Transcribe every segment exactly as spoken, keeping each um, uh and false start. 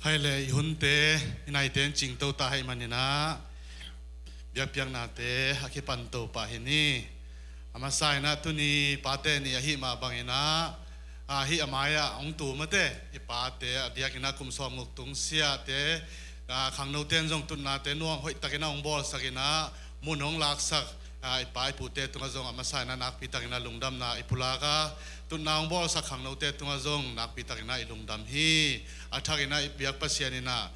Hei le, i hunte i naite in cingto ta hei maninah biakpiaknate a kipan to pah hi ni. A masa inah tuni pate ni ahi mah banginah ahi a mai-ah hong tu mate i pate a diakinah kum sawmguk tung siate, khangnote in zong tutnate nuam hoihtakinah hong bawlsakinah mun hong laksak i pa i pute tungah zong a masa inah nakpitakinah lungdamna i pulak a, tutna hong bawlsak khangnote tungah zong nakpitakinah i lungdam hi. A thakinah i biak Pasian inah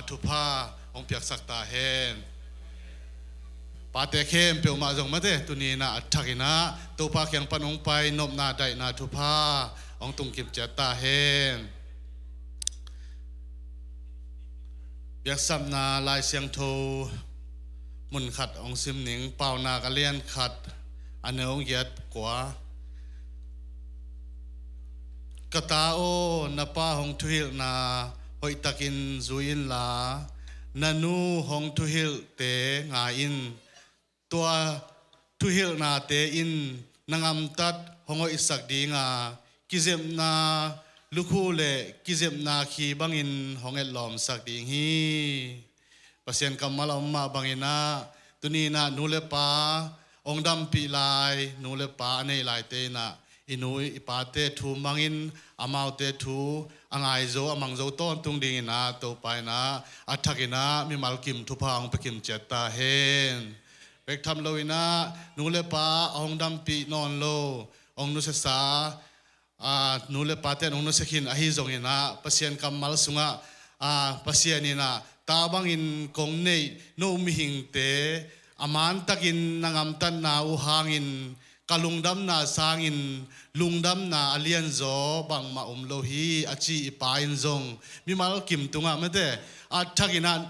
thupha hong piaksak ta hen. Pate khempeuh mah zong mate tuni inah a thakinah Topa kiang pan hong pai nopna daihna thupha hong tungkim ciat ta hen. Biaksapna Lai Siangtho mun khat hong sim ning. Paunak a lian khat, a neu giat kua. Ka ta aw, na pa hong thuhilhna hoihtakin zui inla, na nu hong thuhilhte ngai in. Tua thuhilhnate in na ngamtat hong hoihsak dinga, kizepna lukhu le kizepna khi bangin hong etlawmsak ding hi. Pasian kammal a om mah banginah tuni inah nu le pa hong dampih lai, nu le pa a nei laite inah i nu i pate thu mangin amaute thu a ngai zo a mang zo tawntung dinginah Topa inah a thakinah mimal kim thupha hong pia kim ciat ta hen. Bek tham lo inah nu le pa a hong dampih nawn lo, hong nusiasa, nu le pate in hong nusia khin ahi zonginah Pasian kammal sungah Pasian inah ta bangin kong neih no mihingte a mantakin na ngamtatna uh hangin ka lungdamna sangin lungdamna a lianzaw bangmah um lo hi, a ci i pa in zong mimal kim tungah mate a thakinah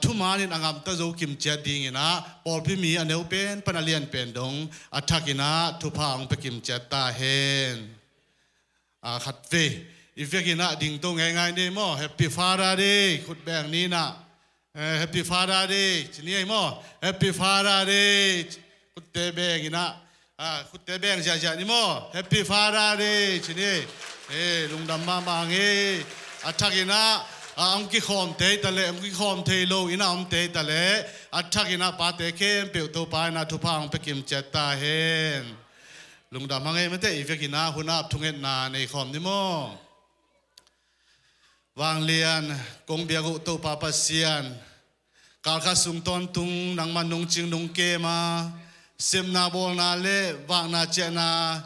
thumanin a ngamta zo kim ciat dinginah pawlpi mi a neu pen pan a lian pen dong a thakinah thupha hong pia kim ciat ta hen. Khatvei i vekinah dingto ngeingai ni maw? Happy Father Day khut beng ninah. Happy Father Day ci ni ei maw? Happy Father Day. Khutte benginah, khutte beng ziahziah ni maw? Happy Father Day ci ni ei. Lungdam mahmah ang ei. A thakinah hong kikhawm thei taleh, hong kikhawm thei lo inah om thei taleh, a thakinah pate khempeuh Topa inah thupha hong pia kim ciat ta hen. Lungdam hang ei mate, i vekinah hun ap thungetna nei khawm ni maw? Vanglian kong biak uh Topa Pasian, kalkhat sung tawntung nangman nungcing nungkem a, sepna bawlna le vakna ciahna,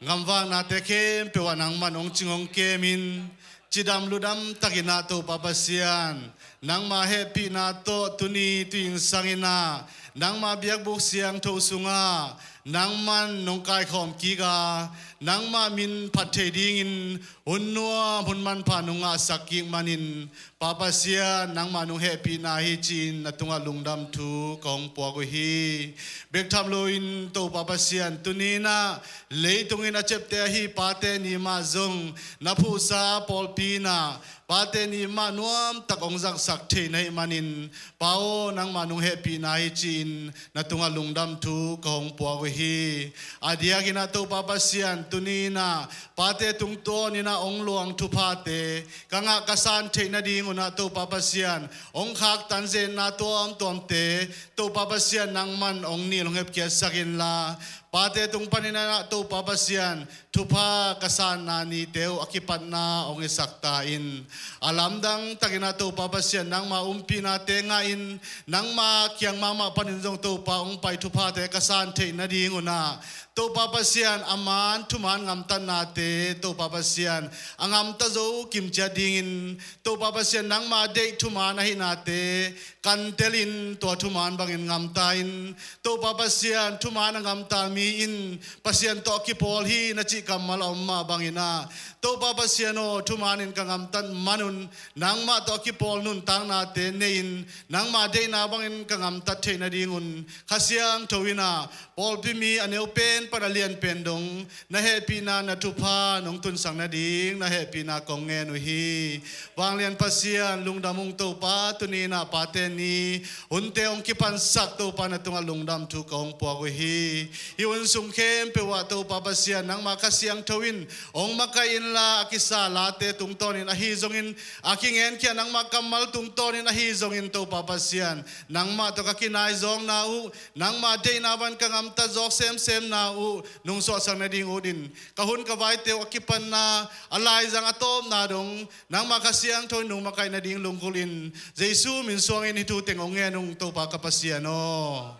ngamvaknate khempeuh ah nangman hong cing hong kemin, cidam ludam takinah Topa Pasian, nangma hehpihna tawh tuni tuinsang inah nangma biakbuk siangtho sungah nangman nong kaikhawm kik a, nangma min phat thei dingin hun nuam hun manpha nong ngahsak kik manin, Pa Pasian, nangma nong hehpihna hi ci-in na tungah lungdam thu ka hong puak uh hi. Bek tham loin Topa Pasian, tuni inah leitungin a ciapteh ahi pate ni mah zong na phuhsa pawlpi inah pate ni mah nuamtak hong zaksak thei na hih manin, Pa aw, nangma nong hehpihna hi ci-in na tungah lungdam thu ka hong puak uh hi. A diakinah Topa Pasian, tuni inah pate tungtawn inah hong luang thuphate ka ngah ka san theih nadingunah Topa Pasian, hong khaktan zenna tuamtuamte Topa Pasian, nangman hong nil hong hepkhiatsak inla, pate tung paninah Topa Pasian, thupha ka sanna nite uh a kipatna hong hisak ta in. A lamdang takinah Topa Pasian, nangma umpihnate ngah in, nangma kiang mahmah panin zong Topa hong pai thuphate ka san theih nadingunah Topa Pasian, a man thuman ngamtatnate Topa Pasian, a ngamta zo kim ciat dingin Topa Pasian, nangma deih thuman ahihnate kantelin tua thuman bangin ngamta in. Topa Pasian, thuman a ngamta mi in Pasian tawh a kipawl hi na cih kammal a om mah banginah, Topa Pasian aw, thumanin ka ngamtat manun nangmah tawh a kipawl nuntaknate nei-in nangma deihna bangin ka ngamtat theih nadingun Kha Siangtho inah pawlpi mi a neu pen Pan a lianpen dong, na hehpihna na thupha nong tunsak nading na hehpihna kong ngen uh hi. Vanglian Pasian, lungdam ung Topa, tuni in ah Pate' Ni hunte hong kipansak Topa, na tungah lungdam thu kong puak uh hi. Hih hun sung khempeuh ah Topa Pasian, nangmah Kha Siangtho in hong makaih inla, a kisa late tungtawnin ahi zongin, a kingenkhia nangmah kammal tungtawnin ahi zongin Topa Pasian, nangmah tawh ka kinaizawkna uh, nangmah deihna bang ka gamtat zawk semsemna uh nungsuahsak nading ut in, ka hun ka vaite uh a kipanna, a laizang a tawpna dong nangmah Kha Siangtho in nong makaih nading lunggulh in, Jesu min suangin hih thu teng hong ngen ung Topa ka Pasian aw.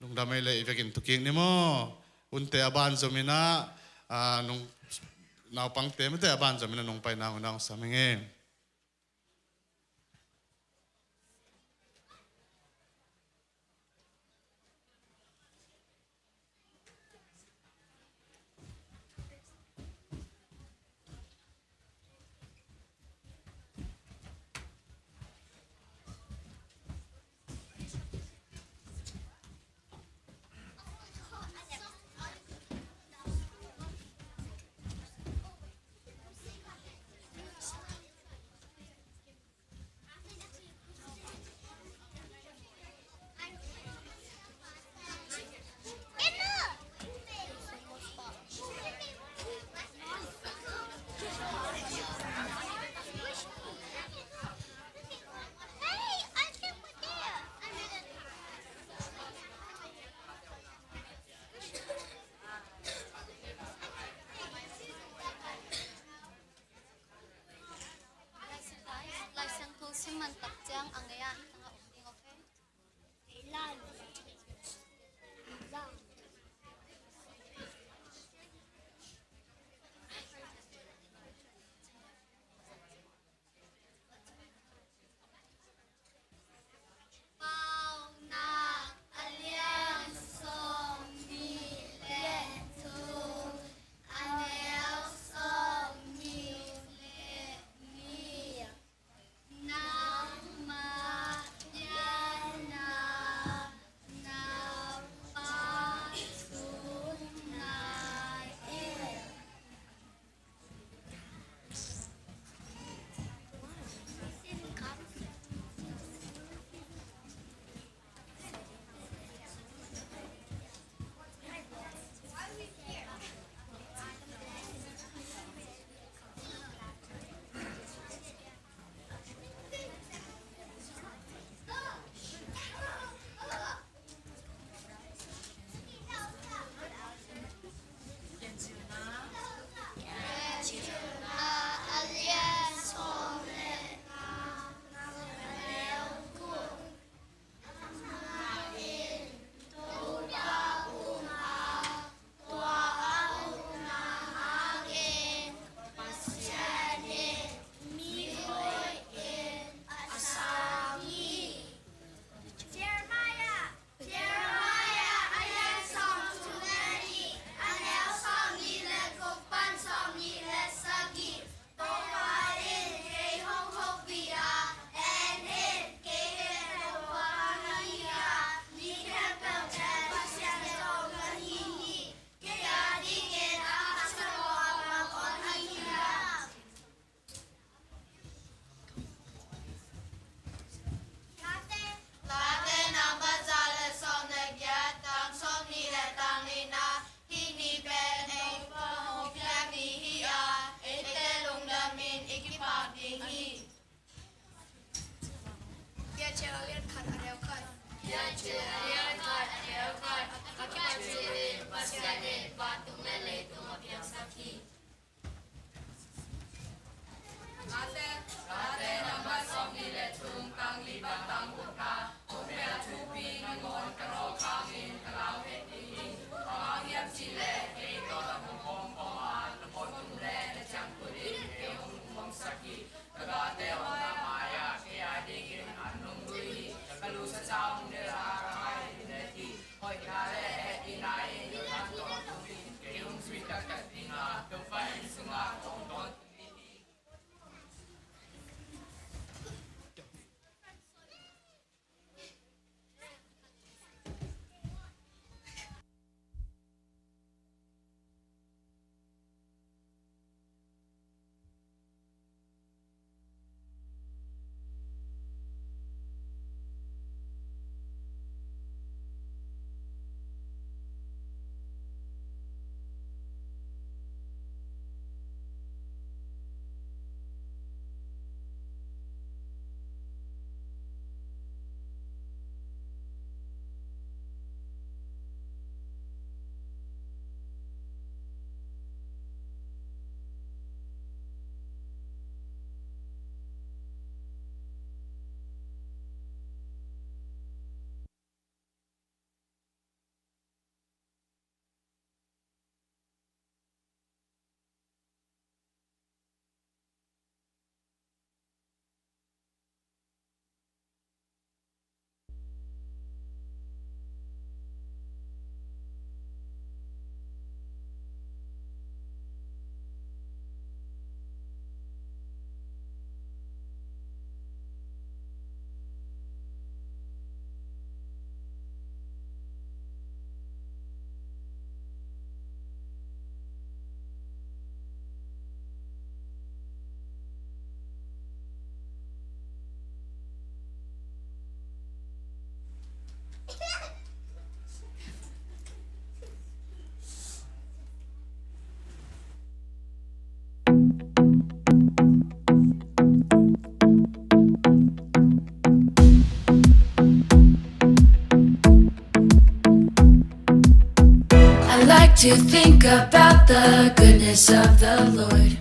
Lungdam ei leh, i vekin tu kik ni maw. Hunte a ban zom in ah, a, nung, naupangte mite a ban zom in ah nong paina hun ah hong sam ing ei. Lai Siangtho sim man tak ciang a ngei ah hih tangah om ding, okay? Paunak a lian sawmnih le thum, a neu sawmnih le nih. Nangmah diaina naupa thum nai e. Jeremiah, Jeremiah a lian sawmthum le nih, a neu sawmnih le guk pan sawmnih le sagih. Topa in kei hong hopih a, en in, kei khempeuh Topa ka hi a, mi khempeuh pen Pasian tawh ka hi hi. Kei a dingin a haksa lua bang om ahi hiam? Late, Late number za le sawm le giat, tang sawmnih le tang lina, hih ni pen ei pawlpi a ni hi a, eite lungdamin i kipak ding hi. Piancil a lian khat a neu khat. Piancil a lian khat a neu khat. A kipan ciangin Pasian in vantung le leitung a piangsak hi. Late, Late number sawmnih le thum, tang li pan tang gukna. Hong bel thupi nangawn ka lawp hangin ka lau het ding hi. Bang hang hiam cih leh kei tawh na hong om a, na pawlpi le na ciangkhut in kei hong lungmuangsak hi. Ka galte omna mai-ah kei a dingin an hong lui hi. Ka lusa ca hong delh a, ka ngai in let hi. Hoihna le hehpihna in ka tawntungin kei hong zui taktak ding a, Topa inn sungah kong tawntungin hi. To think about the goodness of the Lord.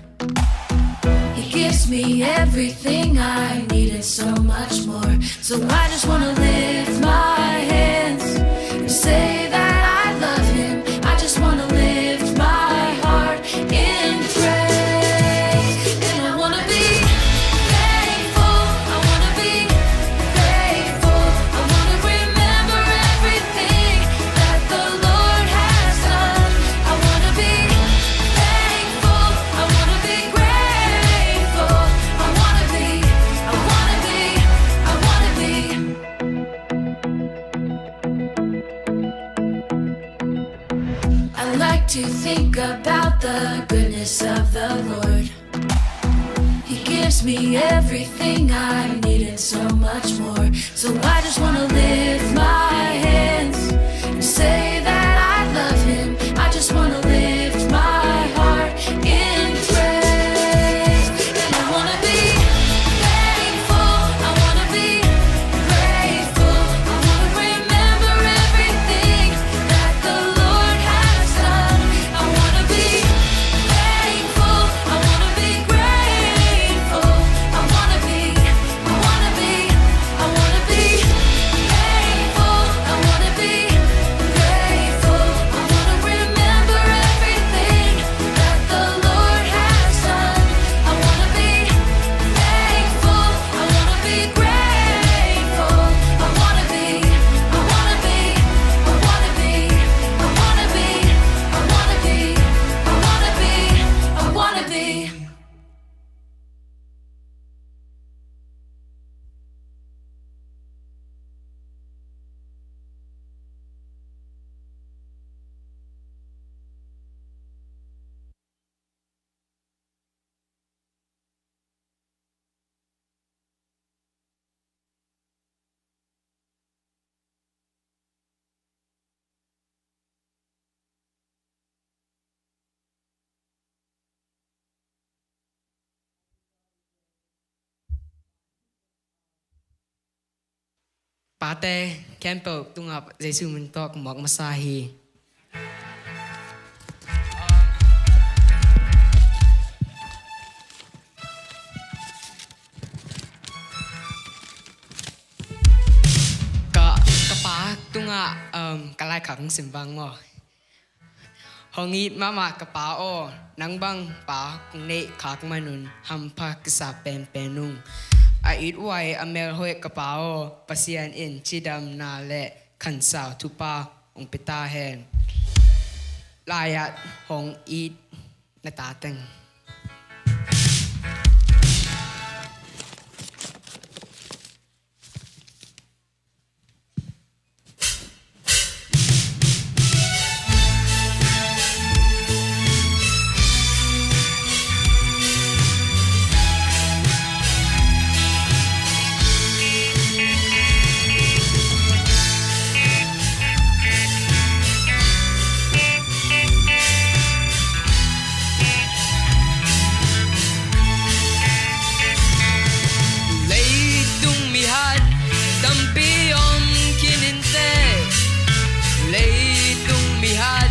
He gives me everything I need and so much more. So I just wanna lift my hands and say that I love him. I just wanna lift my heart in praise. And I wanna be thankful. I wanna be grateful. I wanna remember everything that the Lord has done. I wanna be thankful. I wanna be grateful. I wanna be, I wanna be, I wanna be. I like to think about the goodness of the Lord. He gives me everything I need and so much more. So I just wanna lift my hands and say that I love him. I just wanna lift my heart in praise. And I wanna be thankful. I wanna be grateful. I wanna remember everything that the Lord has done. I wanna be thankful. I wanna be grateful. I wanna be, I wanna be, I wanna be thankful. I wanna be grateful. I wanna remember everything that the Lord has done. I wanna be thankful. I wanna be grateful. I wanna be, I wanna be, I wanna be, I wanna be, I wanna be, I wanna be, I wanna be. Pate khempeuh tungah Jesu min tawh ka muak masa hi. Ka, ka pa tungah, um, ka laikhak hong sim vang maw. Hong it mahmah ka pa aw, nang bang pa kong neih khak manun hampha kisa penpen ung. A it huai a melhoih ka pa aw, Pasian in cidamna le khansau thupha hong pia ta hen. Lai-at hong it na ta teng. Leitung mi hat tampi om khin inteh. Leitung mi hat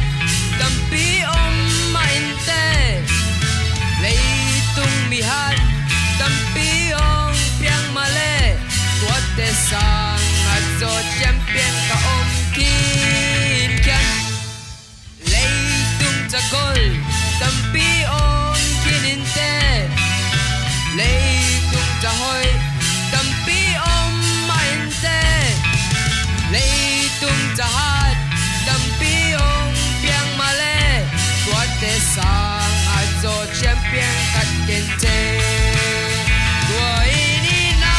tampi om mah inteh. Leitung mi hat tampi hong piang mah leh, tuate sangin a zaw ciampian ka om khinkhian. Leitung ca gol tampi om khin inteh. Leitung ca hoih tampi om mah inteh. Leitung ca hat tampi hong piang mah leh, tuate sangin a zaw ciampian khat ken ceh. Tua in i na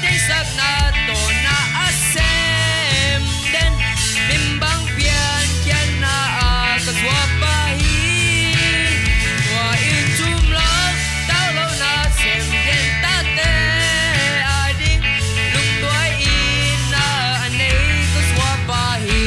deihsakna tawh na a sem den, min bang piankhiatna ah ka zuak pah hi. Tua in thum lo tau lo na sem den tate ading, lungtuai itna a nei ka zuak pah hi.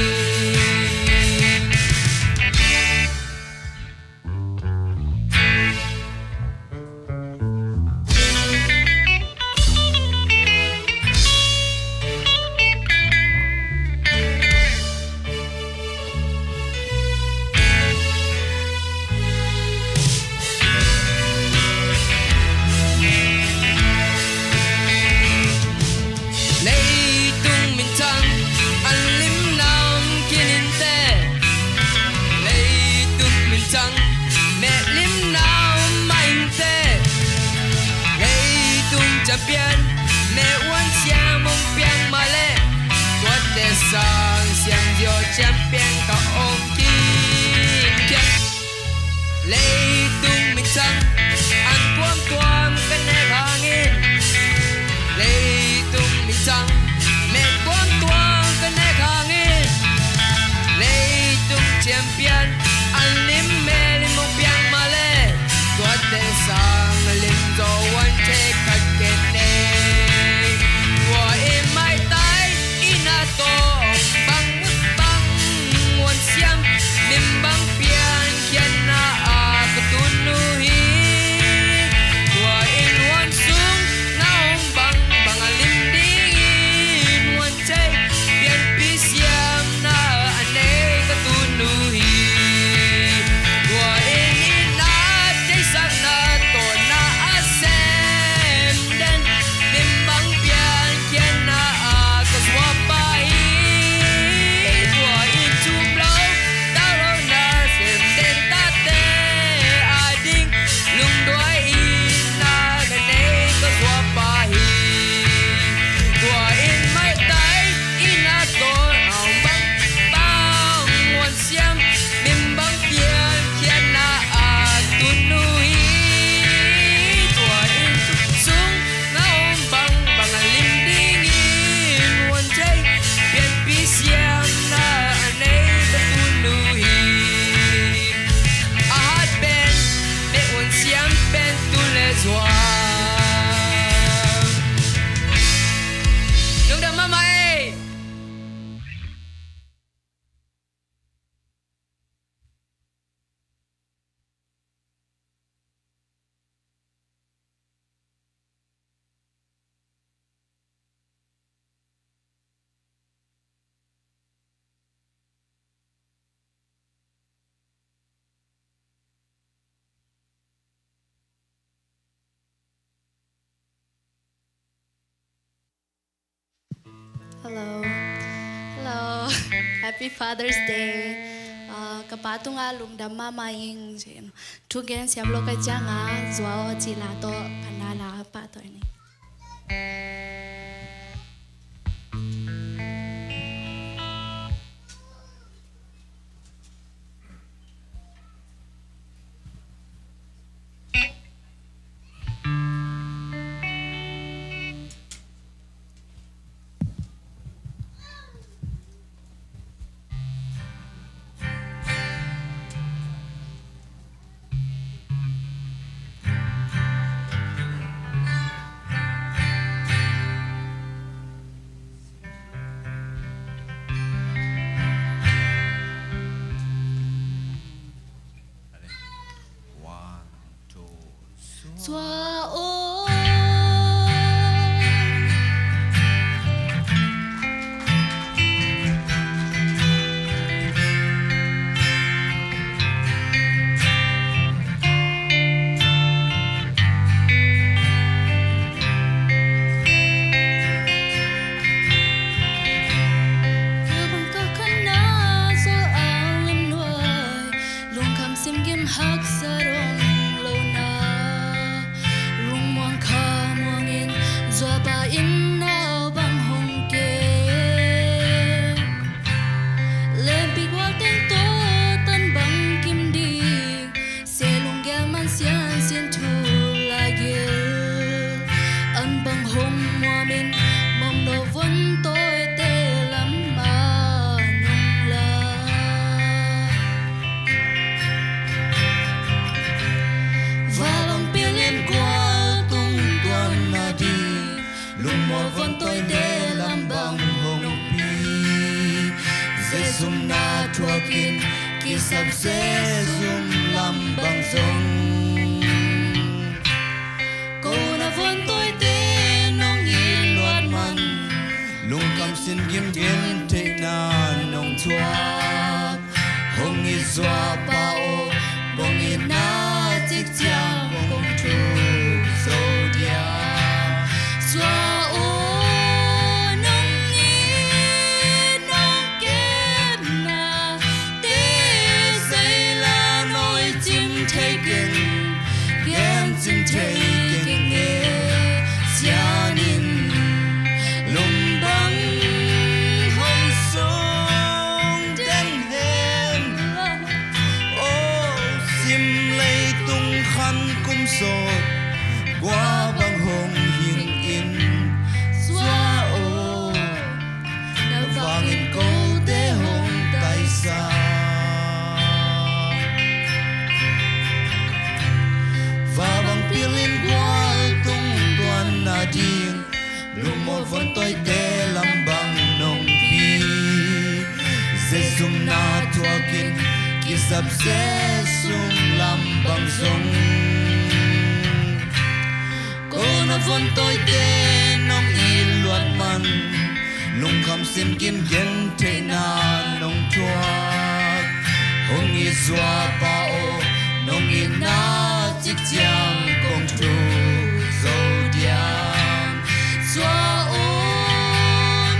Leitung minthang an tuamtuam ka nek hangin, leitung minthang met tuamtuam ka nek hangin, leitung champion an lim me lim mong piang mah leh, tuate sang lim zaw wan thei khat ken nei. Tua in maitai in a tawh bang bang wan siam, lim bang piankhiatna ah ka tun uh hi. Tua in huan sung na om bang bang a lim dingin huan thei pianpi siamna a nei ka tun uh hi. Tua in i na theihsakna tawh na a sem den, lim bang piankhiatna ah ka zuak pah hi. Tua in thum lo tau lo na sem den tate ading lungduai in na ka nei ka zuak pah hi. Tua in maitai in a tawh a om bang bang wan siam, lim bang piankhiatna ah tun uh hi. Tua in sung na om bang bang a lim dingin huan thei pianpi siamna a nei ka tun uh hi. A hat pen bek un siam pen tun le zuang. Lungdam mahmah ei. Hello. Hello. Happy Father's Day. Ah, ka pa tungah lungdam mahmah ing. Thugen siam lo ka ciangah zuau a cih la tawh ka na la pah tawh ni. One, two, three. Tua aw. Lungkham simkim haksa dong lo na, lungmuang khamuang in zuapa in nau bang hong ke. Lempik wal teng tawh tan bang kim ding, se lunggel man sian sin thu lai gil, an bang hong muam in mom no von tawite lam man hong la. Leitung khan kum sawt, kua bang hong hing in, Sua aw, na vangin kote hong taisa. Va bang pilin gual tung tuan nading, lungmol von tawite lam bang nong pi. Zesum na thuakin kisap zesum lam bang zong, kona von tawite nong it luat man, lungkham simkim gentheihna nong thuak. Hong it Sua pa aw, nong itna cik ciang kong thuk zo diam. Sua aw,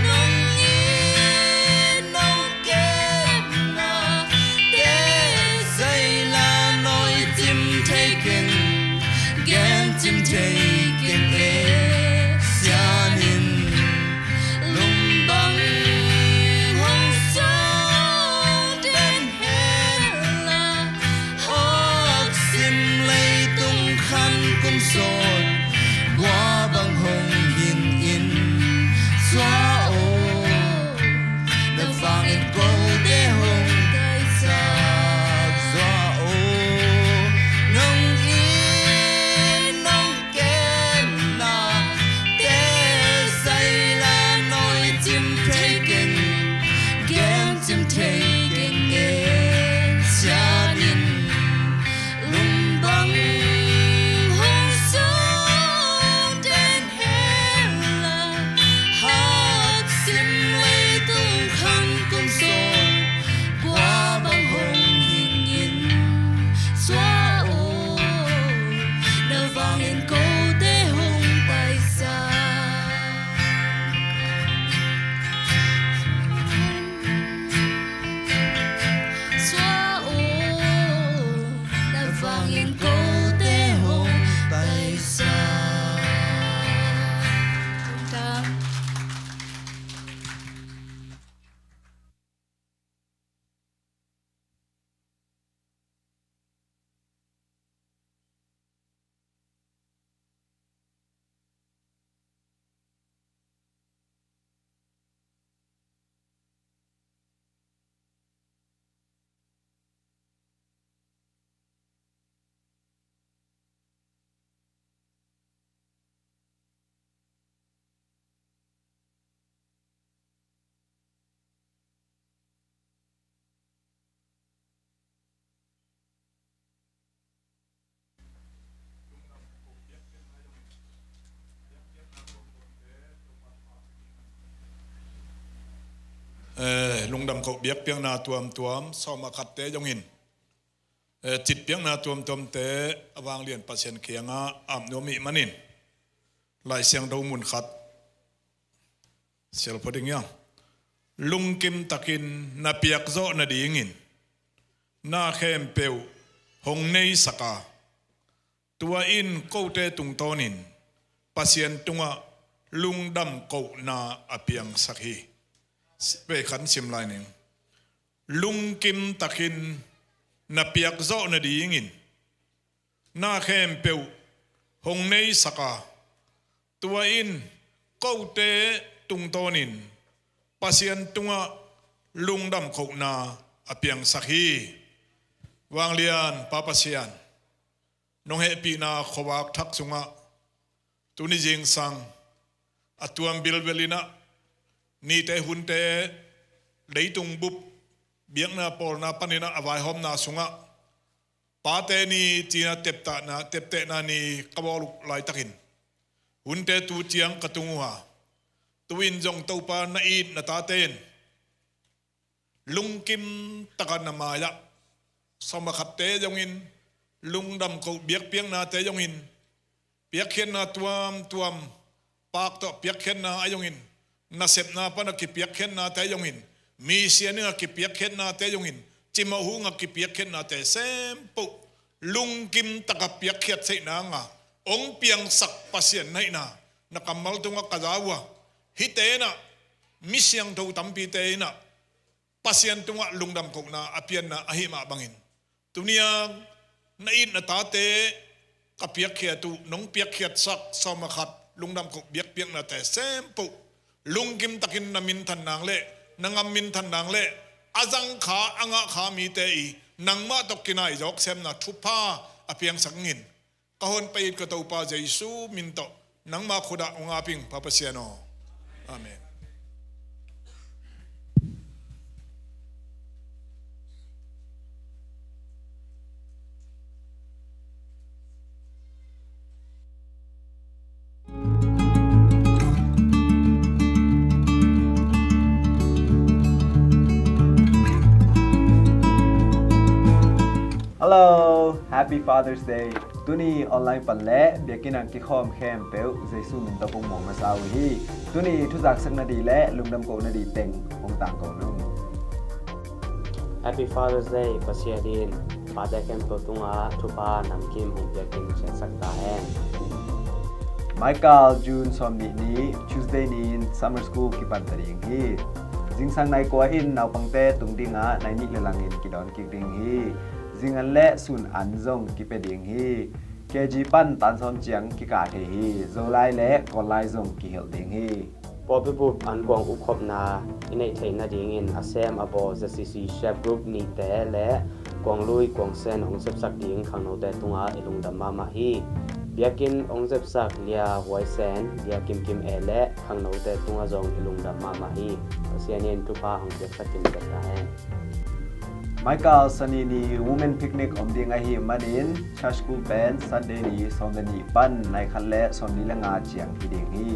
nong it nong kepna te zaila nawi cim thei keng, gen cim thei keng e, Sian in. Lung bang hong sung den hela, hawk sim leitung khan kum sawt, kua bang hong hing in, Sua aw, na vangin kote hong taisa. Sua aw, nong it nong kepna te zaila nawi cim thei keng, gen cim thei keng e, Sian in. Lung bang hong sung den hela, hawk sim leitung khan kum sawt, kua bang hong hing in, Sua aw, na vangin kote hong taisa. Sua aw, na vangin kote hong taisa. Lungdam. Eh, lungdam koh biakpiakna tuamtuam, sawm a khatte zongin, eh, citpiakna tuamtuamte a vanglian Pasian kiangah ap nuam ih manin, Lai Siangtho mun khat sial phot ding hiam? Lungkim takin na piakzawh nadingin na khempeuh hong neisak a, tua in kote tungtawnin Pasian tungah lungdam kohna a piangsak hi. Vei khat sim lai ning. Lungkim takin na piakzawh nadingin na khempeuh hong neisak a, tua in kote tungtawnin Pasian tungah lungdam kohna a piangsak hi. Vanglian Pa Pasian, nong hehpihna khuavak thak sungah tuni zingsang a tuam bilbel inah, nite hunte leitung bup biakna pawlna paninah a vaihawmna sungah Pate ni cina teptahna, teptehna ni ka bawl uh laitakin, hunte tu ciang ka tung uh a, tu-in zong Topa na it na tate in lungkim taka na mai-ah, sawm a khatte zongin, lungdam koh biakpiaknate zongin, piakkhiatna tuamtuam, pak tawh piakkhiatna a zongin, nasepna pana kipiakkhiatnate zongin, misian inga kipiakkhiatnate zongin, cimawh hunga kipiakkhiatnate sempoh lungkim taka piakkhiat theihna nga hong piangsak Pasian na hihna, na kammal tungah ka za uh a, hihte inah, mi siangtho tampite inah Pasian tungah lungdam kohna a pianna ahi mah bangin, tuni-a Na it na tate ka piakkhiat uh, nong piakkhiatsak sawm a khat lungdam koh biakpiaknate sempoh lungkim takin na minthan nang le na ngam minthan nang le a zangkha a ngahkha mite i nangmah tawh kinaizawk semna thupha a piangsak ngin. Ka hon pai it ka Topa Jesu min tawh nangma khut ah ong aping Pa Pasian aw. Amen. Hello, Happy Father's Day. Tuni online pan le biakinn ah kikhawm khempeuh Jesu min tawh kong muang masa uh hi. Tuni thuzaksakna dih le lungdam kohna dih teng hong tangko nung. Happy Father's Day. Pasian in pate khempeuh tungah thupha namkim hong piakin ciatsak ta hen. Michael, June sawmnih ni Tuesday ni-in summer school kipan ta ding hi. Zingsang nai kua in naupangte tung dingah nai nih le langin kidawn kik ding hi. Zingan le sun an zong kipia ding hi. K G pan tan sawm ciang kikah thei hi. Zolai le Kawllai zong kihilh ding hi. Pawlpi bup an kuang upkhopna i neih theih nadingin a sem a bawl Z C C Shep Group nihte le kuang lui kuang sen hong sepsak ding khangnote tungah i lungdam mahmah hi. Biakinn hong sepsak Lia Huai Sen, Lia Kim Kim E le khangnote tungah zong i lungdam mahmah hi. Pasian in thupha hong piaksak kim piak ta hen. Michael, Sani ni Women Picnic om ding ahih manin Church School pen Sunday ni sawm le nih pan nai khat le sawmli le nga ciang hi ding hi.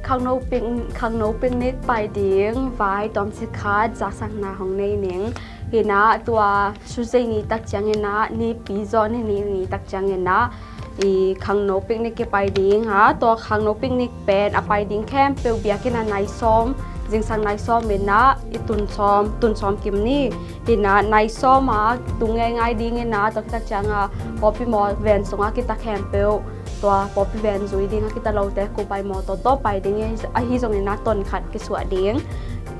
Khangno pic-, khangno picnic pai ding vai tawmcik khat zaksakna hong nei ning. Hinah tua Tuesday ni tak cianginah nipi zawn hi ni, ni tak cianginah i khangno picnic kipai ding a, tua khangno picnic pen a pai ding khempeuh biakinn ah nai sawm, zingsang nai sawm inah i tun sawm, tun sawm kim ni. Hinah nai sawm a tung ngeingai ding inah tua khit tak ciangah pawlpi mawl ven sungah kita khempeuh tua pawlpi ven zui ding a, kita lote kupai mawtaw tawh pai ding hi. Ahi zongin ah ton khat kisuah ding.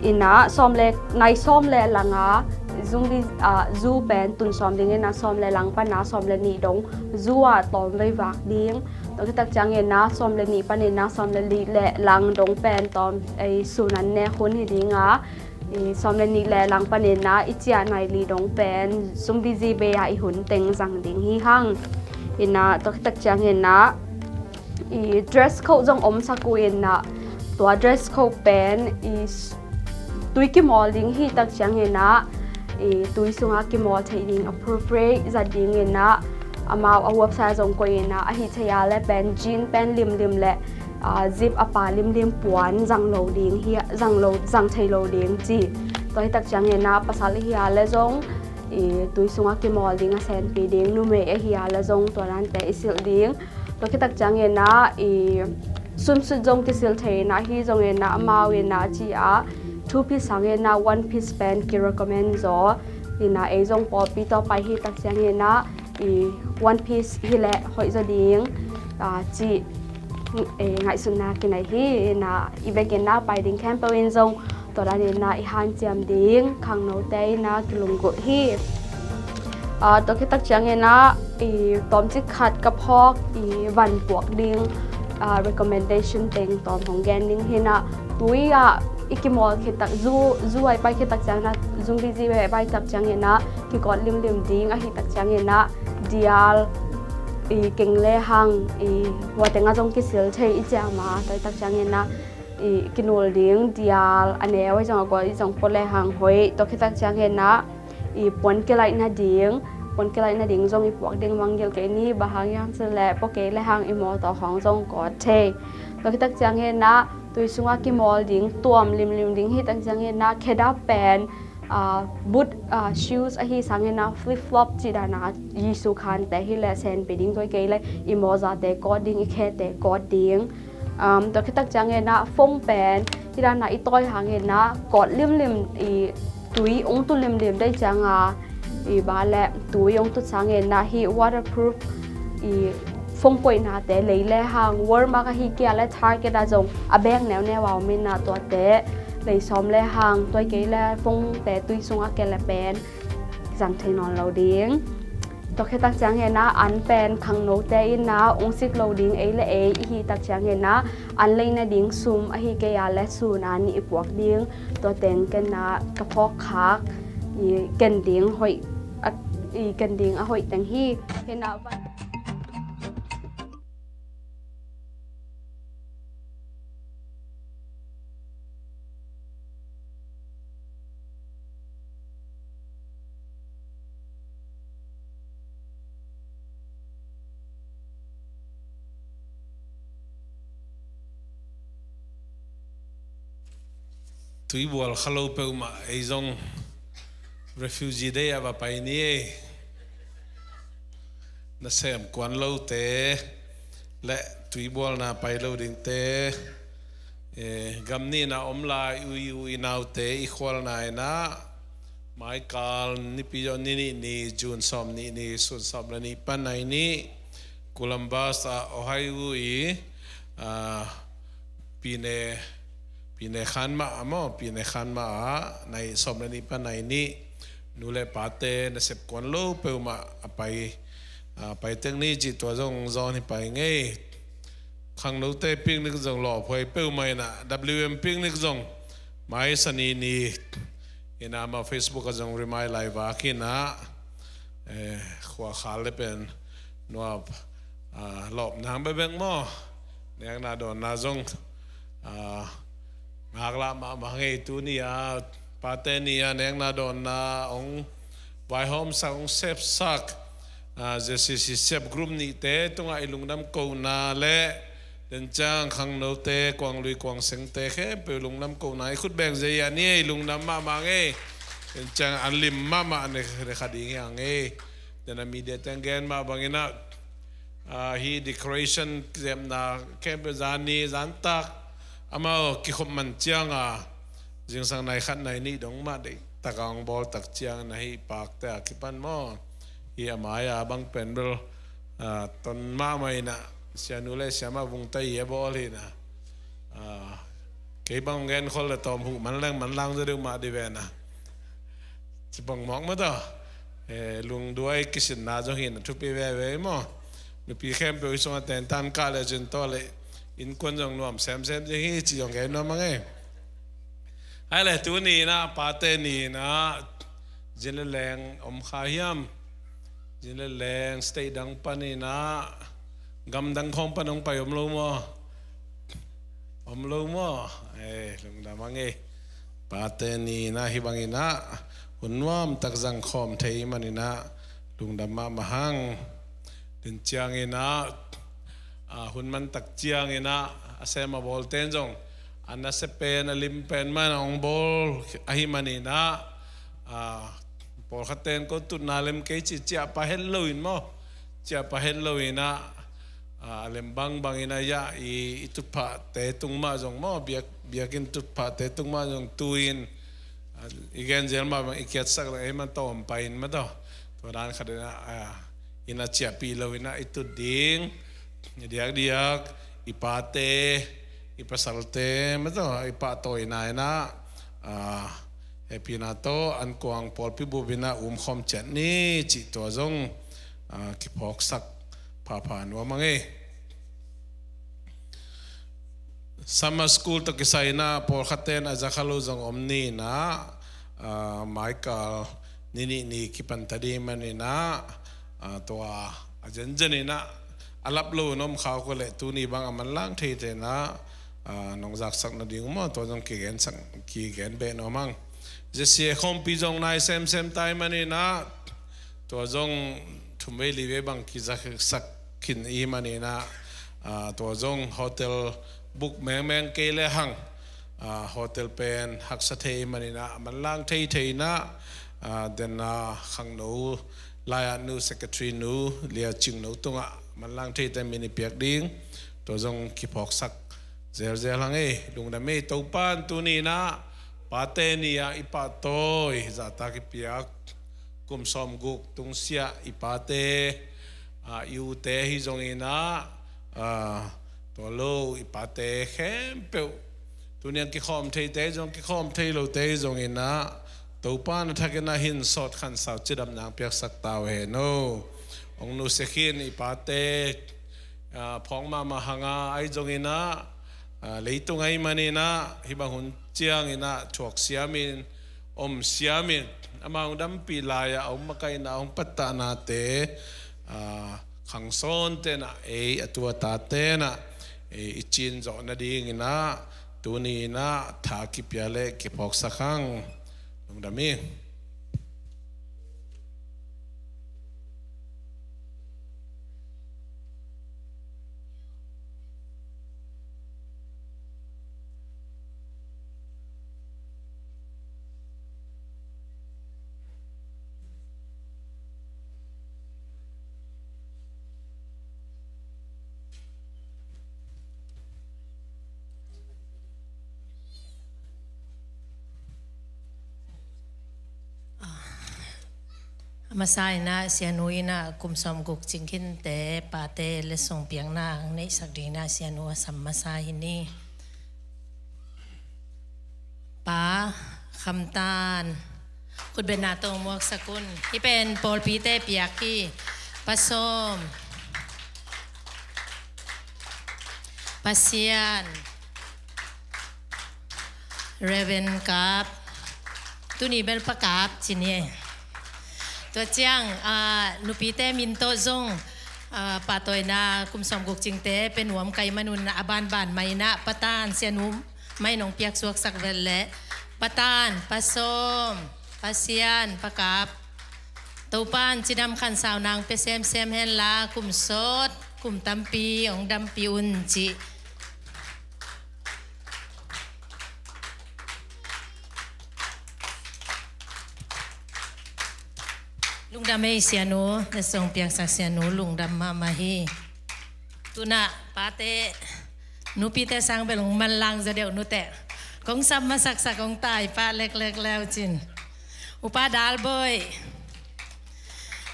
Inah sawm le, nai sawm le langah zumbi, ah, zu pen tun sawm ding inah sawm le lang panah sawm le nih dong zu ah tawm vei vak ding. Tua khit tak ciangin ah sawm le nih panin ah sawm le nih le lang dong pen tawm ei sun an nek hun hi ding a, i sawm le nih le lang panin ah i ciah nai li dong pen zumbi zi bei ah i hun teng zang ding hi hang. Inah tua khit tak ciangin ah i dress code zong omsak uh inah tua dress code pen i s-, tui kimawl ding hi tak ciangin ah i tui sungah kimawl theih ding appropriate zat ding inah amau a website zong koih inah ahi thei a le pen jean pen limlim le, ah, zip a pa limlim puan zang lo ding hi, zang lo, zang thei lo ding ci. Tua hi tak ciangin ah pasal i hi a le zong i tui sungah kimawl ding a senpi ding, numei ahi a le zong tua dante i silh ding. Tua khit tak ciangin ah i swimsuit zong kisil thei inah, ahi zongin ah amau inah ci ah two piece sangin ah one piece pen kirecommend zaw. Inah ei zong pawlpi tawh pai hi tak ciangin ah i one piece hi leh hoih zaw ding, ah, ci, eh, ngaihsutna kinei hi. Inah i vekin ah pai ding khempeuh in zong tua danin ah i hanciam ding khangnote in ah kilunggulh hi. Ah, tua khit tak ciangin ah i tawmcik khat ka phawk i van puak ding, ah, recommendation teng tawm hong gen ding hinah tui ah i kimawl khit tak zu, zu ah i pai khit tak ciangin ah zumbi zi ah i pai tak ciangin ah kikawt limlim ding ahi tak ciangin ah dial i keng le hang i hua tengah zong kisil thei i ciam a, tua hi tak ciangin ah i kinul ding dial a neu i zong a gual i zong pua le hang hoih. Tua khit tak ciangin ah i puan kilaih nading, puan kilaih nading zong i puak ding mangngilh kei ni, bang hang hiam cih leh pua kei le hang i mawtaw khawng zong kawt thei. Tua khit tak ciangin ah tui sungah kimawl ding tuam limlim ding hi tak ciangin ah khedap pen, ah, boot, ah, shoes ahi sangin ah flip flop cih dan a Jesu khante hi leh senpi ding, tua hi kei leh i mawzate kawt ding, i khete kawt ding. Um, tua khit tak ciangin ah phone pen hi dan a i tawi hangin ah kawt limlim i tui ong tu limlim dei ciang a, i ba le tui ong tu sangin ah hih waterproof i phone koihnate lei le hang, Walmart ahi kei a le Target ah zong a beng neuneu a om in ah tuate lei sawm le hang, tua hi kei leh phone te tui sungah kia le pen zang thei nawn lo ding. Tua khit tak ciang hi na, an pen khangnote in na ung sik lo ding, ei le ei i hih tak ciang hi na, an lei nading sum ahi kei a le sun a nih i puak ding. Tua teng ken na ka phawk khak i ken ding hoih a, i ken ding a hoih teng hi. Hi na, Tuibual kha lo peuhmah ei zong Refugee Day ah va pai ni ei. Nasem kuan lote le tuibualna pai lo dingte, eh, gam nihna om lai u i u i naute i khualna in ah, maikal nipi zawh ni nih ni, June sawm nih ni, sun sawm le nih pan nai nih, Columbus ah Ohio i, ah, Pine, Pine Khanmah a maw, Pine Khanmah ah nai sawm le nih pan nai nih, nu le pate nasep kuan lo peuhmah a pai, a pai tek ni cih tua zong zawn hi pai ngei. Khangnote picnic zong lawphuai peuhmah in ah, W M picnic zong mai Sani ni in ah, amau Facebook ah zong remind lai vak in ah, eh, khua khal le pen nuap, ah, lawpna hang bekbek maw, nekna dawnna zong, ah, ngaklah mahmah ngei. Tuni a pate ni a nekna dawnna hong vaihawmsak, hong sepsak, ah, Z C C sep group nihte tungah i lungdam kohna le den ciang khangnote, kuanglui kuangsengte khempeuh lungdam kohna i khut beng zia ni ei, lungdam mahmah ngei. Den ciang an lim mahmah ne, ne kha ding hi a ngei. Den a media teng gen mah bangin ah, ah, hi decoration zepna khempeuh zan ni zan tak amau kikhop man ciang a, zingsang nai khat nai nih dong mah deih tak a hong bawl tak ciang na hi pakte a kipan maw. Hi a mai a bang pen bel, ah, ton mahmah in ah, sianu le siamah vungta i a bawl hi na. Ah, kei bang gen khol le tawm huh man leng man lang zaw deuh mah di ven a. Ci bang mawk mah tawh. Eh, lungduai kisinna zong hi na, thupi veve maw. Mipi khempeuh i sungah tentan kah le zin tawh le innkuan zong nuam semsem zing hi ci zong gen nuam a ngei. Hai le tuni in ah pate ni in ah zin le leng om kha hiam? Zin le leng state dang pan in ah gam dang khawng pan hong pai om lo maw? Om lo maw? Eh, lungdam a ngei. Pate ni in ah hi bangin ah hun nuam tak zang khawm thei manin ah lungdam mahmah hang. Din ciangin ah, ah, hun man tak ciangin ah a sem a bawlte in zong a nasia pen a lim pen man a hong bawl ahi manin ah, ah, pawlkhatte in ko tutna lem kei ci ciah pah het lo in maw, ciah pah het lo in ah, ah, a lem bangbang in ah, ya, i, i tutphahte tung mah zong maw, biak, biakinn tutphahte tung mah zong tu-in, ah, i gen zel mah bang i kiatsak leng ei man tawh om pai in mah tawh. Tua dan khat in ah, ah, in ah ciahpih lo in ah i tut ding, i diakdiak i pate, i pasalte mah tawh i pahtawina in ah, ah, hehpihna tawh an kuang pawlpi bup in ah umkhawm ciat ni cih tua zong, ah, kiphawksak phapha nuam a ngei. Summer school tawh kisai in ah pawlkhatte in a za kha lo zong om ni in ah, ah, maikal ni nih ni kipan ta ding manin ah, ah, tua a zenzen in ah a lap lo in om kha uh leh tuni bang a manlang thei thei in ah, ah, nong zaksak nading uh maw, tua zong kigensak, kigen beh nuam hang. Zia sia khawmpi zong nai semsem ta hi manin ah, tua zong thumvei livei bang kizaksak khin i hi manin ah, ah, tua zong hotel book mengmeng kei le hang, ah, hotel pen haksa thei i hi manin ah, a manlang thei thei in ah, ah, den a khangno lai-at nu, secretary nu Lia Cing No tungah manlang thei te min i piak ding, tua zong kiphawksak zelzel hang ei. Lungdam ei. Topa in tuni in ah pate ni ah i pahtawi zahtak i piak, kum sawmguk tungsiah i pate, ah, i ute hi zongin ah, ah, tua lo i pate khempeuh, tuni a kikhawm theite hi zong, kikhawm thei lote hi zongin ah, Topa na thakin ah hin sawt khansau cidam nang piaksak ta uh hen aw. Hong nusia khin i pate, ah, phawng mahmah hang a, ahi zongin ah, ah, leitung ahih manin ah hih bang hun ciangin ah thuak siamin, om siamin, amah hong dampih lai-ah hong makaihna, hong pattahnate, ah, khangsawnte in ah, ei a tu a tate in ah, ei i cin zawh nadingin ah tuni in ah tha kipia le kiphawksak hang. Lungdam hi. A masa in ah sianu in ah kum sawmguk cing khinte pate letsong piakna hong neihsak dingin ah sianu a sam masa hi ni. Pa Kham Tan, khutbetna tawh muaksak un. Hih pen pawlpite piak hi. Pa Sawm, Pa Sian, Reverend Kap, tuni bel Pa Kap ci ni. Tua ciang, ah, nupite min tawh zong, ah, pahtawina kum sawmguk cingte pe nuam ka hih manun a banban mah in ah Pa Tan, sianu mah in hong piaksuaksak vet leh, Pa Tan, Pa Sawm, Pa Sian, Pa Kap, Topa'n cidam khansau nang pia semsem henla, kum sawt kum tampi hong dampih un ci. Lungdam ei sianu, letsong piaksak sianu, lungdam mahmah hi. Tu-in ah pate, nupite sang bel hong manlang zaw deuh nute. Kong sam masaksak hong tai pah leklek leu cin. Upa Dalbawi,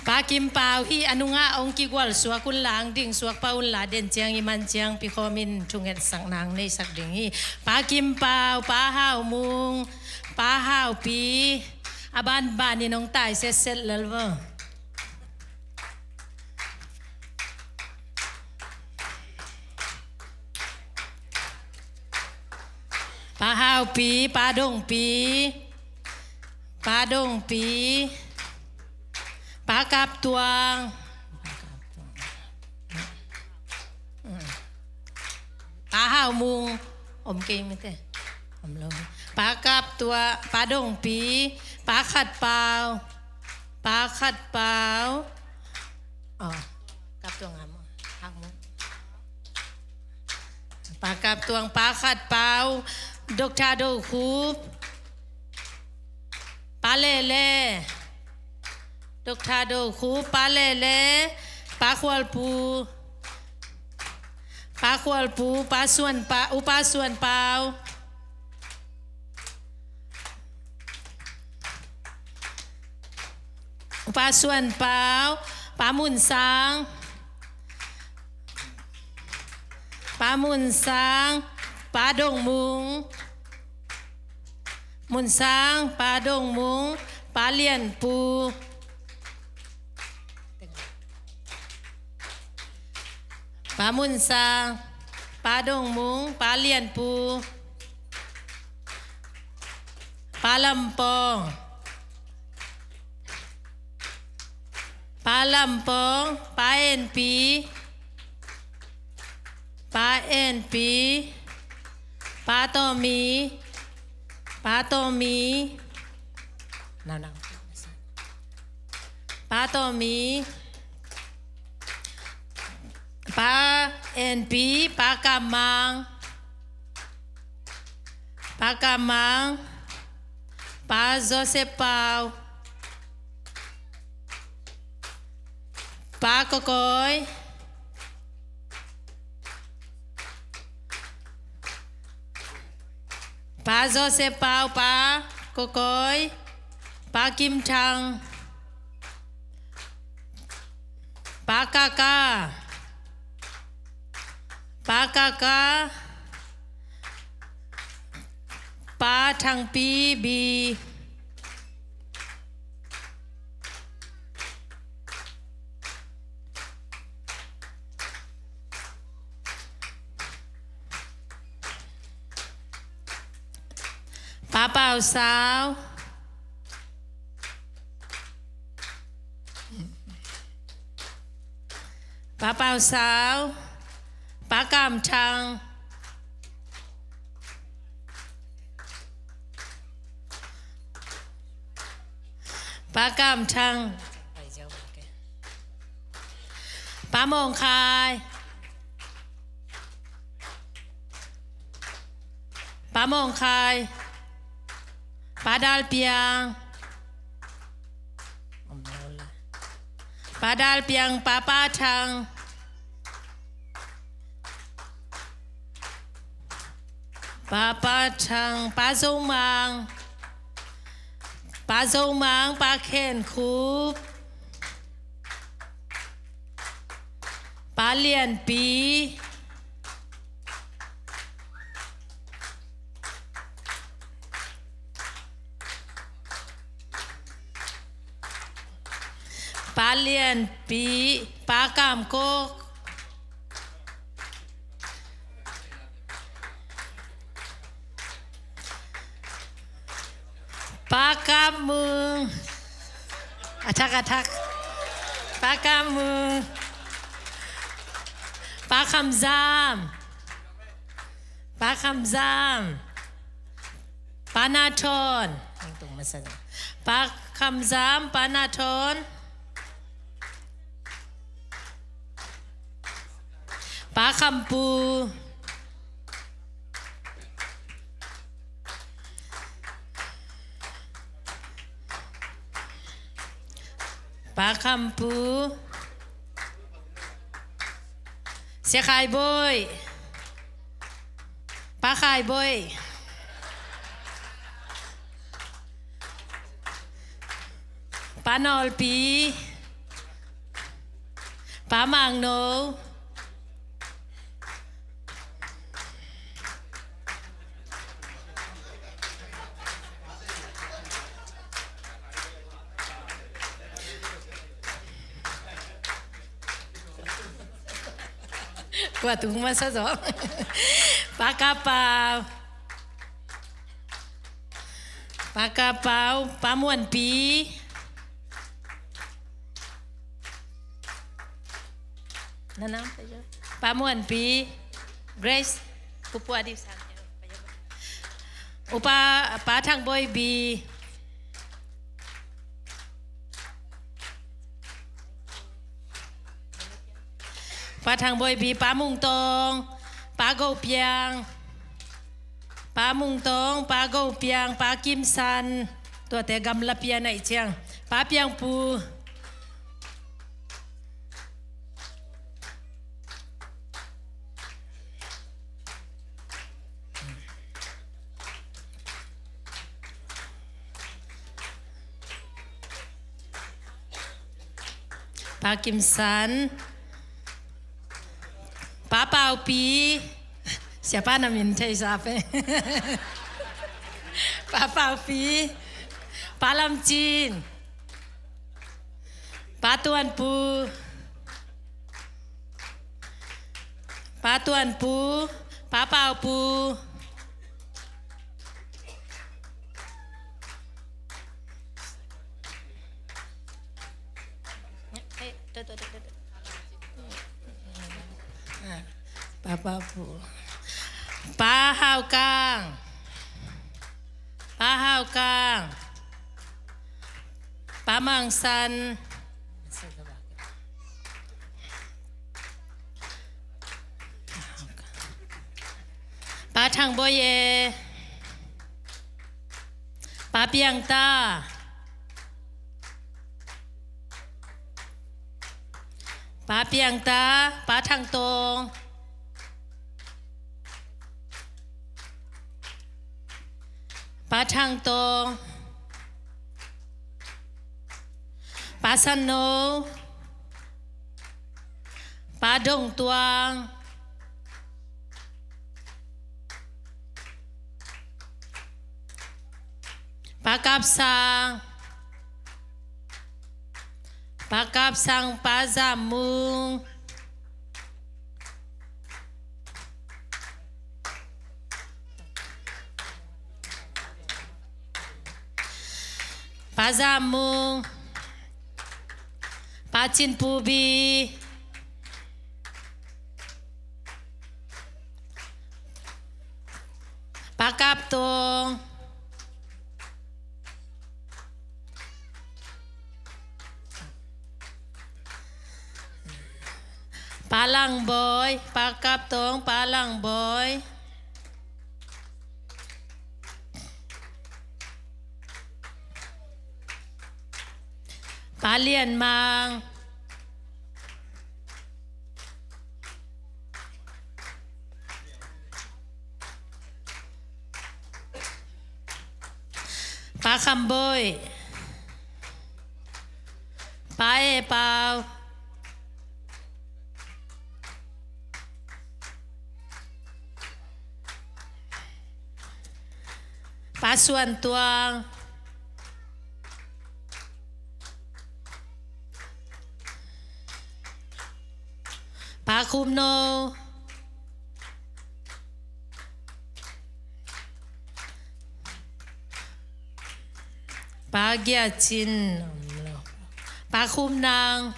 Pa Kim Pau hih a nungah hong kigual suak unla, hong ding suak pah unla, den ciang i man ciang pikhawmin thungetsakna hong neihsak ding hi. Pa Kim Pau, Pa Hau Mung, Pa Hau Pi, a banbanin hong tai setset lel vo. Pa Hau Pi, Pa Dong Pi, Pa Dong Pi, Pa Kap Tuang, Pa Hau Mung, om kei mite, om lo. Pa Kap Tuang, Pa Dong Pi, Pa Khat Pau, Pa Khat Pau, oh, Kap Tuang, Hau Mung. Pa Kap Tuang, Pa Khat Pau, Doctor Do Khup, Pa Lele, Doctor Do Khup, Pa Lele, Pa Khual Pu, Pa Khual Pu, Pa Suan Pa, U Pa Suan Pau, U Pa Suan Pau, Pa Mun Sang, Pa Mun Sang, Pa Dong Mung, Mun Sang, Pa Dong Mung, Pa Lian Pu. Pa Mun Sang, Pa Dong Mung, Pa Lian Pu, Pa Lam Pong, Pa Lam Pong, Pa En Pi, Pa En Pi, Pa Taw Mi, Pa Taw Mi, Pa Taw Mi, Pa En Pi, Pa Kam Mang, Pa Kam Mang, Pa Joseph Pau, Pa Ko Koi, Pa Joseph Pau, Pa Ko Koi, Pa Kim Thang, Pa Kaka, Pa Kaka, Pa Thang Pi Bi, Pa Pau Sau. Pa Pau Sau. Pa Kam Thang. Pa Kam Thang. Pa Mawng Khai. Pa Mawng Khai. Pa Dal Piang. Pa Dal Piang, Pa Pa Thang. Pa Pa Thang, Pa Zo Mang. Pa Zo Mang, Pa Khen Khup. Pa Lian Pi. Pa Lian Pi, Pa Kam Kok. Pa Kam Mung. A thak, a thak. Pa Kam Mung. Pa Kham Zam. Pa Kham Zam. Pa Na Thon. Pa Kham Zam, Pa Na Thon. Pa Kham Pu. Pa Kham Pu. Sia Khai Boi. Pa Khai Boi. Pa Nawl Pi. Pa Mang No. Kua tung masa zaw. Pa Ka Pau. Pa Ka Pau, Pa Muan Pi. Pa Muan Pi, Grace, pupua di sang. Upa, Pa Thang Boi Bi. Pa Thang Boi Bi, Pa Mung Tong, Pa Go Piang. Pa Mung Tong, Pa Go Piang, Pa Kim San. Tuate gamla pian ahih ciang. Pa Piang Pu. Pa Kim San. Pa Pau Pi. Siapa na min thei sa pe. Pa Pau Pi. Pa Lam Cin. Pa Tuan Pu. Pa Tuan Pu, Pa Pau Pu. Pa Pau Pu. Pa Hau Kang. Pa Hau Kang. Pa Mang San. Pa Thang Boi E. Pa Piang Ta. Pa Piang Ta, Pa Thang Tong. Pa Thang Tong. Pa San No. Pa Dong Tuang. Pa Kap Sang. Pa Kap Sang, Pa Zam Mung. Pa Zam Mung, Pa Cin Pu Bi, Pa Kap Tong, Pa Lang Bawi, Pa Kap Tong, Pa Lang Bawi. Pa Lian Mang. Pa Kham Bawi. Pa E Pau. Pa Suan Tuang. Pa Khum No. Pa Gia Cin. Pa Khum Nang.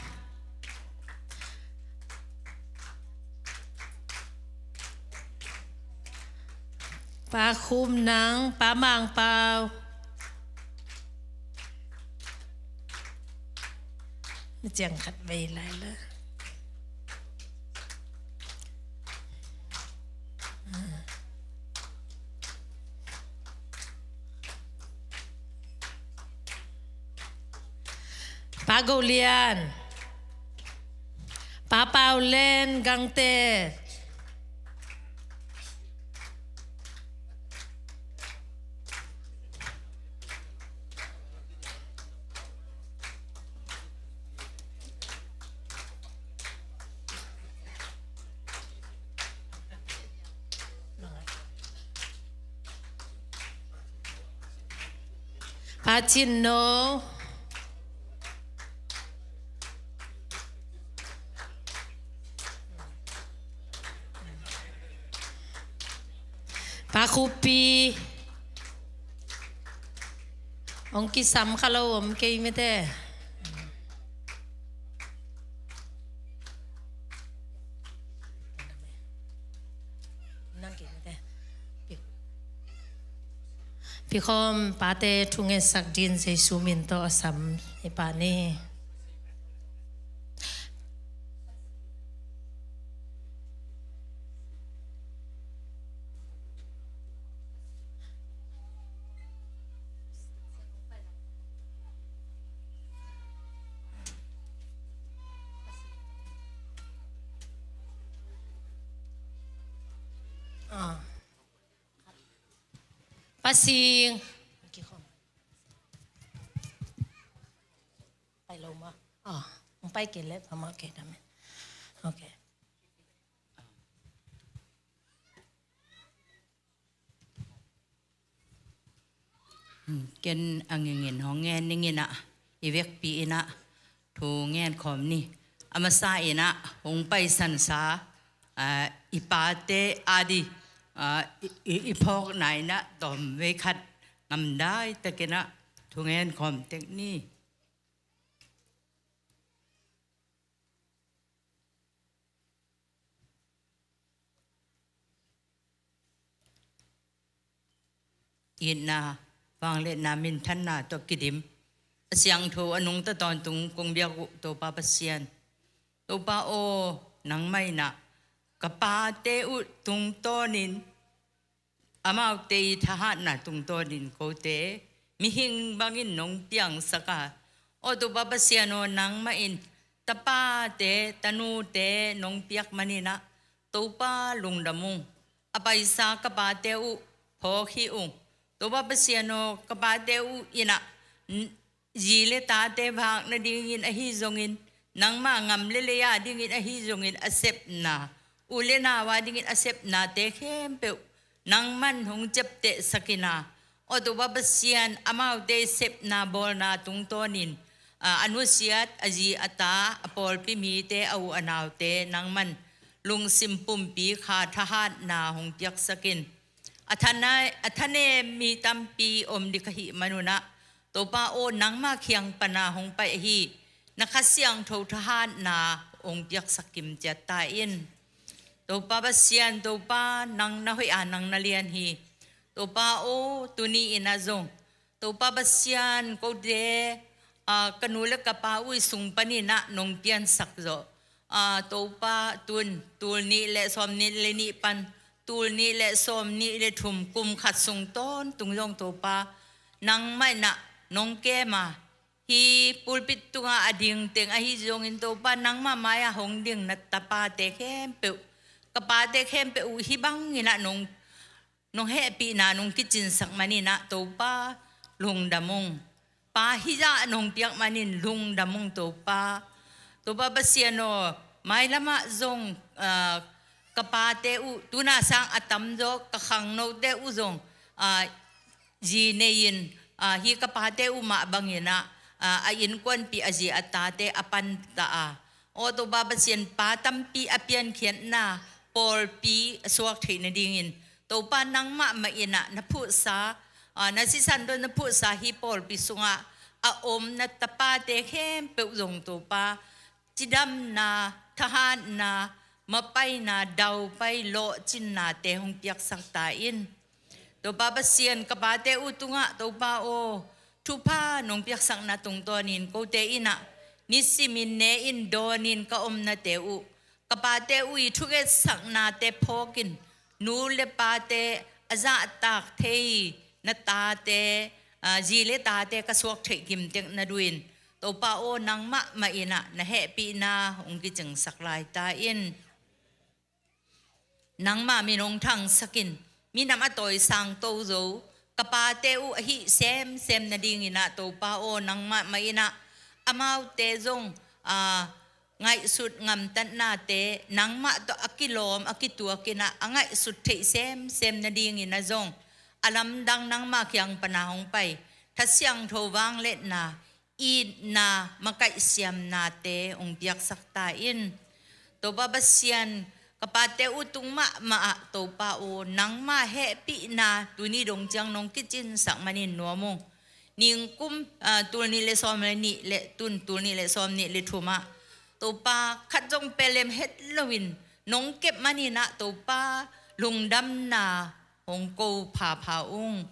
Pa Khum Nang, Pa Mang Pau. Na ciang khat vei lai la. Pa Go Lian. Pa Pau Len Gangte. Pa Cin No. Pa Khupi. Hong kisam kha lo om kei mete. Pikhawm pate thungetsak din Jesu min tawh a sam hi pah ni. Ah. Pasing. Pai lo ma. Ah, pai ke le pa ma ke dam. Okay. Ken a ngingin hong ngen ning in ah, i vekpi in ah thu ngen khawm ni. A masa in ah hong paisansa, ah, i pate a di, ah, i, i, i phawkna in ah tawm vei khat ngamdai takin ah thu ngen khawm tek ni. Itna, vangliatna, minthanna tawh kidim, a siangtho a nungta tawntung kong biak uh Topa Pasian. Topa aw, nangmah in ah ka pate uh tungtawnin, amaute i thahatna tungtawnin kote mihing bangin nong piangsak a, aw Topa Pasian aw, nangmah in tapate tanute nong piak manin ah Topa lungdam ung. A paisa ka pate uh phawk hi ung. Topa Pasian aw, ka pate uh in ah zi le tate vak nadingin ahi zongin, nangmah ngam le lei a dingin ahi zongin a sepna, u le nau a dingin a sepnate khempeuh nangman hong ciaptehsak in ah, aw Topa Pasian, amaute sepna bawlna tungtawnin, a, a nusiat, a zi a ta, a pawlpi mite, a u a naute nangman lungsim pumpi kha thahatna hong piaksak in. A thana-, a thanem mi tampi om ding ahih manun ah, Topa aw, nangma kiang pana hong pai ahi na Kha Siangtho thahatna hong piaksak kim ciat ta in. Topa Pasian, Topa nang na hoih a, nang na lian hi. Topa aw, tuni in ah zong Topa Pasian, kote, ah, ka nu le ka pa uh i sung panin ah nong piansak zawh, ah, Topa, tun tul nih le sawm nih le nih pan tul nih le sawm nih le thum, kum khat sung tawntung zong Topa, nangmah in ah nong kem a, hih pulpit tungah a ding teng ahi zongin Topa, nangmah mai-ah hong ding na tapate khempeuh, ka pate khempeuh uh hih bangin ah nong nong hehpihna nong kicinsak manin ah Topa, lungdam ung. Pa hizah nong piak manin lungdam ung Topa. Topa Pasian aw, mailamah zong, ah, ka pate uh tuna sang a tamzaw, ka khangnote uh zong, ah, zi nei-in, ah, hih ka pate uh mah bangin ah, ah, a innkuanpih, a zi a tate a panta a, aw Topa Pasian, pa tampi a piankhiatna pawlpi a suak theih nadingin Topa, nangmah mah in ah na phutsa, ah, na sisan tawh na phutsa hih pawlpi sungah a om na tapate khempeuh zong Topa, cidamna, thahatna, mapaina, daupai, lawhcinnate hong piaksak ta in. Topa Pasian, ka pate uh tungah Topa aw, thupha nong piaksakna tungtawnin kote in ah nisimin ne-in dawnin ka omnate uh, ka pate uh i thungetsaknate phawkin, nu le pate a zahtak thei na tate, ah, zi le tate ka suak theih kimtek na duin Topa aw, nangmah mah in ah na hehpihna hong kicingsak lai ta in. Nangmah min hong thangsak in, minam a tawisang to zo ka pate uh ahi semsem nadingin ah Topa aw, nangmah mah in ah amaute zong, ah, ngaihsut ngamtatnate nangmah tawh a kilawm a kituakin ah a ngaihsut theih semsem nadingin ah zong a lamdang nangmah kiang pana hong pai Kha Siangtho vangliatna, itna, makaihsiamnate hong piaksak ta in. Topa Pasian, ka pate uh tung mahmah ah Topa aw, nangmah hehpihna tuni dong ciang nong kicinsak manin nuam ung. Ningkum, ah, tul nih le sawm le nih le tun tul nih le sawm nih le thum ah Topa, khat zong pelem het loin nong kep manin ah Topa, lungdamna hong ko phapha ung.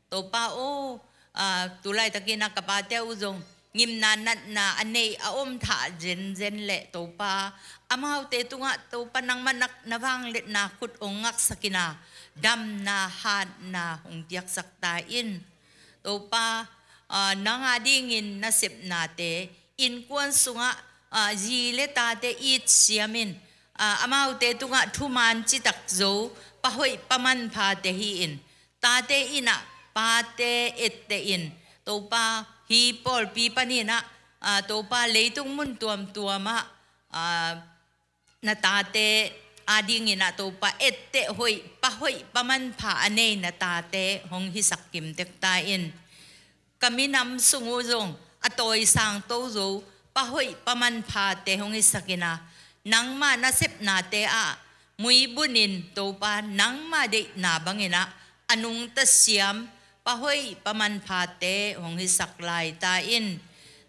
Topa aw, ah, tu laitakin ah ka pate uh zong ngimna natna a neih a om thah zenzen leh Topa, amaute tungah Topa nangmah na vangliatna khut hong ngaksak in ah damna hatna hong piaksak ta in. Topa, ah, nang a dingin na sepnate innkuan sungah, ah, zi le tate itsiamin, ah, amaute tungah thuman citak zo, pahoih pamanphate hi-in, tate in ah pate etteh in, Topa, hih pawlpi panin ah, ah, Topa, leitung mun tuamtuam ah, ah, na tate a dingin ah Topa, etteh hoih, pahoih pamanpha a nei na tate hong hisak kimtek ta in. Ka minam sung uh zong a tawisang to zo, pahoih pamanphate hong hisak in ah, nangmah na sepnate ah muibunin Topa, nangmah deihna bangin ah a nungta siam, pahoih pamanphate hong hisak lai ta in.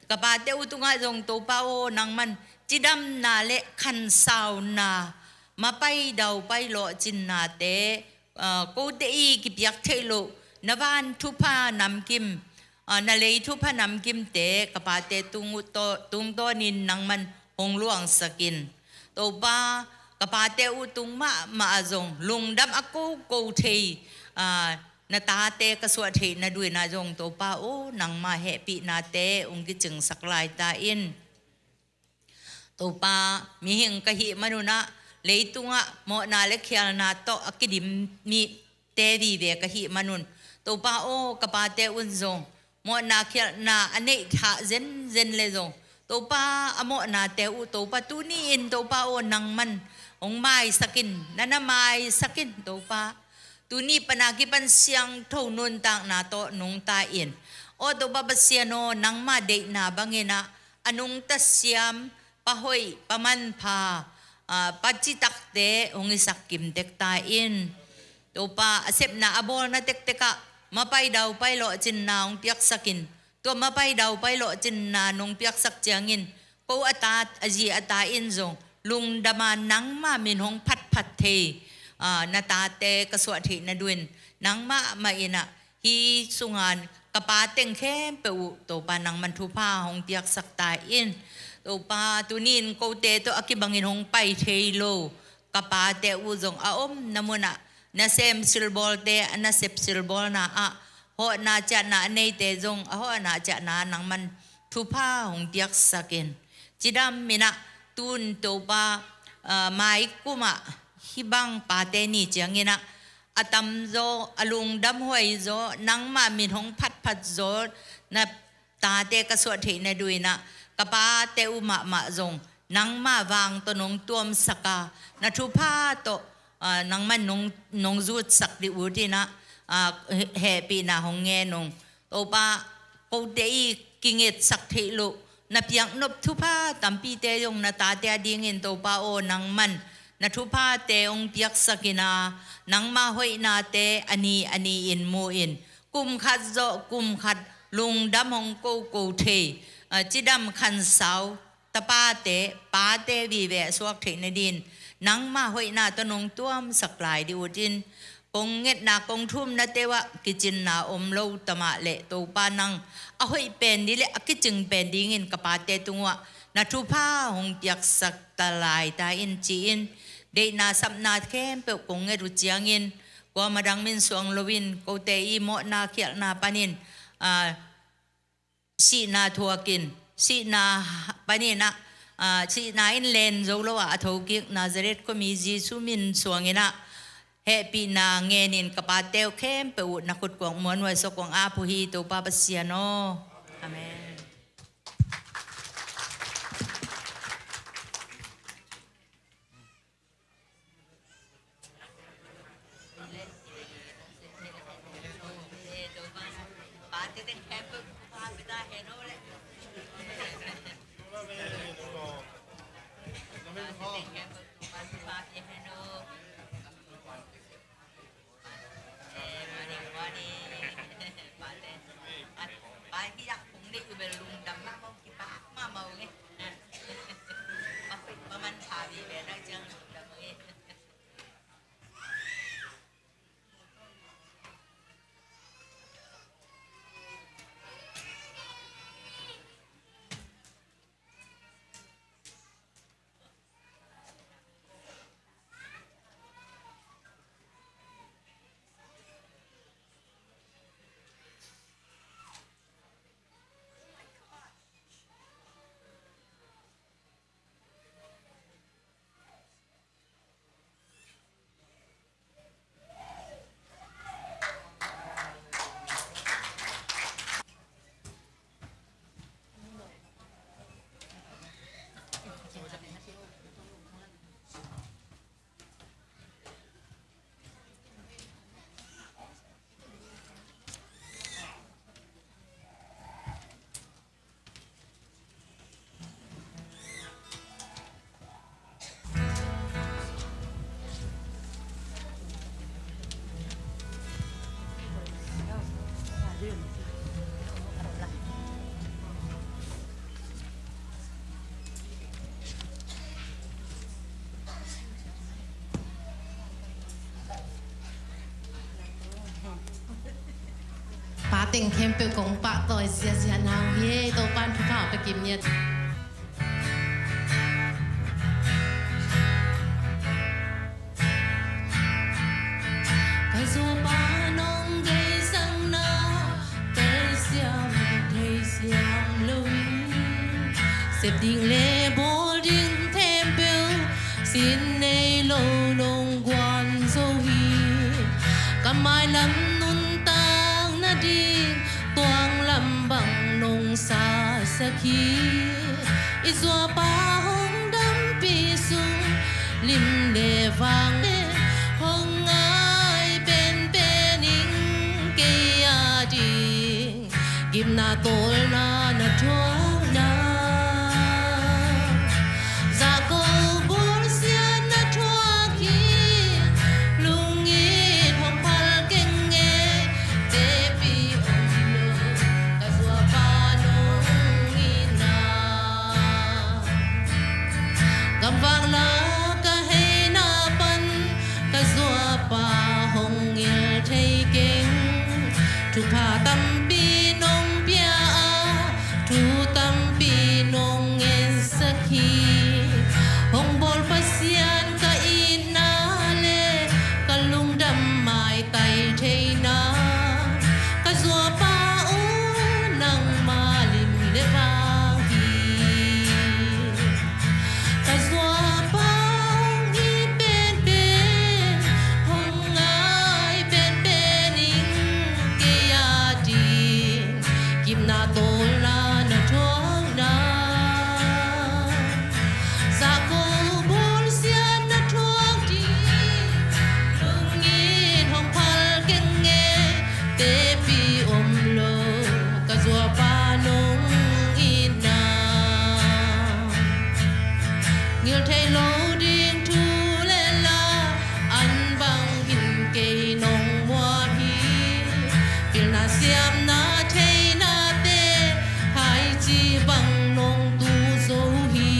Ka pate uh tungah zong Topa aw, nangman cidamna le khansauna, mapai daupai lawhcinnate, ah, kote i kipiak theih loh na van thupha namkim, ah, na lei thupha namkimte ka pate tung uh taw-, tungtawnin nangman hong luangsak in. Topa, ka pate uh tung mahmah ah zong lungdam a koko thei, ah, na tate ka suah theih na duin ah zong Topa aw, nangmah hehpihnate hong kicingsak lai ta in. Topa, mihing ka hih manun ah leitungah mawhna le khialna tawh a kidim mite vive ka hih manun, Topa aw, ka pate un zong mawhna khialhna a neih thah zenzen le zong, Topa, a mawhnate uh Topa, tuni-in Topa aw, nangman hong maisak in, na na maisak in Topa. Tuni pana kipan siangtho nuntakna tawh nungta in, aw Topa Pasian aw, nangmah deihna bangin ah a nungta siam, pahoih pamanpha, ah, pacitakte hong hisak kimtek ta in. Topa, a sepna a bawlna tektek ah mapai daupai lawhcinna hong piaksak in, tua ma pai dau pai lawh cinna nong piaksak ciangin, ko a ta, a zi a ta in zong lungdama nangma min hong phatphat thei, aa, na tate ka suah theih na duin nangmah mah in ah, hih sungan ka pa teng khempeuh uh Topa nangman thupha hong piaksak ta in. Topa, tuni in kote tawh a kibangin hong pai thei lo ka pate uh zong a omna munah nasem silbawlte a nasep silbawlna ah, hawhna ciahna a neite zong a hawhna ciahna nangman thupha hong piaksak in. Cidam in ah, tun Topa, aa, mai kumah hih bang pate ni ciangin ah, a tamzaw, a lungdamhuai zaw, nangma min hong phatphat zaw na tate ka suah theih na duin ah, ka pate uh mahmah zong nangma vang tawh nong tuamsak a, na thupha tawh, aa, nangman nong, nong zutsak dih uh in ah, aa, he-, hehpihna hong ngen ung. Topa, kote i kingetsak theih loh na piaknop thupha tampite zong na tate a dingin Topa aw, nangman na thuphate hong piaksak in ah, nangma hoihnate a ni a ni-in mu in, kum khat zawh kum khat lungdam hong koko thei, aa, cidam khansau tapate, pate vive a suak theih nadin nangma hoihna tawh nong tuamsak lai dih uh in, kong ngetna kong thumnate uh ah kicinna om lo ta mah leh Topa, nang a hoih pen dih leh a kicing pen dingin ka pate tung uh ah na thupha hong piaksak ta lai ta in ci-in, deihna sapna khempeuh kong nget uh ciangin, kuamah dang min suang loin kote i mawhna khialhna panin, aa, sihna thuakin, sihna panin ah, aa, sihna in len zo lo ah a thokik Nazareth khuami Jesu min suangin ah hehpihna ngenin ka pate uh khempeuh uh na khut kuang muanhuai sawk kuang ap uh hi, Topa Pasian aw. Amen. Pa teng khempeuh kong pahtawi ziahziah na uh hi. Topa'n thupha hong pia kim ni. Ka zuapa nong deihsakna theisiam, theisiam lo hi. Sep ding le bawl ding khempeuh sin nei lo nong guan zo hi. Ka mailam nuntak nading tuanglam bang nong sasak hi. I zuapa hong dampi sung lim le vang le hong ngai penpen ing. Kei a ding gimna tawlna na thuak na, zahko bawlsiatna thuak hi. Lungit hong phal keng e, tepi om lo ka zuapa. Gamvakna ka heina pan ka zuapa hong ngil thei keng. Thupha tampi nong pia a, thu tampi nong ngensak hi. Hong bawl Pasian ka itna le ka lungdam maitai theina, ka zuapa aw nangma lim le vang hi. Ka zuapa hong it penpen, hong ngai penpen in kei a ding gimna tawlna na thuakna. Zahko bawlsiatna thuak ding lungin hong phal keng e. Tepi om lo ka zuapa nong itna. Ngil thei lo ding thu le la an bangin kei nong muak hi. Pilna siamna theinate haici bang nong tu zo hi.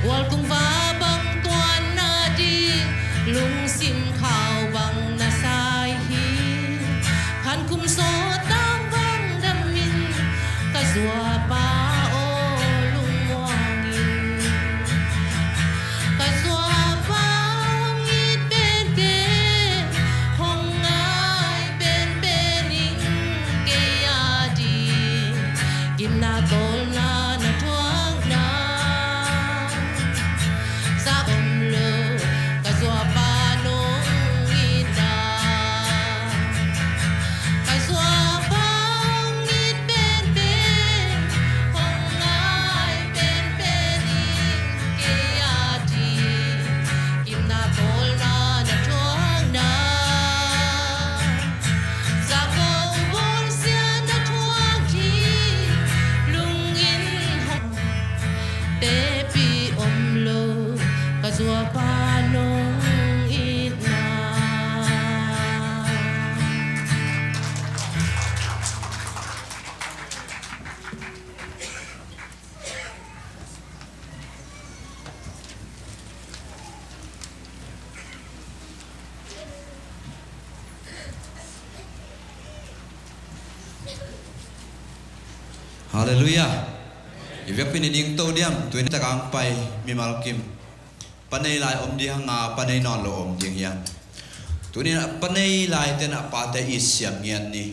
Gualtung va bang tuanna ding lungsim khau bang na sai hi. Khan kum sawt tang bang damin ka zuapa aw lungmuang in. Ka zuapa hong it penpen, hong ngai penpen in kei a ding gimna tawlna na thuakna. Zak om lo ka zuapa nong itna. Ka zuapa hong it penpen, hong ngai penpen in kei a ding gimna tawlna na thuakna. Zahko bawlsiatna thuak ding lungin hong tepi om lo ka zuapa nong itna. Halleluiah. I vekpi ni ding to diam, tuni tak ang pai mimal kim. Pa nei lai om ding hang a, pa nei nawn lo om ding hiam? Tuni in ah pa nei lai ten ah pate it siam ngiat ni.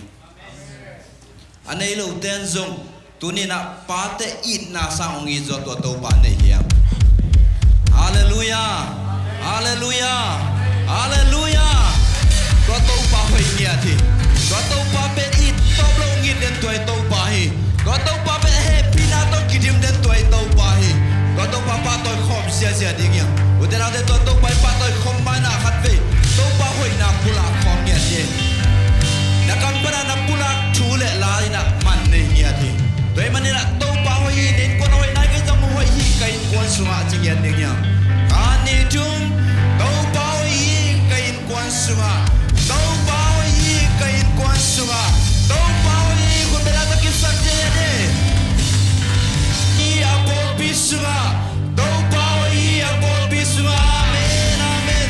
A nei lo ten zong tuni in ah pate itna sang hong it zaw tua Topa nei hiam? Halleluiah. Halleluiah. Halleluiah. Tua Topa hoih ngiat hi. Tua Topa pen it tawp lo hong it den tua hi Topa hi. Tua Topa pen a hehpihna tawh kidim den tua hi Topa hi. Tua Topa pahtawi khawm ziazia ding hiam? Ute naute, tua Topa i pahtawi khawm maina khat vei Topa hoihna pulak khawm ngiat hi. Na kam pana na pulak thu le la in ah man nei ngiat hi. Tua ahih manin ah Topa hoih hi, na innkuan hoih nai kei zong hoih hi, ka innkuan sungah ci ngiat ding hiam? Khat, nih, thum. Topa hoih hi, ka innkuan sungah. Topa hoih hi, ka innkuan sungah. Topa hoih hi, khut beng a tawh kipsak dede. Hi a pawlpi sungah. Topa hoih hi a pawlpi sungah. Amen, amen.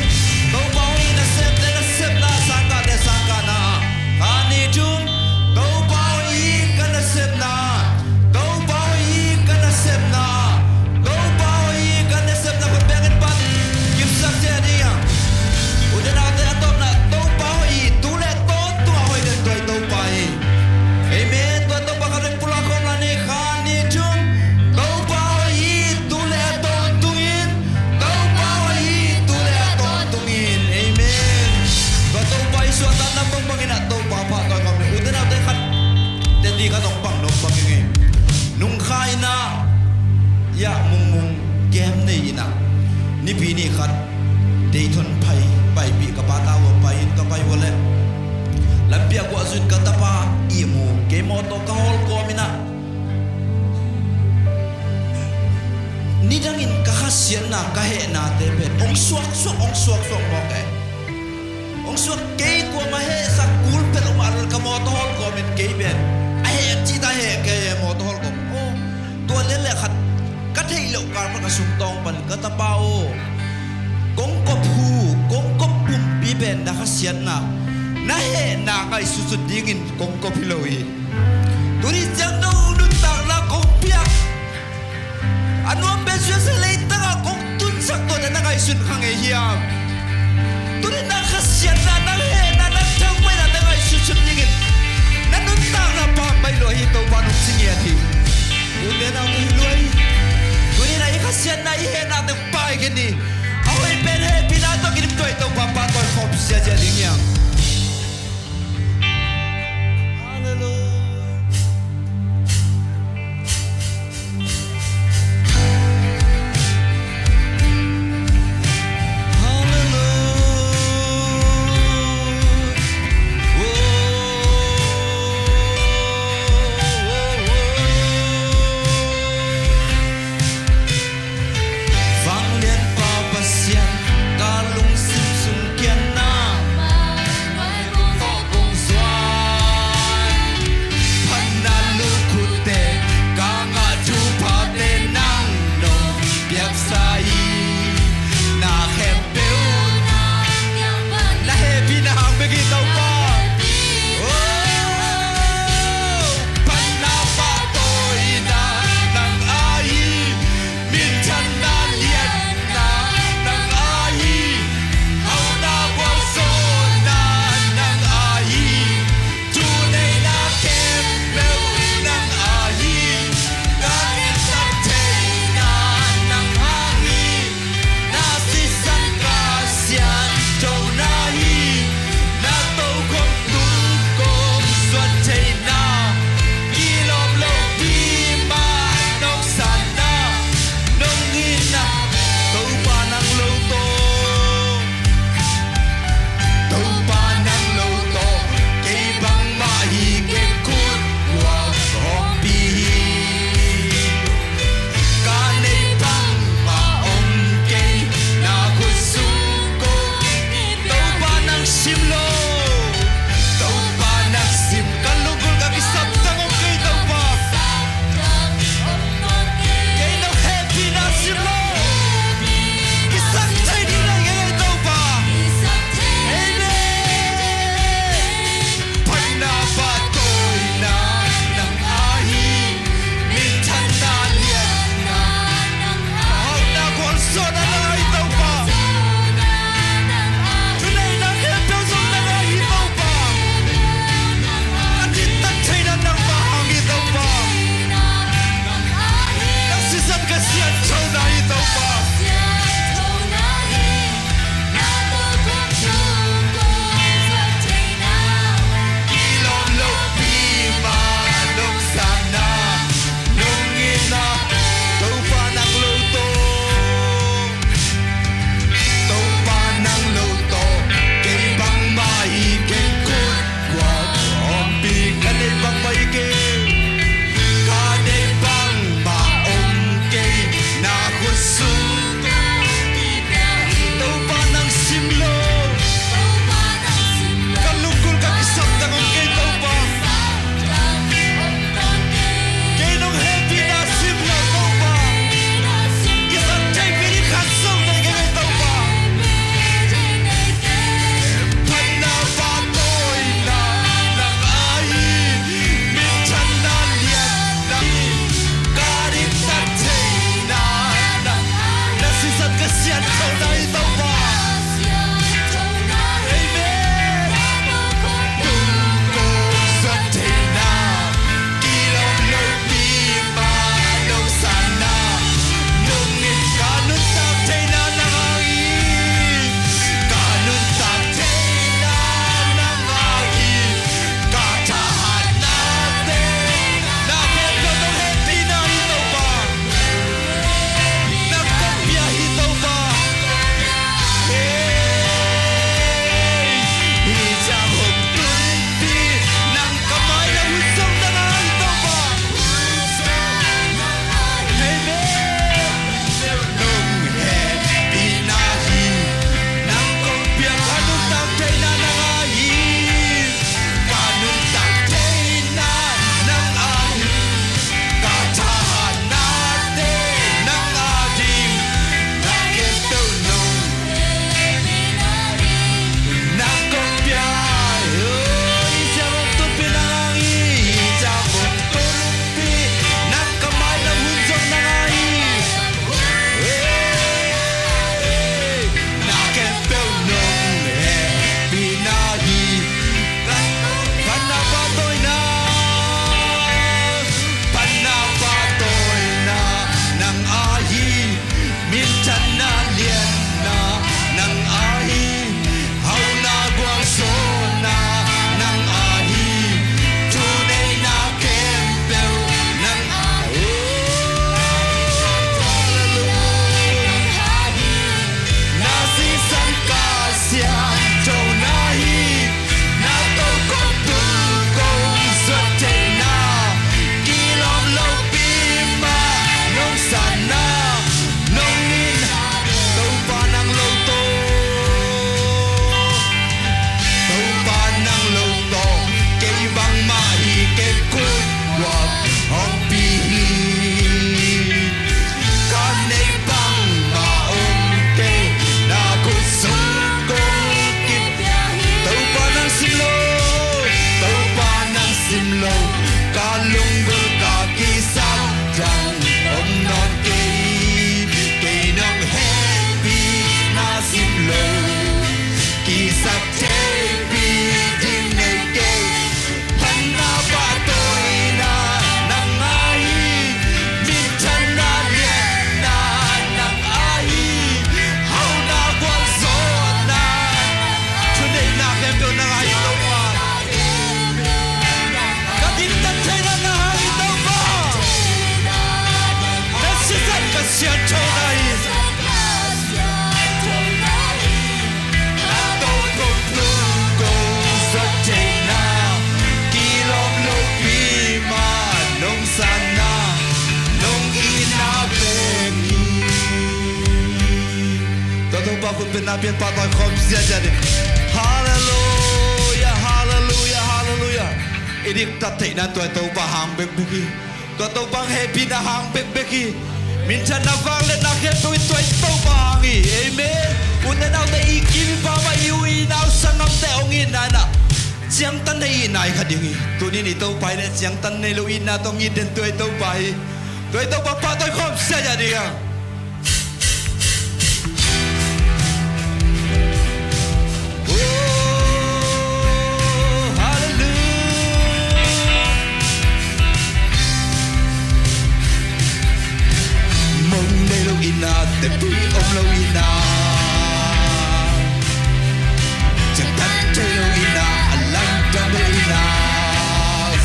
Topa hoih hi, nasepte nasepna, sangkahte sangkahna. Khat, nih, thum. Topa hoih hi ka nasepna. Topa hoih hi ka nasepna. Topa hoih hi ka nasepna. Khut bengin pan kipsak cia ding a. Ute naute, a tawpna Topa hoih hi. Tu le tawntung a hoih den tua hi Topa hi. Amen. Tua Topa khat in pulak khawm lai ni. Khat, nih, thum. Topa hoih hi tu le a tawntungin. Topa hoih hi tu le a tawntungin. Amen. Tua Topa i suahtakna bangbangin ah Topa pahtawi khawm ni. Ute naute, khat teti khat hong pang nop bang ing ei. Nungkha in ah, ya, mungmung kem nei in ah, nipi ni khat Dayton pai, paipih ka pa ta ua pai in ka pai ua leh lampi ah guah zui in ka tapa ihmu, kei mawtaw ka hawl kawm in ah, nidangin ka khasiatna, ka hehnate pen hong suaksuak, hong suaksuak mawk e. Hong suak kei, kuamah hehsak kul peuhmah lo, ka mawtaw hawl kawm in kei pen a heh cih ta heh kei e, mawtaw hawl kawm. Aw, tua lian leh khat ka theih Deuhkal khat ka sungtawng pan, ka tapa aw, kong kop hu, kong kop pumpi pen na khasiatna, na hehna ngaihsutsut dingin kong kop hi lo hi. Tuni ciang no nuntakna kong piak, a nuam pen susia leitangah kong tunsak tuan na ngaihsun kha ngei hiam? Tuni na khasiatna, na hehna, na thangpaihna na ngaihsutsut dingin na nuntakna pammaih lua hi, Topa nong ci ngiat hi. Ute naute hi lua hi. Tuni na i khasiatna, i hehna teng paikhia ni. A hoih pen hehpihna tawh kidim tuai Topa pahtawi khawm siasia ding hiam? Hallelujah. Vanglianpa Pasian, ka lungsim sung kianna, kong zuan. Phatna lukhutte, ka ngah thuphate nang nong piaksa hi. Na khempeuh na hehpihna hang bek hi Topa. Oh, phatna pahtawina nang ahi. Minthanna liatna nang ahi. Hauhna gualzawhna nang ahi. Thuneihna khempeuh nang ahi. Ka kipsak theihna nang ahi. Na sisan ka siangthona hi. Na tokhom tung kong zuat theihna, kilawm lopi mah nong sanna, nong itna, Topa nang lo tawh. Topa nang lo tawh, kei bangmah hi kei khut kua hawmpi hi. Ka neih bangmah om kei, na khut sung kong Topa nang sim lo. Topa nang sim, ka lunggulh ka kisap tang om kei Topa. Kei nong hehpihna sim lo. Kisap thei ding nang kei Topa. Amen. Phatna pahtawina nang ahi. Minthanna liatna nang ahi. Hauhna gualzawhna nang ahi Topa. Thuneihna khempeuh zong nang ahi Topa. Ka dittak theihna nangmah hang hi Topa. Nang sisan ka siangthona hi Topa. Topa nang lo tawh, Topa nang lo tawh, kei bangmah hi kei khut kua hawmpi, ka neih bangmah hi kei, ka neih bangmah om kei, na khut sung Topa nang sim lo. Ka lunggulh ka kisap tang om kei Topa. Kei nong hehpihna sim lo Topa. Kisap thei pi ding khat zong nei kei Topa. Phatna pahtawina nang ahi. Minthanna liatna, ka dittak theihna nang, na sisan ka siangthona hi Topa. Amen. Tung kong zuat theihna, kilawm lopi mah nong sanna, nong it ka nuntak theihna nang ahi. Ka nuntak theihna nang ahi. Ka thahatnate na khempeuh nong hehpihna hi Topa. Nang kong pia hi Topa. Topa khut bengna pian pahtawi khawm siasia ding. Halleluia, halleluia, halleluia. I diktat theihna tua Topa hang bekbek hi. Tua Topa hehpihna hang bekbek hi. Minthanna vangliatna khempeuh in tua Topa hang hi. Amen. U te nau te, i kim i pam ah i u i nau sanggamte hong itna in ah ciangtan nei itna hi kha ding hi. Tuni in i Topa hi leh ciangtan nei lo itna tawh hong it den tua Topa hi. Tua Topa pahtawi khawm siasia ding a. Oh, halleluia. Mong nei lo itna, tepi om lo itna. Ciangtan thei lo itna, a lamdang lo itna.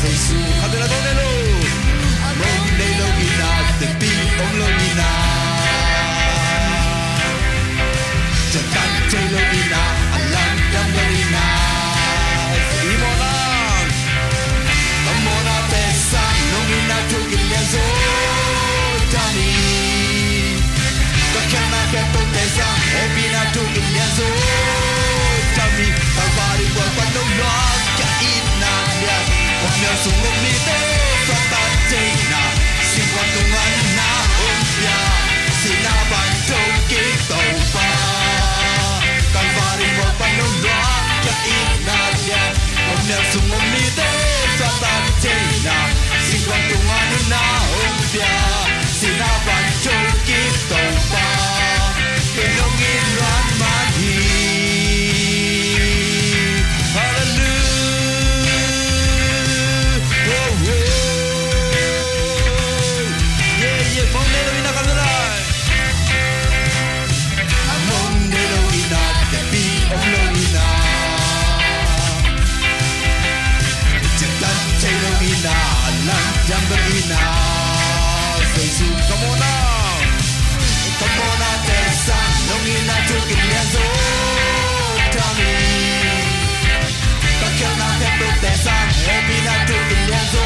Jesu, khat vei la mong nei lo. Mong nei lo itna, tepi om lo itna. Ciangtan thei lo itna, a lamdang lo itna. I mawhna, ka mawhnate sang nong itna thu kilian zo tam hi. Ka khialhna khempeuhte sang hehpihna thu kilian zo tam hi. Kalvari mual pan nong luang ka itna lian, khuamial sung um mite suahtak theihna, singkhuam tungah na hong pia, sihna van thokik Topa. Kalvari mual pan nong luang ka itna lian, khuamial sung um mite suahtak theihna, singkhuam tungah na hong pia, sihna van thokik Topa, kei nong it luat man hi. Halleluia. Oh, oh. Yeah, yeah, mong nei lo itna khat vei la. Mong nei lo itna, tepi om lo itna. Ciangtan thei lo itna, lamdang lo itna. Jesu, ka mawhna, ka mawhnate sang nong itna thu kilian zo tam hi. Ka khialhna khempeuhte sang hehpihna thu kilian zo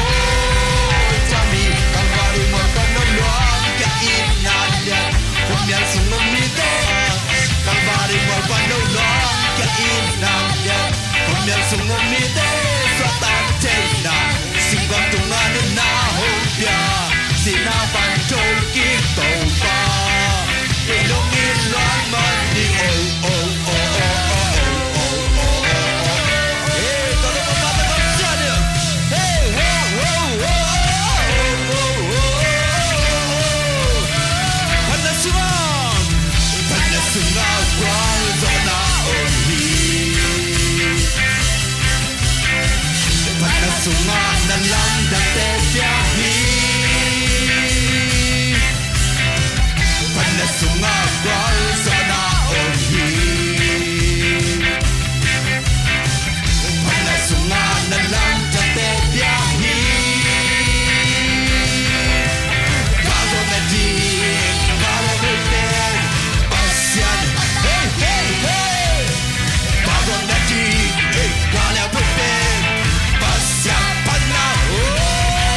tam hi. Kalvari mual pan nong luang ka itna lian, khuamial sung um mite. Kalvari mual pan nong luang ka itna lian, khuamial sung um mite suahtak theihna, singkhuam tungah na hong pia, sihna van thokik Topa, kei nong it luat man hi. Oh, oh, oh. Hey, ka lawm a pate khawm sia dia. Hey, ho, ho, ho. Phatna sungah, phatna sungah gualzawhna om hi. Phatna sungah na lamdangte pia hi. Phatna sungah gualzawhna om hi. Phatna sungah na lamdangte pia hi. Gualzawhna ding, gualzawhna ding, Pasian. Hey, hey, hey. Gualzawhna ding, hey, gualzawhna ding, Pasian phatna. Oh.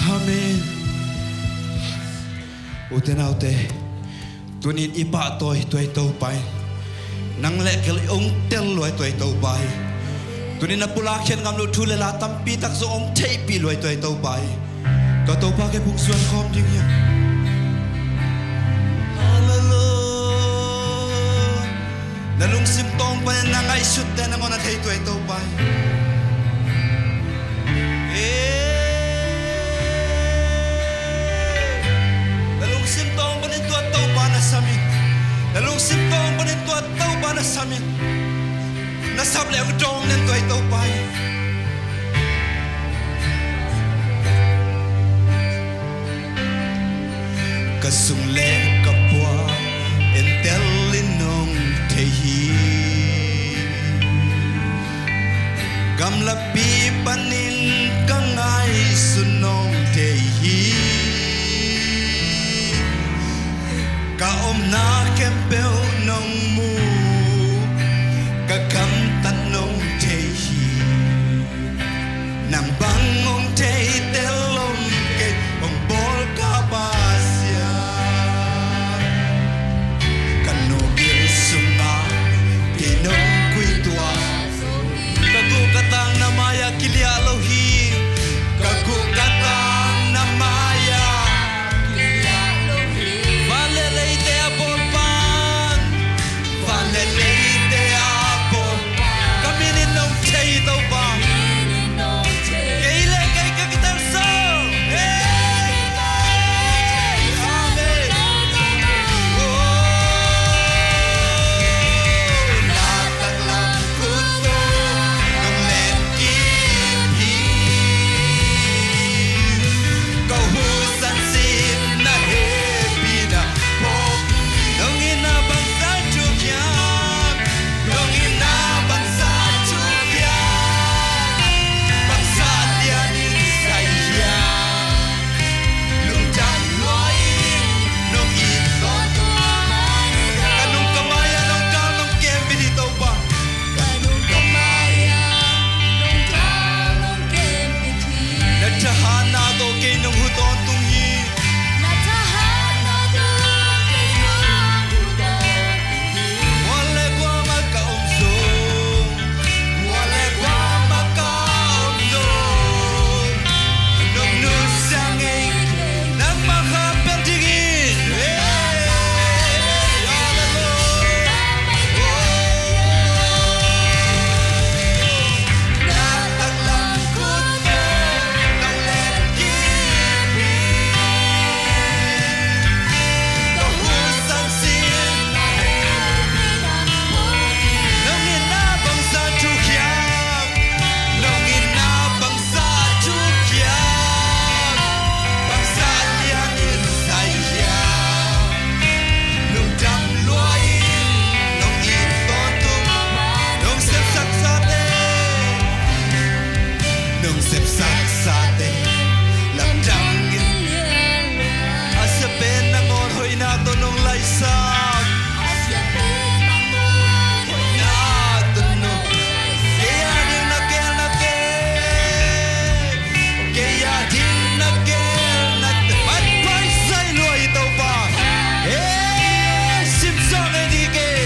Amen. Ute naute, tunin i pahtawi tua i Topa in nang le kei hong tel lua i tua i Topa hi. Tunin na pulak khiat ngam loh thu le la tampi tak zong hong theihpih lua i tua i Topa hi. Tua Topa kei phungsuan khawm ding hi. Hallelujah. Na lungsim tawng panin na ngaihsutte nangawn a thei tua i Topa hi. Eh, na lungsim tawng panin tua Topa na sam in. Na lungsim tawng panin tua Topa na sam in. Na sap le hong dawng nen tua i Topa hi. Ka sung le ka puak entel in nong thei hi. Gamlapi panin ka ngaihsun nong thei hi. Ka omna khempeuh nong mu, ka gamtat nong thei hi. Nang bang hong thei tel om kei, hong bawl ka Pasian. Ka nu bil sungah kei nong kuituah. Ka guh ka tang na mai-ah kiliah lo hi. Ka guh ka tang na mai-ah kiliah lo hi. Van le leite a bawl pan, van le leite a bawl pan, ka min in nong thei Topa. Kei le kei ka kitelsa. Hey! Amen. Oh, na taklam khut tawh nong letkip hi. Ka husan sin na hehpihna phawk. Nong itna bangzah thuk hiam? Nong itna bangzah thuk hiam? Bangzah lian in sai hiam? Lungdam lua-in nong it tawntung. Ka nung ka mai-ah nong dal nong kempit hi Topa. Ka nung ka mai-ah nong dal nong kempit hi. Na thahatna tawh kei nong hu tawntung hi. Na thahatna tawh kei nong hu tawntung hi. Mual le guam ah ka om zong, mual le guam ah ka om zong, nong nusia ngei kei, nangmah kha pel dingin. Hey! Hallelujah. Oh. Na taklam khut tawh nong letkip hi. Ka husan sin nong itna bangzah thuk hiam? Nong itna bangzah thuk hiam? Bangzah lian in sai hiam? Lungdam lua-in nong it tawntung. Nong sepsak sate, nong sepsak sate, lamdang in. A sia pen nangawn hoihna tawh nong laisak. A sia pen nangawn hoihna tawh nong laisak. Kei a ding na gelnate, kei a ding na gelnate, man paisai lua hi Topa. Hey, simsawng ei ding kei,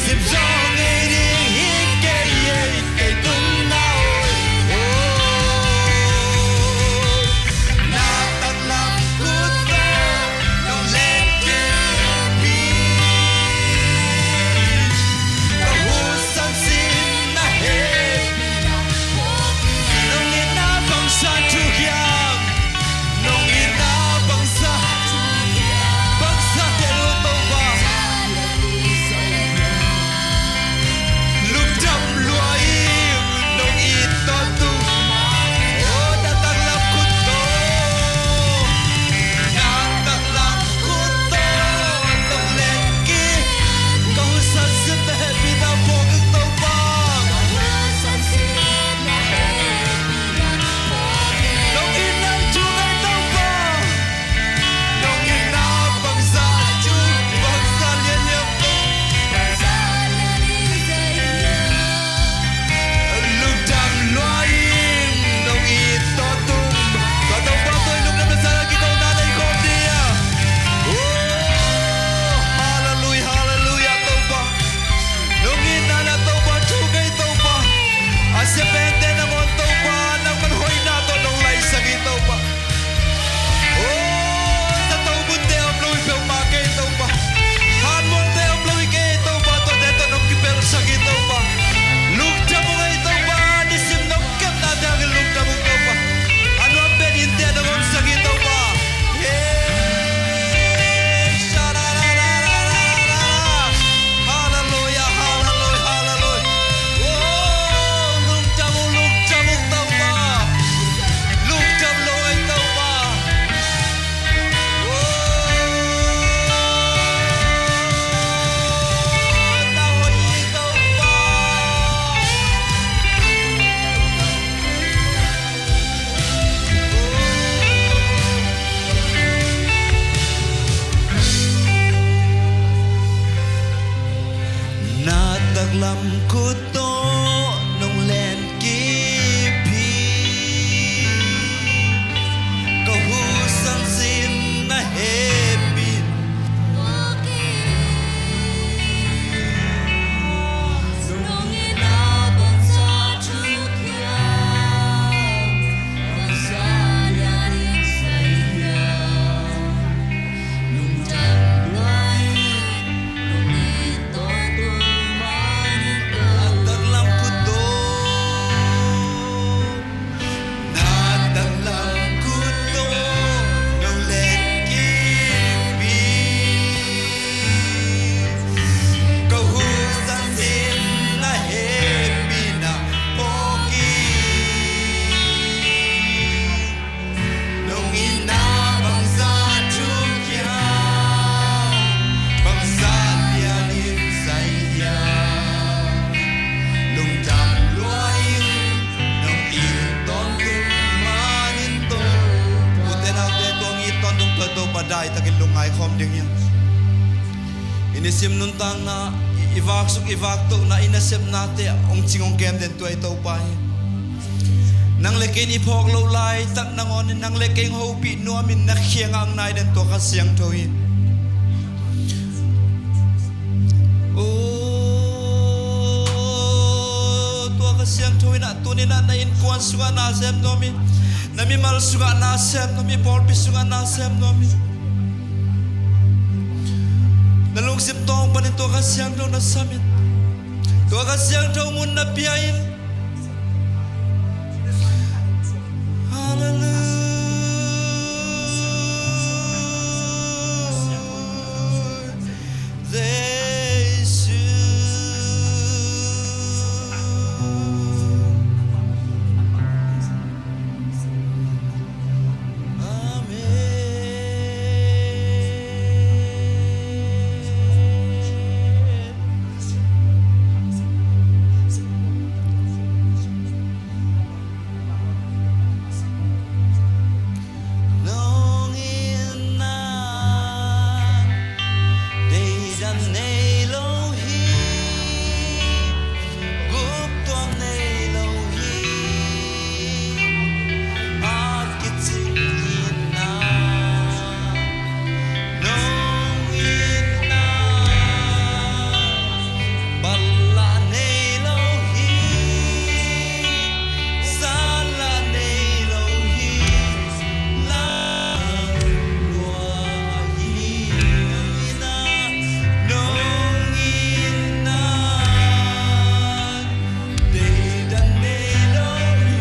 simsawng ei ding hi kei, ei kei tung na. Oh. Takin lungngai khawm ding hi. I nisim nuntakna, i, i vaksuk, i vaktohna, i nasepnate hong cing hong kem den tua i Topa hi. Nang le kei in i phawk loh laitak nangawn in nang le kei hong hopih nuamin na kiangah hong nai den tua Kha Siangtho hi. Oh, tua Kha Siangtho in ah tuni in ah na innkuan sungah na sem nuam hi. Na mimal sungah na sem nuam hi, pawlpi sungah na sem nuam hi. Na lungsim tawng panin tua Kha Siangtho na sam in. Tua Kha Siangtho mun na pia in. Hallelujah. Jesu. Amen. Nong itna deidan nei lo hi, guptuam nei lo hi, a kicing itna. Nong itna, banlah nei lo hi, sanlah nei lo hi, lam lua hi. Nong itna, nong itna, deidan nei lo hi,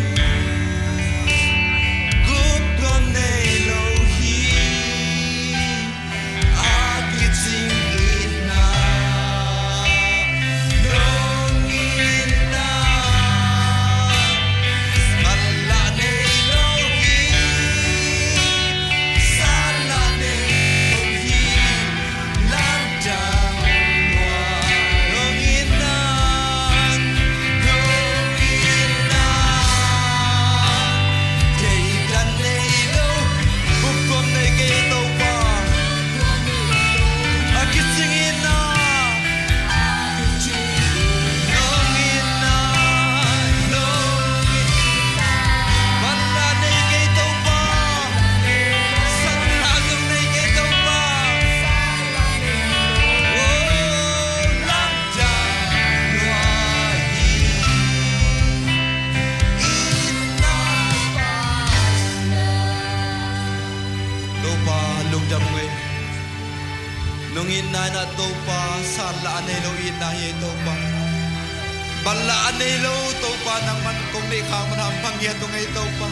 guptuam nei lo hi. A kicing itna, nong itna, banlah nei lo hi, sanlah nei lo hi, lamdang lua. Nong itna, nong itna, deidan nei lo, guptuam nei kei Topa. A kicing itna, nong itna, nong itna, banlah nei kei Topa, sanlah zong nei kei Topa. Oh, lamdang lua hi. Itna Topa lungdam ung ei. Nong itna in ah Topa, sanlah a nei lo itna hi ei Topa. Banlah a nei lo Topa, nangman kong neih khak man hampha ngiat ung ei Topa.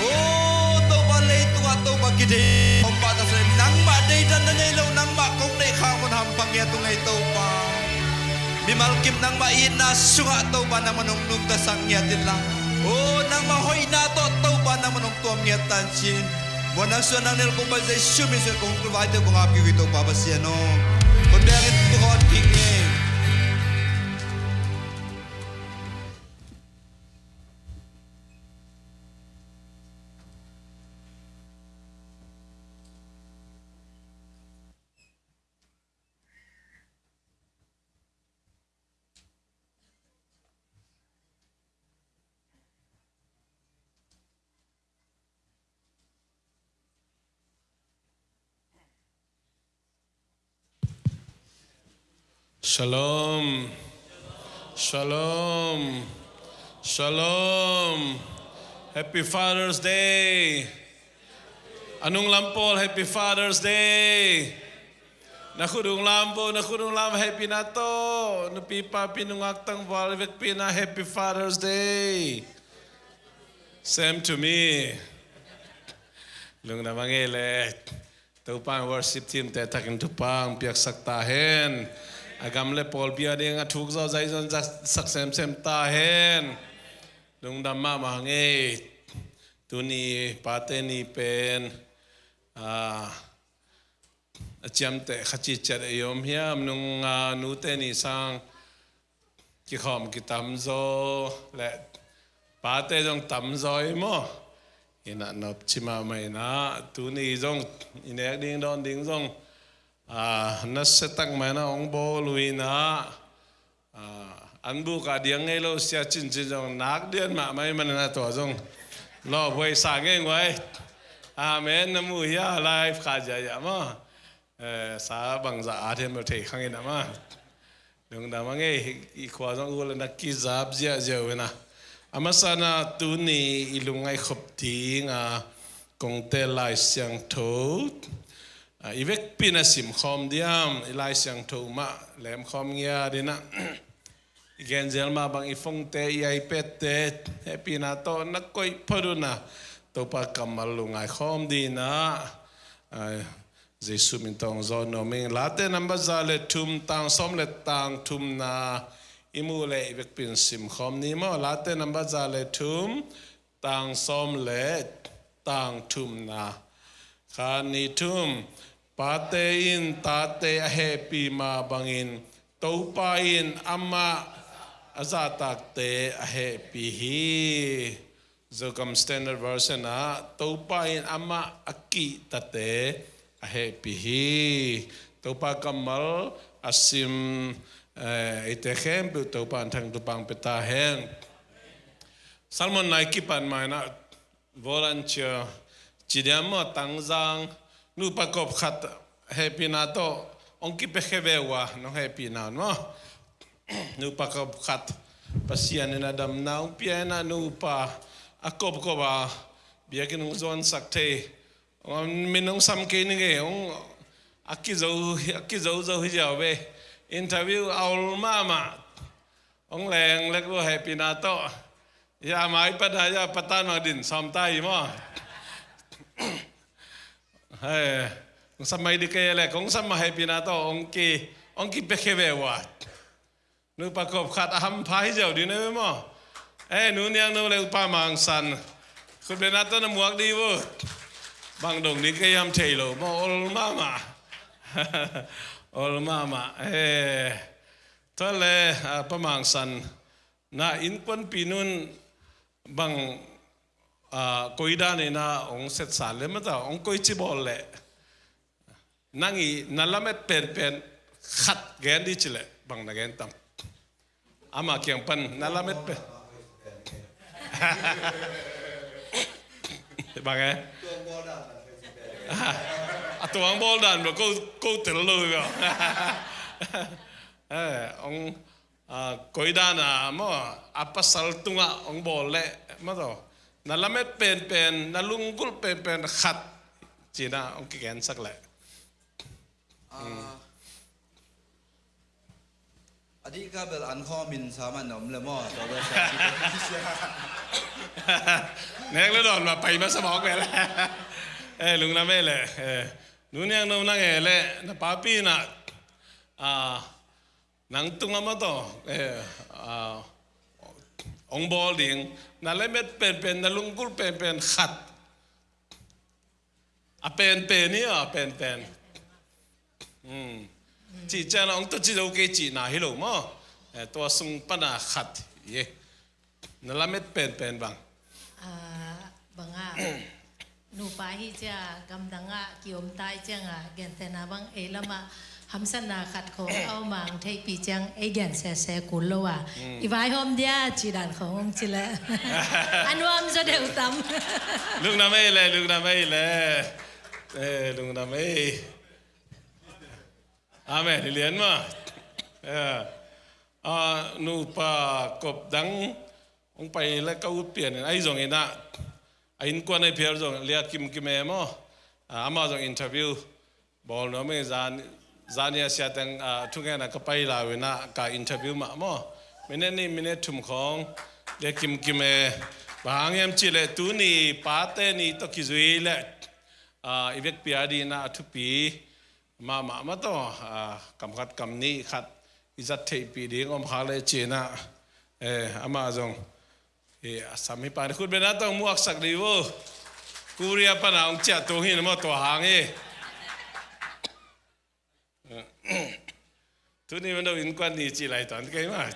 Oh Topa, leitungah Topa kidei om pah ta seh, nangmah deidan na nei lo, nangmah kong neih khak man hampha ngiat ung ei Topa. Mimal kim nangmah itna sungah Topa nangman hong nungtasak ngiat inla, oh nangmah hoihna tawh Topa nangman hong tuam ngiat ta in ci-in, muan nang suan nang nel kong pai Jesu min suan kong vaite kong ap kik uh hi Topa Pasian aw. Kong biakinn tuk hawt kik ing ei. Shalom. Shalom. Shalom. Happy Father's Day. A nunglam pawl, Happy Father's Day. Na khut ung lam vo, na khut ung lam, happy na tawh. Nupi papi nungak tangval vekpi in ah Happy Father's Day. Same to me. Lungdam a ngei le. Topa in worship team te thakin thupha hong piaksak ta hen. A gam le pawlpi a ding a thuk zawh zai zon sak semsem ta hen. Lungdam mahmah ngei. Tuni Pate Ni pen, ah, a ciamteh kha citciat ei om hiam, nung, ah, Nute Ni sang kikhawm kitamzaw le pate zong tamzaw ei maw? Ina nopci mahmah ina, tuni zong i nek ding dawn ding zong, ah, nasia tak mah ina hong bawl uh ina, ah, an buk ah diang ngei lo sia cincin zong nak dian mahmah i man ina tua zong lawphuai sa ngei nguai. Amen. Na mu hia live kha ziahziah maw? Eh, sa bangzah a thiam lo thei khang ina maw? Lungdam a ngei, i khua zong uh le na kizap ziahziah uh ina. A masa na tuni i lungngaih khop ding a kong tel Lai Siangtho, ah, i vekpi na simkhawm diam, i Lai Siangtho mah lemkhawm ngiat ina. I genzel mah bang i phone te, i iPad te, hehpihna tawh na koih phot uh ina, Topa kammal lungngai khawm ding ina, ah, Jesu min tawh hong zawn nuam ing. Late number za le thum, tang sawm le tang thumna i muh leh i vekpi in simkhawm ni maw? Late number za le thum, tang sawm le tang thumna. Khat, nih, thum. Pate in tate a hehpih mah bangin Topa in amah a zahtakte a hehpih hi. Zogam Standard Version ah, Topa in amah a kihtate a hehpih hi. Topa kammal a sim, eh, eite khempeuh Topa in thangthu pang pia ta hen. Sermon lai kipan mah ina volunteer ci diam maw, Tangzang nupa kop khat hehpihna tawh hong kipiakhia ve uh a, nong hehpihna un maw? Nupa kop khat Pasian in a damna hong pia ina, nupa a kopkop a biakinn hong zuansak thei. Min hong sam kei ni ngei, hong a kizo, a kizo zo hi ziau ve. Interview a ol mahmah. Hong leng lek lua hehpihna tawh. Hia mai pana hia patan mang din sawm ta hi maw? Hei, hong sam mai di kei le, kong sam mah hehpihna tawh hong ki, hong kipiakhia ve uh a. Nupa kop khat a hampha hi ziau ding na ve maw? Eh, Nu Niang No le U Pa Mang San. Khutbetna tawh na muak di uh. Bang dong ding kei hiam thei lo maw, ol mahmah. Ol mahmah. Eh, tua le, ah, Pa Mang San. Na innkuanpih nu in bang, ah, koi dan ina hong setsa le mata, hong koici bawl leh. Nang i na lamet penpen khat gen di ci leh, bang na gen tam? Ama kiang pan na lamet pen. Bang eh? A tuang bawl dan bang ko, ko tel lo bang. Eh, hong, ah, koi dan a maw, a pasal tungah hong bawl leh maw taw, na lamet penpen, na lunggulh penpen khat ci ina hong kigensak leh. Ah, a dih ka bel an khawm in sa man om le maw, tua bel sa. Nek le dawn mah pai masa mawk bel. Eh, lungdam ei le. Eh, Nu Niang No nang ei le, na papi ina, ah, nang tungah maw taw, eh, ah, hong bawl ding, na lamet penpen, na lunggulh penpen khat. A penpen hi a, a penpen. Hmm. Cih ciang hong tua ci zo kei cihna hi lo maw? Eh, tua sung pana khat hi. Na lamet penpen bang? Ah, bang a. Nupa hi cia gamdang ah kiom tai ciang a, gentehna bang ei lamah hamsatna khat khawng a om a, hong theihpih ciang ei gen sese kul lo a. Hmm. I vaihawm dia ci dan khawng hong ci leh. A nuam zaw deuh tam. Lungdam ei le, lungdam ei le. Eh, lungdam ei. Amen. Hi lian mah. Eh, ah, nupa kop dang hong pai le ka ut pian in, ahi zong ina, a innkuan ei phial zong Lia Kim Kim e maw? Ah, ama zong interview bawl nuam e. Zan, zan ia sia teng, ah, thungen a ka pai lau ina ka interview mah maw? Minute nih, minute thum khawng Lia Kim Kim e. Bang hang hiam cih leh tuni pate ni tawh kizui leh, ah, i vekpi a ding ina a thupi mahmah maw taw, ah, kam khat kam nih khat i zat theihpih ding om khak leh ci ina, eh, amah zong, eh, a sam hi pan khutbetna tawh muaksak dih uh. Korea pana hong ciah tung hi na maw, tua hang hi. Tuni man do innkuan ni cih lai tuan kei mah.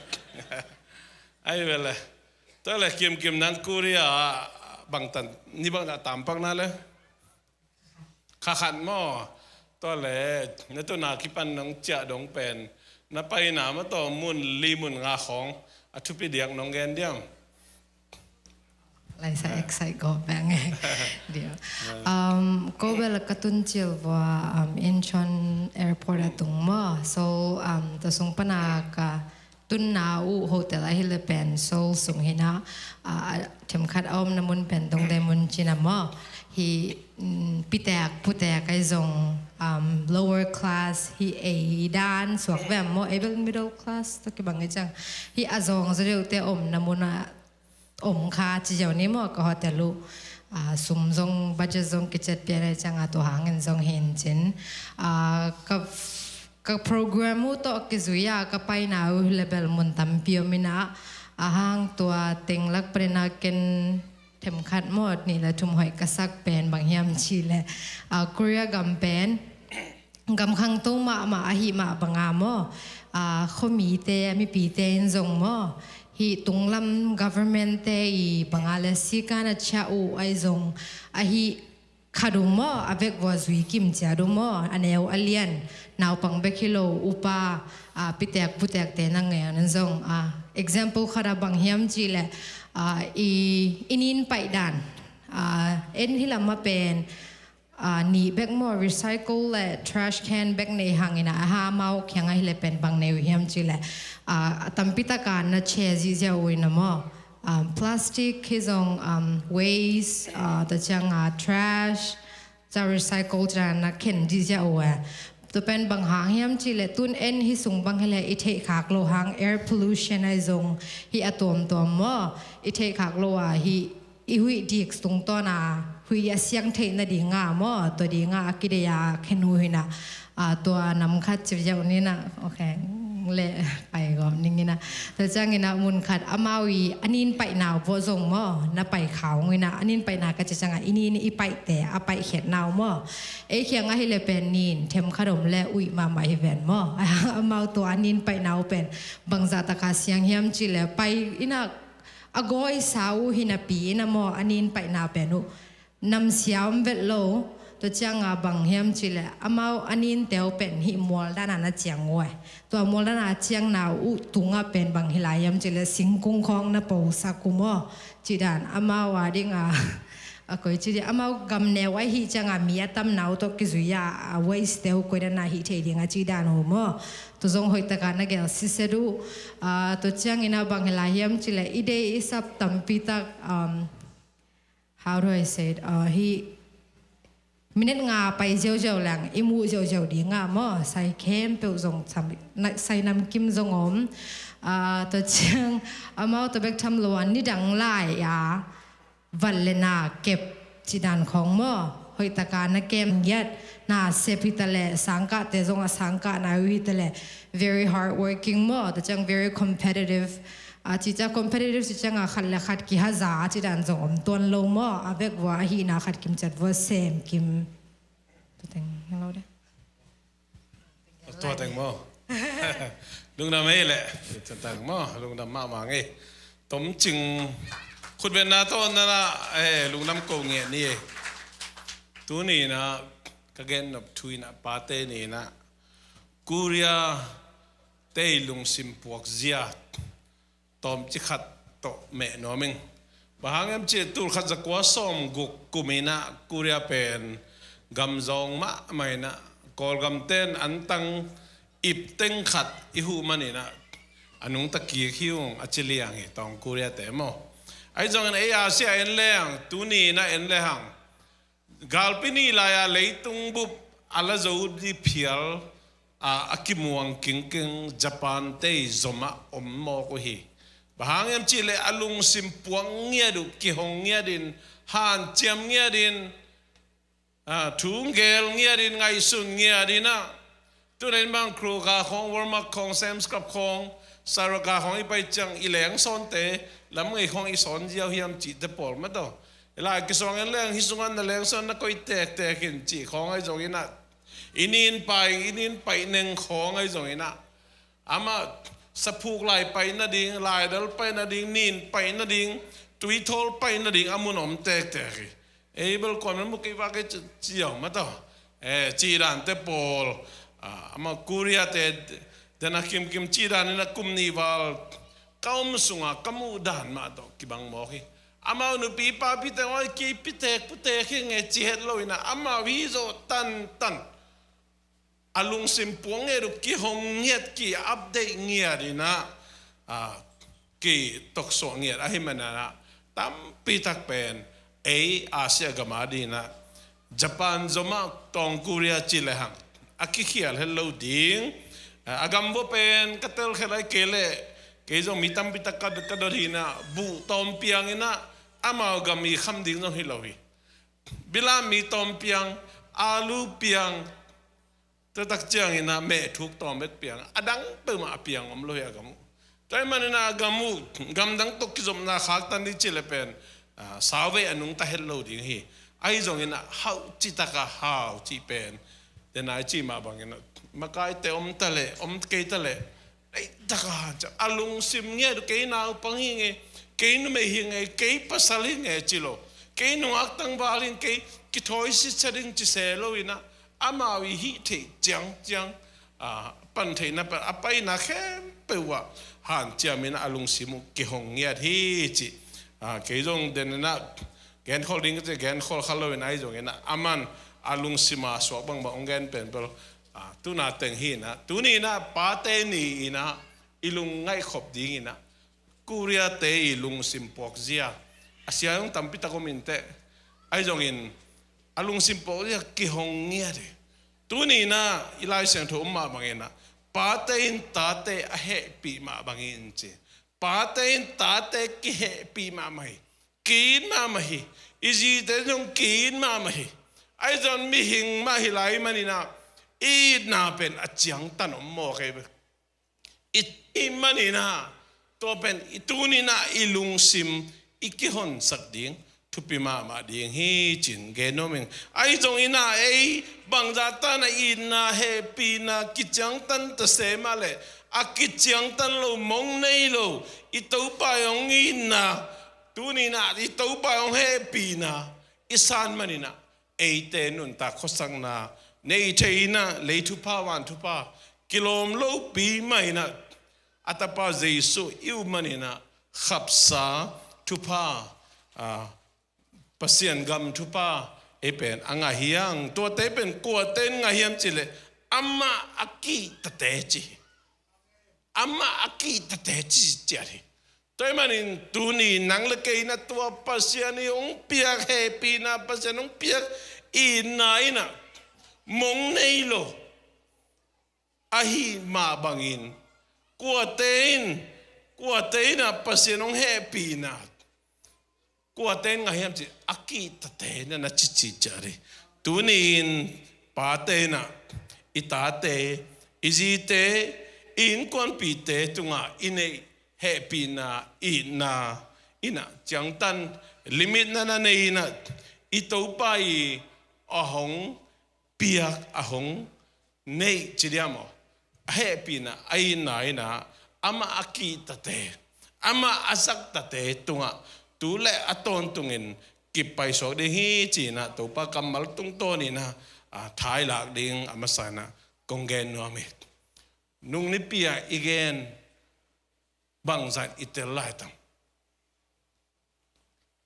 Ahi ve le. Tua le Kim Kim nang Korea ah bangtan ni bangtan tampakna le kha khat maw? Tua le na tuna kipan nong ciah dong pen na paina maw, tua mun li mun nga khawng a thupi diak nong gen diam? Laisa excite ko bang e. Dia. Um, ko bel ka tun cil vua, um, Incheon airport a tung maw. So, um, tua sung pana ka tunna uh hotel a hi le pen Seoul sung hi na, ah, themkhat a omna mun pen Dongdaemun ci na maw. Hi, mm, pitek putek ai zong, um, lower class hi ei dan suak ve maw, ei bel middle class tawh kibang ei ciang. Hi a zong zaw deuhte omna mun a om kha ci ziau ni maw, ka hotel uh. Ah, sum zong budget zong kicet pian ai ciang a, tua hangin zong hin cin. Ah, ka, ka program uh tawh kizui a ka paina uh le bel mun tampi om ina, a hang tua teng lak panin a ken themkhat maw, nih le thum hoih ka sak pen bang hiam ci le, ah, Korea gam pen gam khangto mahmah ahi mah banga maw, ah, khuamite, mipite in zong maw, hi tunglam government te i banga le sikan a ciah uh ai zong ahi khat uh maw, a vek vua zui kim ciat uh maw, a neu a lian, naupang bek hi lo, upa, ah, pitek putekte na ngen an zong, ah, example khat a bang hiam ci le, ah, i, i nin paih dan, ah, en hi lam a pen, ah, nih bek maw, recycle le trash can bek nei hangin a, a ha amau kiang a hi le pen bang nei uh hiam ci le, ah, a tampi taka na che zihziah uh ina maw. Um, plastic hi zong, um, waste, ah, tua ciang a trash, tua recycle ciang na khen zihziah uh e. Tua pen bang hang hiam ci le tun en hi sung bang hi le i theih khak lo hang air pollution ai zong hi a tuamtuam maw. I theih khak lo a hi i huih dik tungtawn a huih a siang theih nading a maw, tua ding a a kidei a khen uh hi na, ah, tua nam khat ci ziau ni na, ok, le pai gawp ning ina. Tua ciang ina mun khat amau i a nin paihna uh pawh zong maw, na pai kha ung ina, a nin paihna ka ci ciang a i nin i paihte a paih khiatna uh maw. Ei kiang a hi le pen nin themkhat om le uih mahmah hi ven maw. Amau tua a nin paihna uh pen bangzah taka siang hiam ci le pai ina a gawisa uh hi napi ina maw, a nin paihna pen uh namsia om vet lo. Tua ciang a bang hiam ci le amau a ninte uh pen hih mual dan a na ciang uh e. Tua mual dan a ciangna uh tung a pen bang hi lai hiam ci le singkung khawng na posak uh maw. Ci dan amau a ding a, a koi ci ding amau gam neu a hih ciang a mi a tamna uh tawh kizui a, a waste te uh koi dan a hih thei ding a ci dan uh maw. Tua zong hoih taka na gel siset uh. Ah, tua ciang ina bang hi lai hiam ci le i dei i sap tampi tak, um, how do I say it? Uh, hi minute nga pai ziauziau leng i muh ziauziau ding a maw, sai khempeuh zong sam, na, sai namkim zong om. Ah, tua ciang amau tua bek tham lo a nidang lai a vat le na kep ci dan khawng maw, hoih taka na kem ngiat, na sep hi ta le, sangkahte zong a sangkahna uh hi ta le, very hard working maw, tua ciang very competitive. A ci ciang competitive ci ciang a khat le khat kihaza a ci dan zong om tuan lo maw, a vek vua a hihna khat kim ciat vua sem kim. Tua teng, hello de. Tua teng maw. Lungdam ei le. Tua teng maw. Lungdam mahmah ngei. Tomcing khutbetna tawh na na, eh, lungdam ko ngei ni ei. Tuni na ka gen nop thu ina pate ni na Korea te i lungsim puak zia tawmci khat tawh meh nuam ing. Bang hang hiam cih leh tul khat za kua sawm guk kum in ah Korea pen gam zawng mahmah in ah Kawlgam ten an tang ip teng khat i huh man in ah a nungta kik hi ung a ci liang hi tawng Korea te maw. Ahi zongin ei Asia en leng tuni in ah en le hang galpi nih lai-a leitung bup a la zo ding phial a, a kimuang kingking Japan te i zom ah om mawk uh hi. Bang hang hiam cih leh a lungsim puang ngiat uh, kihong ngiat in, hanciam ngiat in, a, thu gel ngiat in, ngaihsun ngiat in ah. Tuna in bang Kroger khawng, Walmart khawng, Sam's Club khawng, Saraka khawng i pai ciang i lengsawnte lam ngei khawng i sawn ziau hiam cihte pawl mah tawh. I lai kisuang in leng hih sungah na lengsawn na koih tektek in cih khawng ahi zongin ah, i nin pai, i nin paih neng khawng ahi zongin ah, amah saphuk lai paih nading, laidal paih nading, nin paih nading, tui thawl paina ding a mun om tektek hi. Ei bel kuaman mu kei va kei ci, ci ziau mah tawh. Eh, cih dante pawl, ah, amah Korea te, dena kimkim cih dan in a kum nih val ka om sunga ka muh dan mah tawh kibang mawk hi. Amau nupi papi te, oi, kei pitek putek hi nge ci het lo in a, amau hi zawh tantan. A lungsim puak ngiat uh, kihong ngiat, ki-update ngiat in a, ah, kitoksuak ngiat ahih manin a, tampi tak pen ei Asia gam a ding in a, Japan zom a Tawng Korea ci lehang a kikhial het lo ding. Ah, a gam vua pen ka telkhial lai kei leh, kei zong mi tampi tak ka, ka dot hi in a, buh tawm piang in a, amau gam i kham ding zong hi lo hi. Bilam mi tawm piang, alu piang, tua tak ciangin a meh thuk tawm bek piang, a dang peuhmah a piang om lo hi a gam uh. Tua ahih manin a gam uh, gamdang tawh kizopna khaktan ding cih leh pen, ah, sauvei a nungta het lo ding hi. Ahi zongin a hauh citak a hau cih pen, dena i cih mah bangin a, makaite om ta leh, om kei ta leh, ei, taka, a lungsim ngiat uh, kei naupang hi nge, kei numei hi nge, kei pasal hi nge ci lo, kei nungak tangval hi nge, kei kithawi sitsa ding ci se lo in a, amau i hih theih ciangciang, ah, pan theihna pan a paina khempeuh ah hanciam in a lungsim uh kihong ngiat hi cih, ah, kei zong den in a genkhawl ding ka ci, genkhawl kha lo in a, ahi zongin a, aman a lungsim a suak bangbang hong gen pen bel, ah, tuna teng hi in a, tuni in a Pate Ni in a i lungngaih khop ding in a, Korea te i lungsim puak zia, a sia zong tampi tak om in teh, ahi zongin a lungsim puak zia kihong ngiat hi. Tuni in a i Lai Siangtho um mah bangin a, pate in tate a hehpih mah bangin ci. Pate in tate kihehpih mahmah hi. Ki-it mahmah hi. I zite zong ki-it mahmah hi. Ahi zong mihing mah hi lai manin a, i itna pen a ciangtan om mawk hi. I, i manin a, tua pen i tuni in a i lungsim i kihonsak ding thupi mahmah ding hi ci-in gen nuam ing. Ahi zongin a ei bangzah tan a itna hehpihna kiciangtan ta se mah leh, a kiciangtan lo, mong nei lo i Topa i hong itna, tuni in a i Topa i hong hehpihna i san manin a, eite nuntak khuasakna nei thei in a, lei thupha van thupha kilawm lopi mah in a, a Tapa Jesu i up manin a khapsa thupha, ah, Pasian gam thupha ei pen a ngah hi hang. Tuate pen kuate in ngah hiam cih leh, amah a kihtate ci hi. Amah a kihtate ci ciat hi. Tua ahih manin tuni nang le kei in a tua Pasian i hong piak hehpihna, Pasian hong piak itna in a mong nei lo ahih mah bangin, kuate in, kuate in a Pasian hong hehpihna, kuate in ngah hiam cih a kihtate na na cici ciat hi. Tuni in pate in a i tate, i zite, i innkuanpihte tungah i neih hehpihna, itna in a ciangtan, limit na na nei in a, i Topa i a hong piak, a hong neih ci diam aw, a hehpihna, a itna in a, amah a kihtate, amah a zaktate tungah tu le a tawntungin kipaisuak ding hi ci-in a Topa kammal tungtawn in a, a, thailak ding a masa in a kong gen nuam hi. Nung nipi a i gen bangzah i tel lai tam?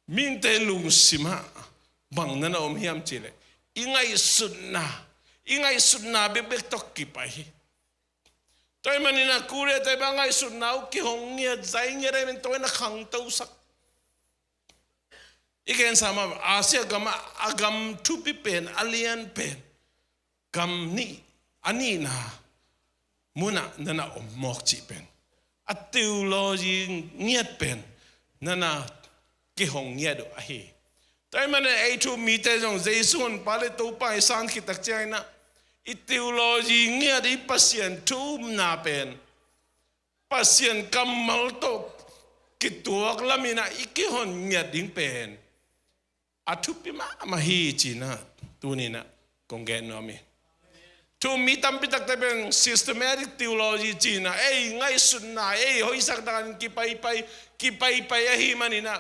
Mihingte lungsim ah bang na na om hiam cih leh, i ngaihsutna, i ngaihsutna bekbek tawh kipai hi. Tua ahih manin a Korea te bang ngaihsutna uh kihong ngiat, zai ngiat ahih manin tua in a khangtosak. I gensa mah Asia gam ah a gam thupi pen, a lian pen, gam nih, a nihna mun ah na na om mawk cih pen, a theology ngiat pen na na kihong ngiat uh ahi. Tua ahih manin ei thu-um mite zong Jesu Honpa le Topa i san khit tak ciangin a, i theology ngiat, i Pasian thu-umna pen Pasian kammal tawh kituak lam in a i kihon ngiat ding pen a thupi mahmah hi ci-in a tuni in a kong gen nuam hi. Thu-um mi tampi takte pen systematic theology ci-in a, ei ngaihsutna, ei hoihsak takin kipaipai, kipaipai ahih manin a,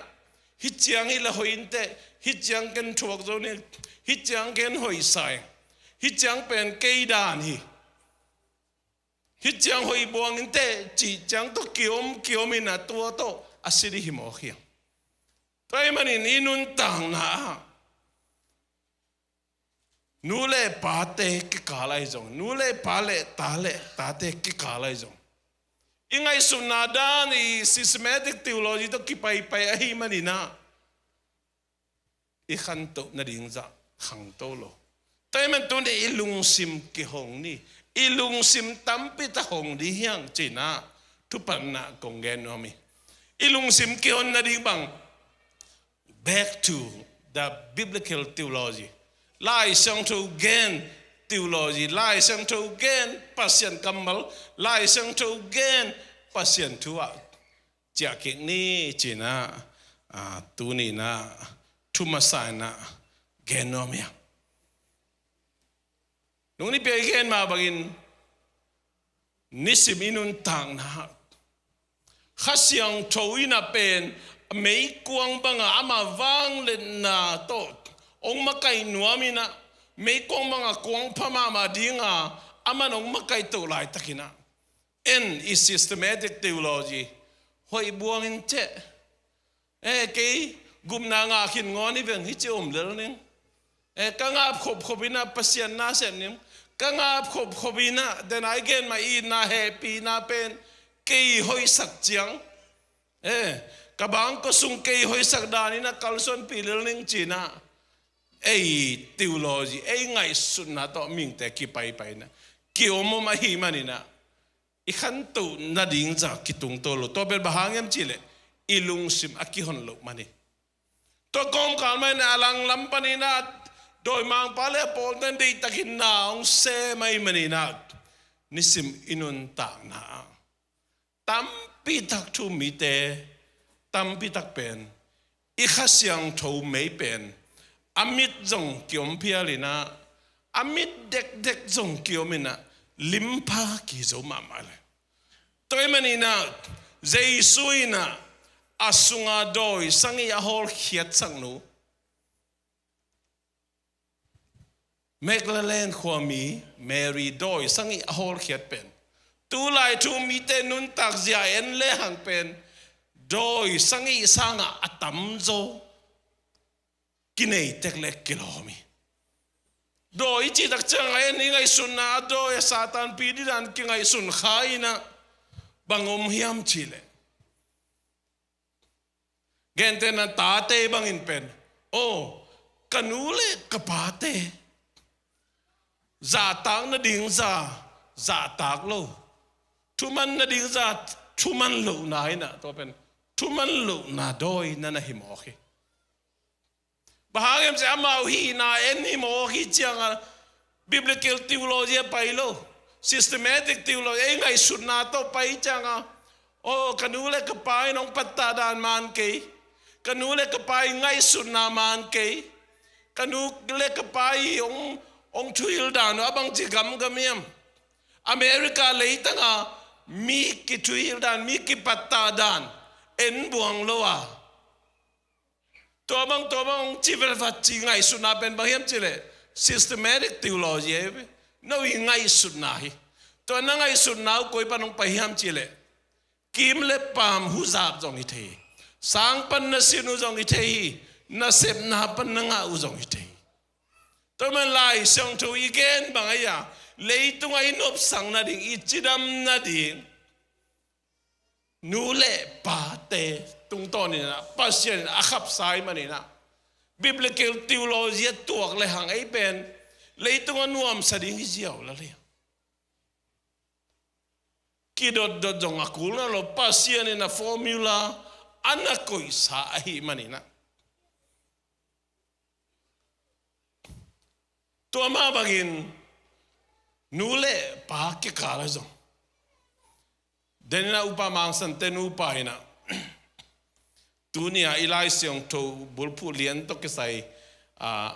Hih ciang hi le hoih inteh, hih ciang ken thuak zo ning, hih ciang ken hoih sa ing, hih ciang pen kei dan hi, hih ciang hoih buang inteh cih ciang tawh kiom kiom in a tua tawh a si ding hi mawk hi. Tua ahih manin i nuntakna ah nu le pate kikal ahi zong, nu le pa le ta le tate kikal ahi zong, i ngaihsutna dan i systematic theology tawh kipaipai ahih manin ah i khantoh nading zah khangto lo. Tua ahih man tuni i lungsim kihong ni, i lungsim tampi tak hong ding hi hang ci-in ah thupatna kong gen nuam hi. I lungsim kihon nading bang, back to the biblical theology. Lai Siangtho gen theology, Lai Siangtho gen Pasian kammal, Lai Siangtho gen Pasian thu ah ciah kik ni ci-in ah, ah, tuni in ah thu masa in ah gen nuam hi hang. Nung nipi a i gen mah bangin nisim i nuntakna ah Kha Siangtho in ah pen meikuang bangah ama vangliatna tawh hong makaih nuam in ah, meikuang bangah kuang pha mahmah ding a aman hong makaih toh laitakin ah, en i systematic theology hoih buang inteh. Eh, kei gupna ngah khin ngawn hi veng hi ci om lel ning. Eh, ka ngap khopkhop in ah Pasian na sep ning. Ka ngap khopkhop in ah, den a i gen mah i itna hehpihna pen kei hoihsak ciang, eh, ka bangkua sung kei hoihsak dan in ah kalsuanpih lel ning ci-in ah ei theology, ei ngaihsutna tawh mihingte kipaipai in ah kiomom ahih manin ah i khantoh nading zah kitungto lo. Tua pen bang hang hiam cih leh i lungsim a kihon loh man hi. Tua kawmkal mah in ah a langlam panin ah dawimangpa le a pawlte'n deihtakin na hong sem ahih manin ah nisim i nuntakna ah tampi tak thu-um mite tampi tak pen i Kha Siangtho mei pen a mit zong kiom phial in ah, a mit dekdek zong kiom in ah, limpha kizo mahmah le. Tua ahih manin ah Jesu in ah a sunga dawi sagih a hawlkhiat saknu, Magdalene khuami Mary dawi sagih a hawlkhiat pen, tulai thu-um mite nuntakzia en lehang pen dawi sagih sangah a tamzaw kinei tek le kilawm hi. Dawi i cih tak ciangah en i ngaihsutna ah dawi a Satan pi ding dan kingaihsun kha in ah bang om hiam cih leh, gentehna tate bangin pen, aw, ka nu le ka pate zahtak nading zah zahtak lo, thuman nading zah thuman lohna in ah, tua pen thuman lohna dawi na na hi mawk hi. Bang hang hiam cih leh amau hihna en hi mawk hi ciangah biblical theology ah pai lo, systematic theology, ei ngaihsutna tawh pai ciangah, aw, ka nu le ka pa in hong pattah dan man kei, ka nu le ka pa in ngaihsutna man kei, ka nu le ka pa in hong, hong thuhilh dan uh a bangci gamgam hiam? America leitangah mi kithuhilh dan, mi kipattah dan en buang lo a, tua bang, tua bang hong ci velvat ci ngaihsutna pen bang hiam cih leh systematic theology ahi ve. No i ngaihsutna hi. Tua na ngaihsutna uh koi pan hong pai hiam cih leh kim le paam huzap zong hi thei hi. Sang pan na sin uh zong hi thei hi. Nasepna pan na ngah uh zong hi thei hi. Tua man Lai Siangtho i gen bang ahi a, leitungah i nopsak nading, i cidam nading nu le pate tungtawn in ah Pasian in a khapsa ahih manin ah biblical theology a tuak lehang ei pen leitung a nuamsa ding hi ziau lel hi. Kidotdot zong a kul nawn lo, Pasian in a formula a na koihsa ahih manin ah. Tua mah bangin nu le pa kikal ah zong, den in ah Upa Mang San te nupa in ah, tuni-a i Lai Siangtho bulphuh lian tawh kisai, ah,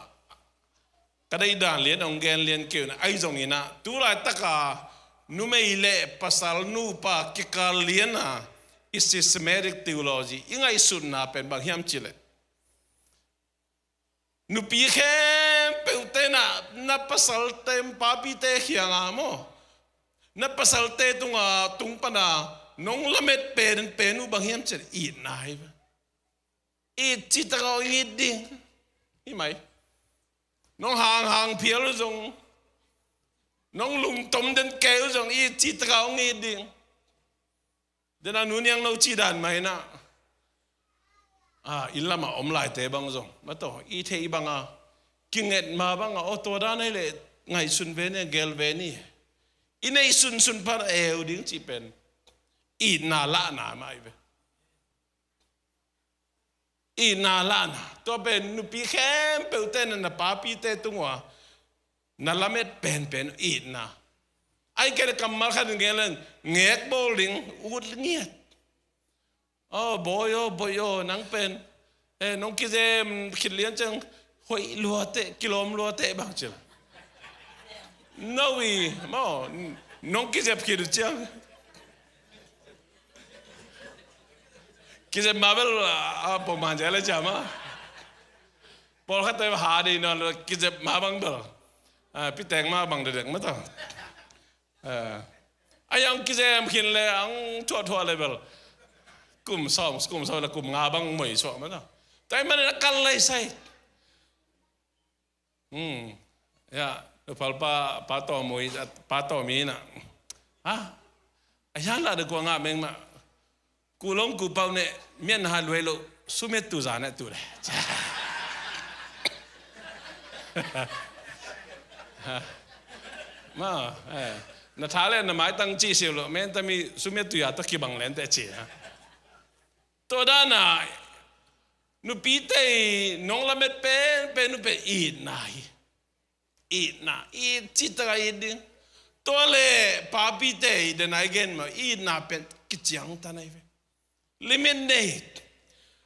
ka deih dan lian hong gen lian kei un, ahi zongin ah, tu laitaka numei le pasal nupa kikal lian a i systematic theology i ngaihsutna pen bang hiam cih leh, Nupi khempeuh tenah na pasalte, papite khianga maw, na pasalte tunga tung pana nong lamet penpen uh bang hiam cih leh itna hi ve. It citaka hong it ding hi mai. Nong hanghang phial uh zong, nong lungtom den kei uh zong it citaka hong it ding. Dena nu niang no ci dan mah inah, ah, inn lamah om laite bang zong mataw, i theih banga kinget ma banga, aw, tua dan ahih leh ngaihsun ve ni, gel ve ni. I neih sunsun pan a eu ding cih pen itna lahna mah ahi ve. Itna lahna. Tua pen nupi khempeuh tenah na papite tungua na lamet penpen itna. Ahih kei leh kammal khat in gen leng ngek bawl ding, ut ngiat. Aw bawi aw, bawi aw, nang pen, eh, nong kizem khit lian ciang hoih luateh, kilawm luateh bang ci la. No i maw, nong kizep khit uh ciang kizep ma bel a pawman cia le cia ma. Pawlkhatte ha dei nawn lo, kizep ma bang bel a piteng ma bang dedek mataw. A yang kizem khin le ang thuahthuah le bel kum sawm, kum sawm le kum nga bang moi suah mataw. Tua ahih manin a kal lai sai. Hmm. Ya, upalpa, pa Tawm ui, pa Tawm ui na. Ha? A yan la de kua nga meng ma. Kulong kupau ne, mian ha luai lo, sumet tu zane tu le. Ma, eh, na tha le na maitang ci siu lo, men tami sumet tu ya to kibang len te ci ha. Tua dana, nupite i nong lamet penpen uh pen itna hi. Itna, it citaka it ding. Tua le papite i dena i gen mah itna pen kiciangtan ahi ve. Limit nei.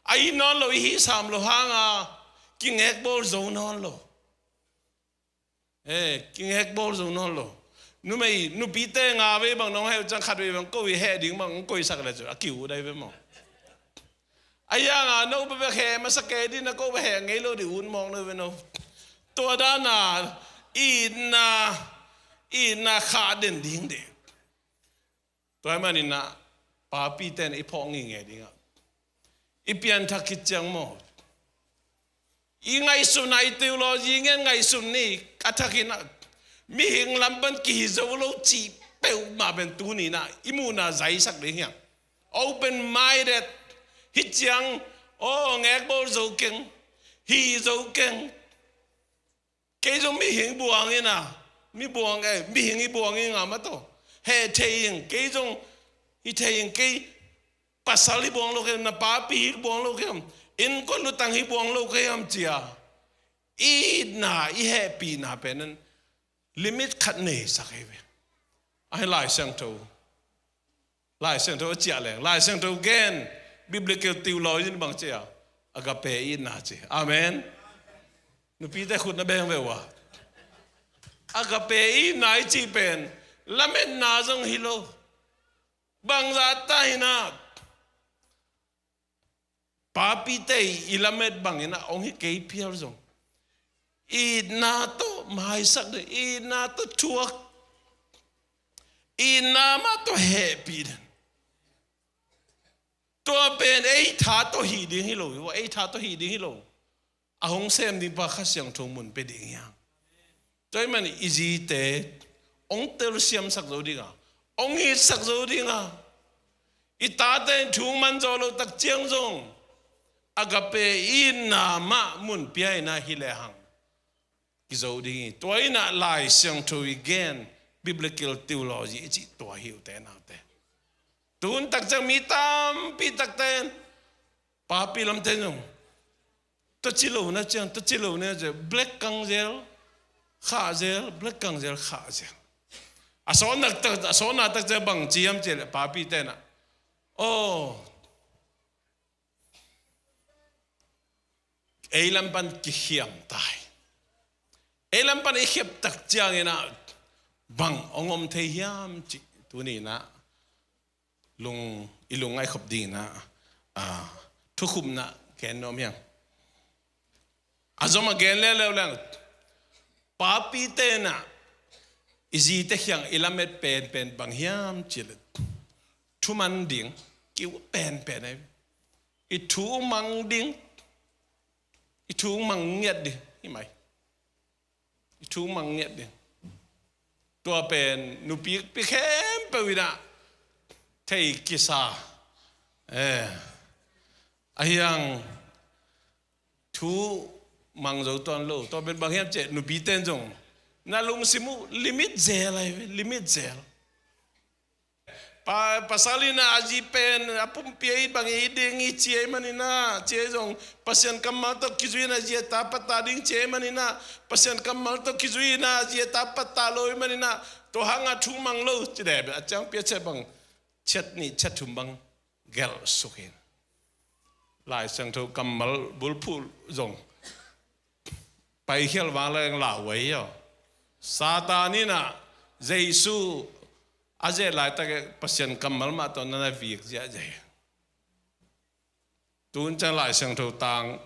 A it nawn lo, i hih sam lo hanga kingek bawl zo nawn lo. Eh, kingek bawl zo nawn lo. Numei, nupite nga vei bang nong heh uh ciang khat vei bang ko i heh ding bang koisak le cu a kiu dai ve maw. A yanga no bebek heh masa kei dina ko bebek heh ngei lo di un mawk no ve no. Tua dana itna, itna khah den ding de. Tua ahih maninah papite in i phawk ngingei dingah i pianthak khit ciang maw, i ngaihsutna, i theology ngen ngaihsut ni a thakinah mihing lam pan kihi zo lo cih peuhmah pen tuninah i muhna zaisak ding hiang. Open minded hi ciang, aw ngekbawl zo keng, hi zo keng. Kei zong mihing buang ina, mi buang e, mihing i buang inga mataw. Heh thei ing, kei zong hi thei ing, kei pasal hi buang lo kei, na papi hi buang lo kei am, innkuan lutang hi buang lo kei am cia. I itna, i hehpihna penin limit khat neisak hi ve. Ahi Lai Siangtho. Lai Siangtho a ciah leng, Lai Siangtho gen, biblical theology in bang ci a, agape itna ci. Amen. Nupite khut na beng ve uh a. Agape itna i cih pen lametna zong hi lo. Bangzah ta hinah papite i lamet bangin a hong hi kei phial zong, itna tawh maisak den, itna tawh thuak, itna mah tawh hehpih den. Tua pen ei tha tawh hih ding hi lo, ei tha tawh hih ding hi lo. A hong sem ding pa Kha Siangtho mun pia ding hiang. Tua ahih manin i zite hong telsiamsak zo dinga, hong itsak zo dinga, i tate in thu hong man zo lo tak ciang zong agape itna mah mun pia inah hi lehang kizo ding hi. Tua inah Lai Siangtho i gen biblical theology i cih tua hi uh te naute. Tun tak ciang mi tampi takte in papi lamte zong tua ci lo na ciang, tua ci lo na ciang, black kang zel, khah zel, black kang zel, khah zel. A sawtna tak, a sawtna tak ciang bang ci hiam cih leh papi tenah, aw, ei lam pan kikhiam tai. Ei lam pan i khiap tak cianginah bang hong om thei hiam cih tuninah lung, i lung ngaihkhop dinginah, ah, thukhupna ken nuam hiang. A zom a gen leuleu leng, papi tenah i zite kiang i lamet penpen bang hiam cih leh, thuman ding, kiu penpen ahi. I thu mang ding, i thu mang ngiat ding hi mai. I thu mang ngiat ding. Tua pen nupi pi khempeuh inah thei kisa. Eh, ahiang thu mang zo tuan lo. Tua pen bang hiam cih leh nupi ten zong na lungsim uh limit zel ahi ve, limit zel. Pa, pasal inah a zi pen a pumpi a it bang i ding i ci ahih maninah, ci ahi zong Pasian kammal tawh kizui inah a zi a ta patta ding ci ahih maninah, Pasian kammal tawh kizui inah a zi a ta patta lo ahih maninah, tua hangah thu mang lo ci deh a ciangpi a ciat bang ciat nih ciat thum bang gelh suk in. Lai Siangtho kammal bulphuh zong paikhial vang leng lauhuai hi aw. Satan inah Jesu a zet laitak Pasian kammal mah tawh na na vik ziahziah. Tun ciang Lai Siangtho tang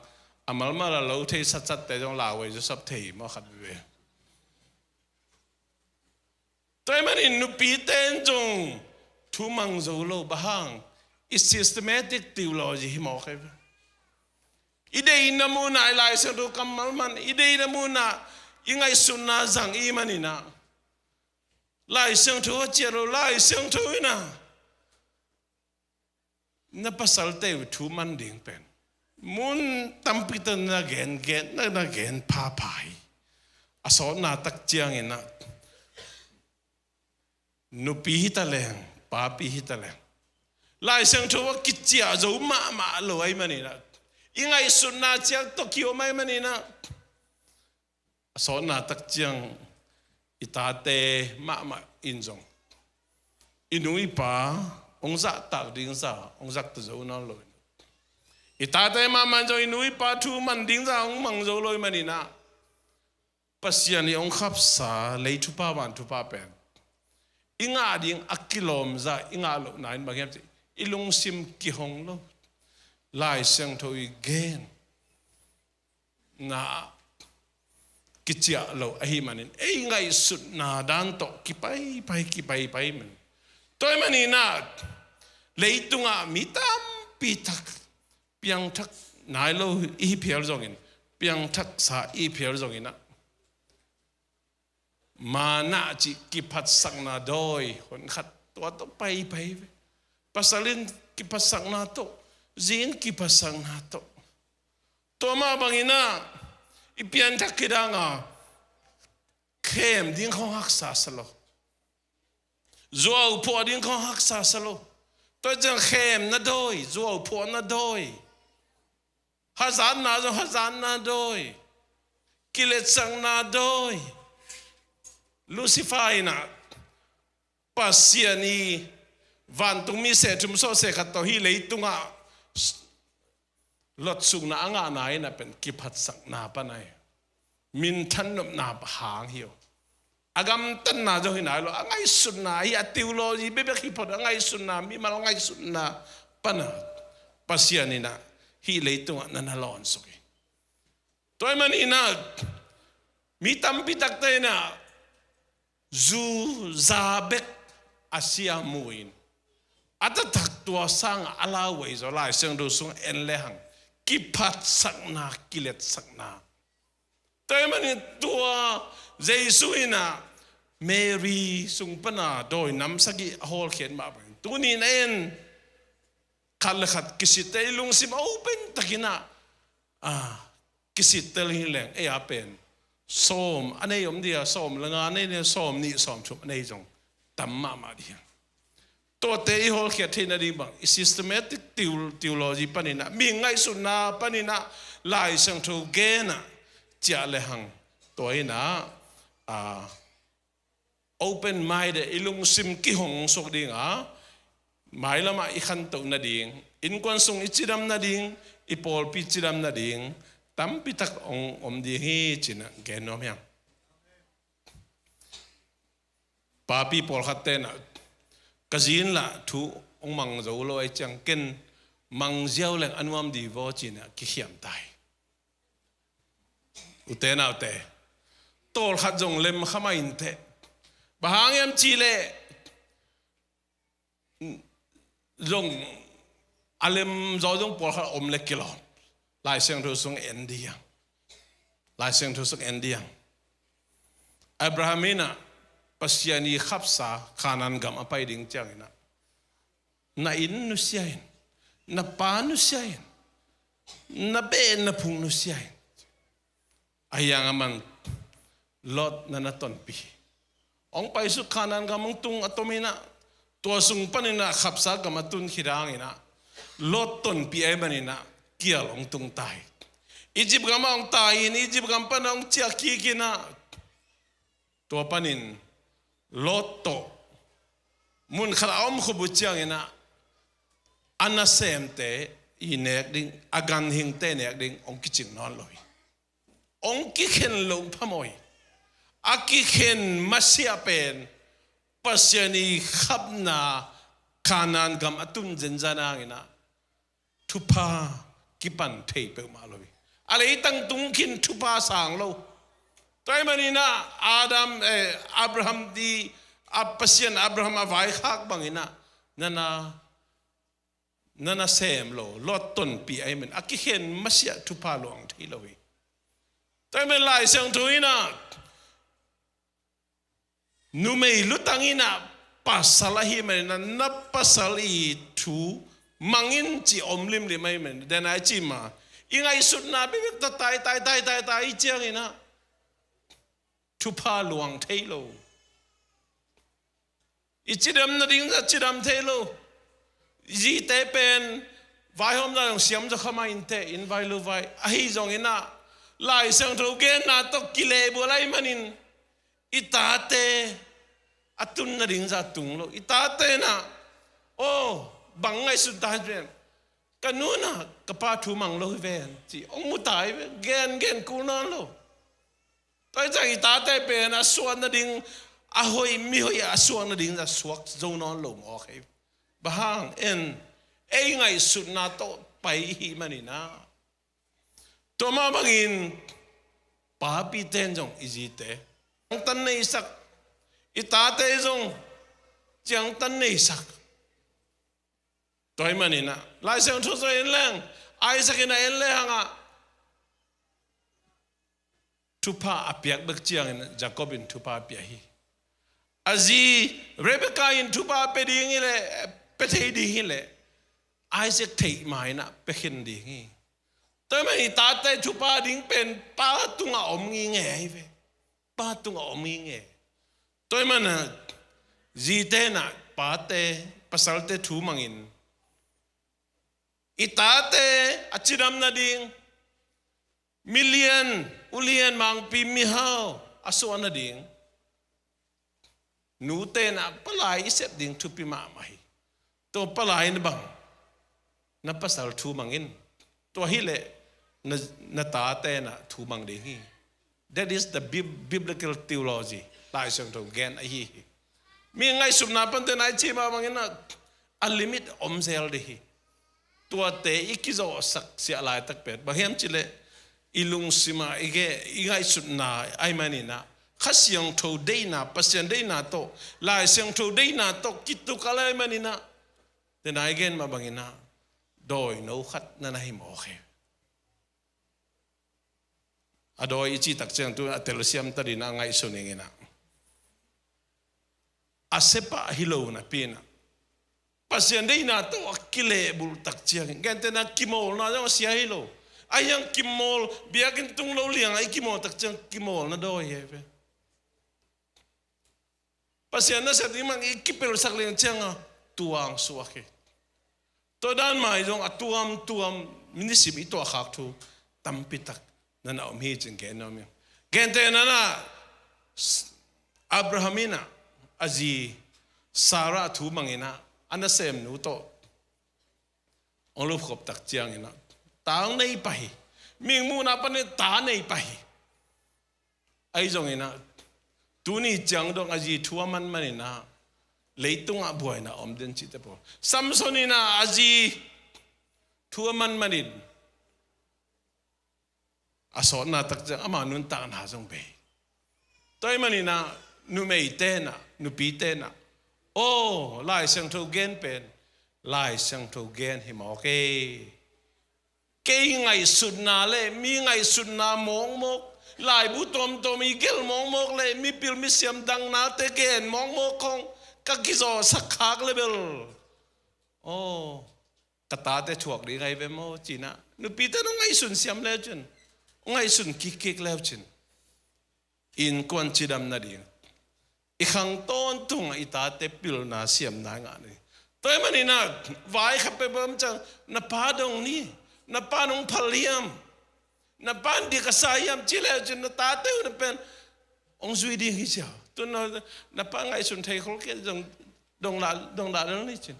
a malmal a lo thei satsatte zong lauhuai zaw sap thei maw khat veve. Tua ahih manin nupi ten zong thu mang zo lo, bang hang, i systematic theology hi mawk ahi ve. I deihna munah i Lai Siangtho kammal man, i deihna munah i ngaihsutna zang i hih maninah, Lai Siangtho a ciah lo, Lai Siangtho inah na pasalte uh thu man ding pen mun tampi tawh na gen, gen, na, na gen phapha hi. A sawtna tak cianginah nupi hi taleng, papi hi taleng, Lai Siangtho a kiciah zo mahmah lo ahih maninah, i ngaihsutna ciang tawh kiom ahih maninah, a sawtna tak ciang i tate mahmah in zong i nu i pa hong zahtak ding zah hong zakta zo nawn lo. I tate mahmah in zong i nu i pa thu man ding zah hong mang zo lo ahih maninah, Pasian i hong khapsa lei thupha van thupha pen i ngah ding a kilawm zah i ngah lohna in bang hiam cih leh i lungsim kihong lo. Lai Siangtho i gen na kiciah lo ahih manin, ei ngaihsutna dan tawh kipaipai, kipaipai man. Tua ahih maninah leitungah mi tampi tak piangthak nai lo i hi phial zongin, piangthaksa i hi phial zonginah, manna cih kiphatsakna dawi honkhat tua tawh paipai ve. Pasal in kiphatsakna tawh, zi in kiphatsakna tawh. Tua mah banginah i pianthak khit hanga khem ding khawng haksa sa lo. Zuau phuah ding khawng haksa sa lo. Tua ciang khemna dawi, zuau phuahna dawi, hazatna zong hazatna dawi, kiletsakna dawi. Lucifer inah Pasian i vantungmi seh thum sawhseh khat tawh hih leitungah lotsukna a ngahna inah pen kiphatsakna pan ahi. Minthan nopna hang hi aw. A gamtatna zong hi nai lo, a ngaihsutna hi, a theology bekbek hi phot, a ngaihsutna, mimal ngaihsutna pana Pasian inah hih leitungah na na lawnsuk hi. Tua ahih maninah mi tampi takte inah zu za bek a sia mu in, a taktak tua sangah a lauhuai zaw Lai Siangtho sung en lehang kiphatsakna, kiletsakna. Tua ahih manin tua Jesu inah Mary sung pana dawi nam sagih a hawlkhiat mah bangin tuni na en khat le khat kisittel, i lungsim a open takinah, ah, kisittel hi leng ei a pen sawm a nei om dia, sawm le nga nei dia, sawm nih sawm thum a nei zong tam mahmah ding. Tuate i hawlkhiat theih nading bang i systematic theo-, theology paninah, mi ngaihsutna paninah Lai Siangtho genah ciah lehang tua inah, ah, open mind, i lungsim kihong suak dinga, mailamah i khantoh nading, innkuan sung i cidam nading, i pawlpi cidam nading tampi tak hong om ding hi cinah gen nuam hiam? Papi pawlkhat tenah ka zi in lah thu hong mang zo lo ahih ciang ken mang ziau leng a nuam dih vaw cinah kikhiam ta hi. Ute naute, tawlkhat zong lem kha mah inteh. Bang hang hiam cihleh zong a lem zaw zong pawlkhat om le kilawm. Lai Siangtho sung en dih hang. Lai Siangtho sung en dih hang. Abraham in ah Pasian i khapsa Kanaan gam a pai ding ciangin ah, na inn nusia in, na pa nusia in, na beh na phung nusia in. Ahi hang aman Lot na na tonpih hi. Hong paisuk Kanaan gam hong tung a tom in ah, tua sung panin ah khapsa gam a tun khit hangin ah, Lot tonpih ahih manin ah kial hong tung ta hi. Egypt gam ah hong tai in, Egypt gam pan hong ciah kik in ah, tua panin Lot tawh mun khat a om khop uh ciangin ah, a nasemte i nek ding, a ganhingte nek ding hong kicing nawn lo hi. Hong kikhen loh phamawh hi. A kikhen masiah pen Pasian i khapna Kanaan gam a tun zenzan hangin ah, thupha kipan thei peuhmah lo hi. A leitang tung khin thupha sang lo. Tua ahih manin ah Adam, eh, Abraham di, a Pasian Abraham a vaikhak bangin ah, na na, na na sem lo, Lot tonpih ahih manin a kikhen masiah thupha luang thei lo hi. Tua ahih manin Lai Siangtho in ah, numei lutang in ah pasal ahih manin ah, na pasal i thu mang in ci om limlim ahih manin, den a i ci mah, i ngaihsutna bekbek ta tai tai tai tai tai ciangin ah, thupha luang thei lo. I cidam nading zah cidam thei lo. Zite pen vaihawmna zong siam zaw kha mah inteh, inn vai lu vai. Ahi zongin ah Lai Siangtho genna tawh kilehbulh ahih manin, i tate a tun nading zah tung lo. I tate in ah, aw, bang ngaihsut ta hiam? Ka nu in ah ka pa thu mang lo hi ven, ci hong mu ta hi ve. Gen gen kul nawn lo. Tua hi ciang i tate pen a suah nading, a hoih, mihoih a suah nading zah suak zo nawn lo mawk hi. Bang hang? En, ei ngaihsutna tawh pai i hih manin ah. Tua mah bangin papite in zong i zite ciangtan neisak, i tate zong ciangtan neisak. Tua ahih manin ah Lai Siangtho sung en leng, Isaac in a en le hang ah, thupha a piak bek ciangin Jacob in thupha a pia hi. A zi Rebekah in thupha a pia ding hi leh, pia thei ding hi leh, Isaac theih ma in ah pia khin ding hi. Tua ahih manin i tate thupha ding pen pa tungah om ngingei ahi ve. Pa tungah om ngingei. Tua ahih manin ah zite in ah pate, pasalte thu mang in, i tate a cidam nading, milian, ulian, mangpi, mihau a suah nading, nute in ah palai i sep ding thupi mahmah hi. Tua palai in bang, na pasal thu mang in. Tua hi leh na, na tate in ah thu mang ding hi. That is the bib-, biblical theology. Lai Siangtho gen ahi hi. Mi ngaihsutna pan teh nai ci mah bangin ah, a limit om zel ding hi. Tuate i kizawhsak siah laitak pen bang hiam cih leh, i lungsim ah i ge, i ngaihsutna ahih manin ah, Kha Siangtho deihna, Pasian deihna tawh, Lai Siangtho deihna tawh kitukal ahih manin ah, tena i gen mah bangin ah, dawino khat na na hi mawk hi. A dawi i cih tak ciang tu a telsiam ta dingin a ngaihsun ing in ah, a sepah hi lo napi in ah, Pasian deihna tawh a kilehbulh tak ciangin, gentehna kimawlna zong a sia hi lo. Ahi hang kimawl, biakinn tung lo liang ah i kimawl tak ciang kimawlna dawi hi ve. Pasian nasep ding mah i kipelsak liang ciang a tuang suak hi. Tua dan mah zong a tuamtuam nisim i tuahkhak thu tampi tak na na om hi cin gen nuam hi. Gentehna in ah, Abraham in ah a zi Sarah thu mang in ah, a nasemnu tawh hong lupkhop tak ciangin ah, ta hong nei pah hi. Mihing muhna panin ta nei pah hi. Ahi zongin ah, tuni ciang dong a zi thu a man manin ah, leitungah buaina om den cihte pawl. Samson in ah a zi thu a man manin, a sawtna tak ciang ama nuntakna zong bei. Tua ahih manin ah numei tenah, nupi tenah, aw, Lai Siangtho gen pen Lai Siangtho gen hi mawk e. Kei ngaihsutna le mi ngaihsutna mawkmawk, laibu tuamtuam i gelh mawkmawk le mipil misiam dangnate gen mawkmawk khong ka kizawhsak khak le bel, aw, ka tate thuak ding ahi ve maw, ci-in ah nupite nong ngaihsun siam le cin, ngaihsun kikkik le cin, innkuan cidam nading, i khang tawntungah i tate pilna siamna i ngah nading. Tua ahih manin ah vai khat peuhpeuh om ciang, na pa dong ni, na pa nong phal hiam, na pa in dik a sa hiam ci le cin, na tate uh na pen hong zui ding hi cia. Tu na, na pa ngaihsun thei khol kei zong dong dah, dong dah lel ni cin.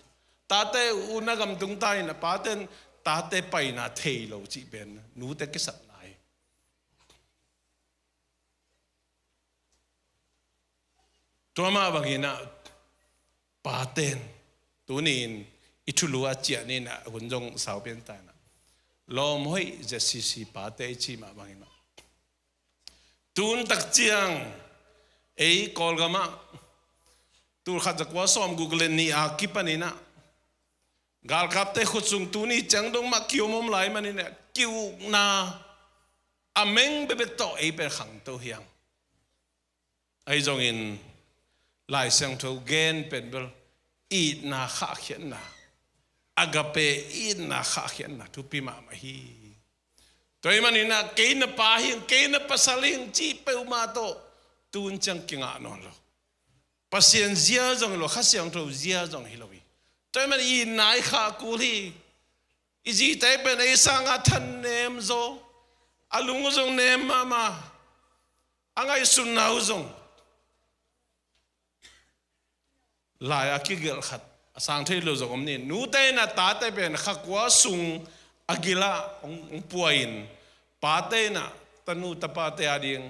Tate uh na gam tung ta in, na pate in tate paina thei lo cih pen nute kisatna hi. Tua mah bangin ah paten tuni-in i thulu a ciah ni-in ah hun zong sau pian ta in ah, lawm hoih Z C C pate i cih mah bangin ah, tun tak ciang ei Kawlgam ah tul khat za kua sawmguk le nih a kipanin ah galkapte khut sung tuni ciang dong mah kiom om lai manin ah ki-ukna a meng bekbek tawh ei pen khangto hi hang. Ahi zongin Lai Siangtho gen pen bel itna khahkhiatna, agape itna khahkhiatna thupi mahmah hi. Tua ahih manin ah kei na pa hi ing, kei na pasal hi ing cih peuhmah tawh tun ciang kingah nawn lo. Pasian zia zong hi lo, Kha Siangtho zia zong hi lo hi. Tua ahih manin itna i khah kul hi. I zite pen ei sangah thanem zaw, a lung uh zong nem mahmah, a ngaihsutna uh zong lai a kigelh khat a sang thei lo zong om ni. Nute in ah tate pen kha kua sung a gil ah hong, hong pua in, pate in ah tanu tapate ading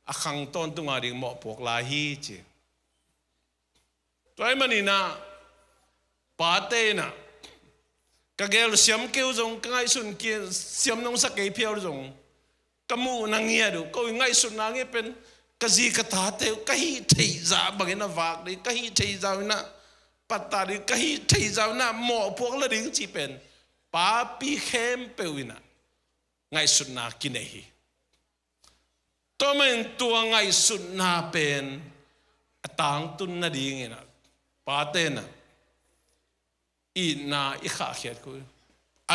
a khang tawntung ading mawhpuak lai hi ci. Tua ahih manin ah pate in ah ka gel siam kei uh zong, ka ngaihsun kei siam nong sa kei phial uh zong, ka muhna ngiat uh, ko i ngaihsutna ngiat pen ka zi ka tate uh ka hih theih zah bangin a vak ding, ka hih theih zah uh in ah pattah ding, ka hih theih zah uh in ah mawhpuak la ding cih pen papi khempeuh in ah ngaihsutna kinei hi. Tua manin tua ngaihsutna pen a tangtun nadingin ah pate in ah itna i khahkhiat kul hi.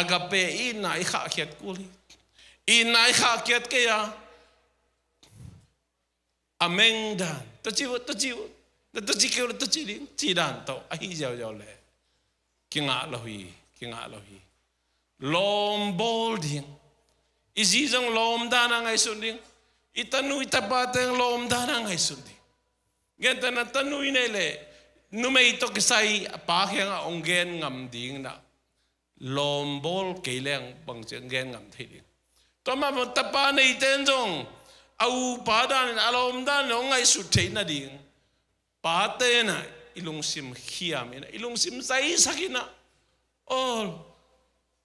Agape itna i khahkhiat kul hi. Itna i khahkhiat kei a, a meng dan, tua ci uh, tua ci uh, na tua ci kei uh, na tua ci ding, ci dan tawh ahi ziauziau le kingah lo hi, kingah lo hi. Lawm bawl ding. I zi zong lawm dan a ngaihsun ding. I tanu i tapate zong lawm dan a ngaihsun ding. Gentehna tanu i neih leh numei tawh kisai a pa kiangah hong gen ngam ding in ah, lawm bawl kei leng bangci hong gen ngam thei ding. Tua mah bang tapa neite in zong a upa danin, a lawm danin hong ngaihsut theih nading pate in ah i lungsim khiam in ah, i lungsim zaisak in ah, aw,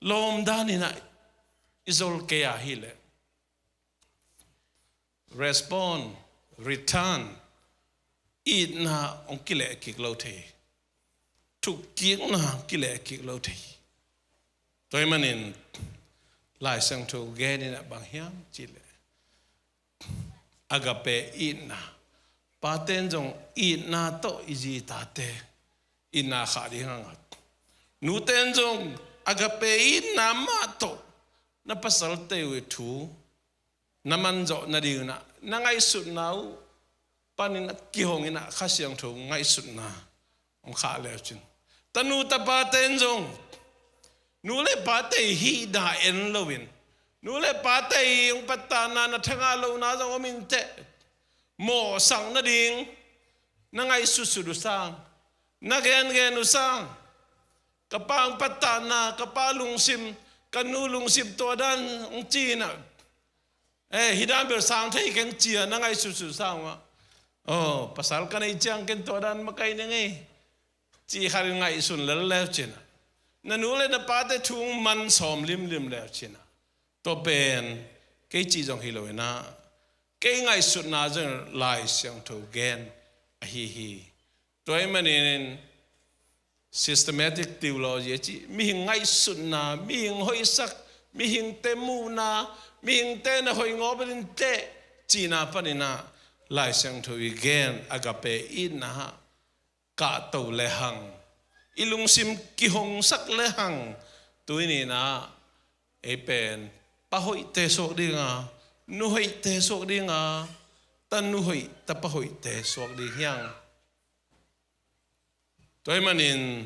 lawm danin ah i zol kei a hih leh respond, return, itna hong kileh kik lo thei, thukkikna hong kileh kik lo thei. Tua ahih manin Lai Siangtho genin ah bang hiam cih leh agape itna, paten zong itna tawh i zi i tate itna khah ding a ngat. Nuten zong agape itna mah tawh na pasalte uh i thu na manzawh nading in ah, na ngaihsutna uh panin a kihong in ah Kha Siangtho ngaihsutna hong khah le uh cin. Tanu tapate in zong nu le pate i hihna en loin, nu le pate i hong pattahna na thangah lohna zong om in teh, mawhsak nading na ngaihsutsut uh sang, na gengen uh sang, ka pa hong pattahna, ka pa lungsim, ka nu lungsim tua dan hong ci in ah, eh, hih dan bel sang thei keng ci a na ngaihsutsut sang uh ah, aw, pasal ka neih ciang ken tua dan makaih ning ei, cih khat in ngaihsun lel le uh cin ah, na nu le na pate thu hong man sawm limlim le uh cin ah, tua pen Kei cih zong hi lo inah, kei ngaihsutna zong Lai Siangtho gen ahi hi. Tua ahih manin systematic theology a cih, mihing ngaihsutna, mihing hoihsak, mihingte muhna, mihingte na hoih ngawp in teh cihna paninah Lai Siangtho i gen agape itna ah kahto lehang, i lungsim kihongsak lehang, tuni inah ei pen pa hoihte suak dinga, nu hoihte suak dinga, tanu hoih tapa hoihte suak ding hiang. Tua ahih manin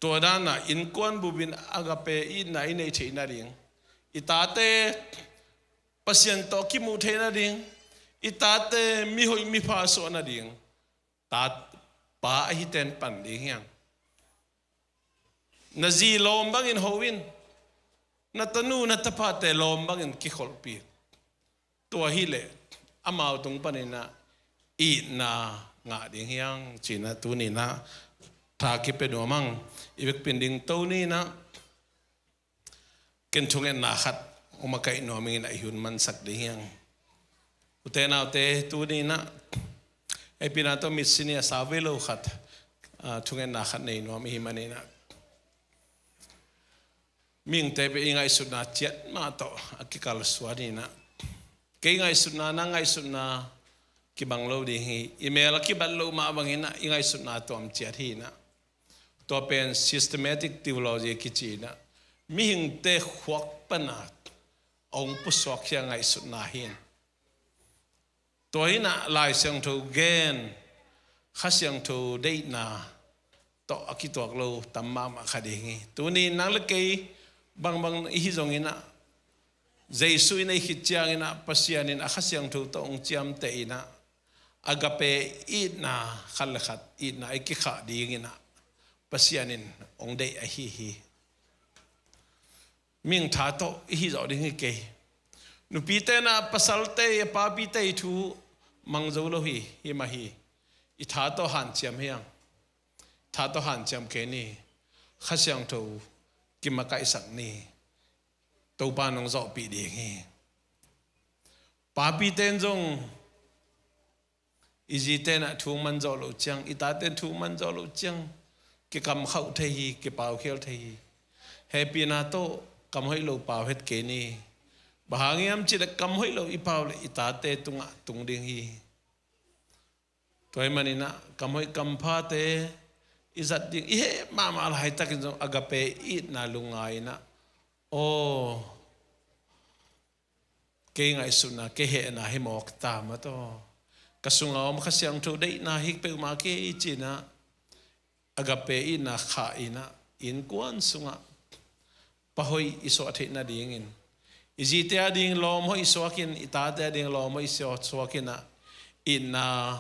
tua danah innkuan bupin agape itna i neih theih nading, i tate Pasian tawh kimuh theih nading, i tate mihoih mipha suah nading, ta, pa ahi ten pan ding hiang. Na zi lawm bangin ho in, na tanu na tapate lawm bangin kikholhpi. Tua hileh amau tung paninah itna ngah ding hiang, cinah tuninah tha kipia nuam ang. I vekpi in dingto ni inah, ken thungetna khat hong makaih nuam ing inah i hun mansak ding hiang. Ute naute, tuninah eipina tawh mitsi ni a sau vei lo khat, ah, thungetna khat nei nuam ihi maninah, mihingte pen i ngaihsutna ciat mah tawh a kikalsuan inah, kei ngaihsutna, nang ngaihsutna kibang lo ding hi. I mel a kibat loh mah banginah i ngaihsutna tuam ciat hi inah. Tua pen systematic theology kici inah, mihingte khuak pana a hong pusuak khia ngaihsutna hi. Tua inah Lai Siangtho gen, Kha Siangtho deihna tawh a kituak lo tam mahmah kha ding hi. Tuni nang le kei bangbang ihi zonginah, Jesu inah i khit cianginah Pasian in a Kha Siangtho tawh hong ciamteh inah, agape itna, khat le khat itna i kikhah dinginah Pasian in hong deih ahi hi. Mihing tha tawh ihi zawh ding hi kei. Nupite inah pasalte i, a papite i thu mang zo lo hi, hi mah hi. I tha tawh hanciam hiang. Tha tawh hanciam kei ni. Kha Siangtho kimakaihsak ni. Topa nong zawhpih ding hi. Papite in zong i zite inah thu hong man zawh loh ciang, i tate in thu hong man zawh loh ciang, kikamkhauh thei hi, kipaukhial thei hi. Hehpihna tawh kam hoih lo pau het kei ni. Bang hang hiam cihleh kam hoih lo i pau leh i tate tungah tung ding hi. Tua ahih maninah kam hoih kam phate i zat ding i heh mahmah laitakin zong agape itna lungngai inah, aw, kei ngaihsutna, kei hehna hi mawk ta mah tawh, ka sunga om Kha Siangtho deihna hi peuhmah kei cinah, agape itna khah inah, innkuan sungah pa hoih i suah theih nadingin, i zite ading lawm hoih i suakin, i tate ading lawm hoih i suak, suakinah, itna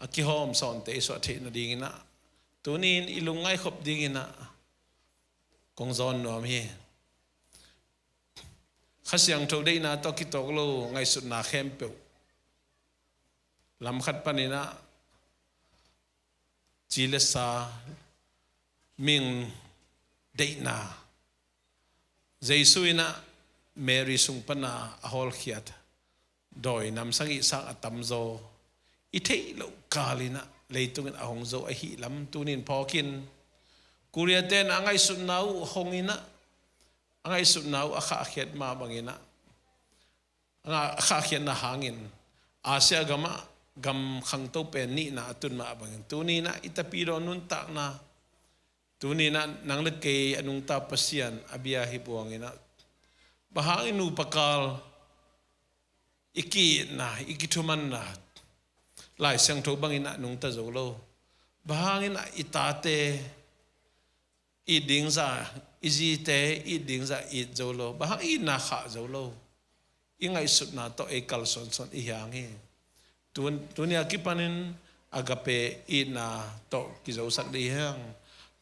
a kihawm sawnte i suah theih nadinginah, tunin i lungngaih khop dinginah kong zawn nuam hi. Kha Siangtho deihna tawh kituak lo ngaihsutna khempeuh, lam khat paninah ci le sa, mihing deihna, Jesu inah Mary sung pana a hawlkhiat dawi nam sagih sang a tamzaw i theih loh kal inah leitungin a hong zo ahih lam tunin phawkin, Korea-te inah a ngaihsutna uh hong inah, a ngaihsutna uh a khahkhiat mah banginah, a khahkhiatna hangin Asia gamah gam khangto pen nihna a tun mah bangin, tuninah i Tapidaw nuntakna, tuninah nang le kei a nungta Pasian a bia hi buanginah, bang hangin nupa kal i ki-itna, i kithumanna Lai Siangtho banginah nungta zo lo? Bang hanginah i tate it ding zah, i zite it ding zah it zo lo? Bang hang itna khah zo lo? I ngaihsutna tawh ei kalsuansuan i hiang hi. Tun, tuni a kipanin agape itna tawh kizosak ding hiang.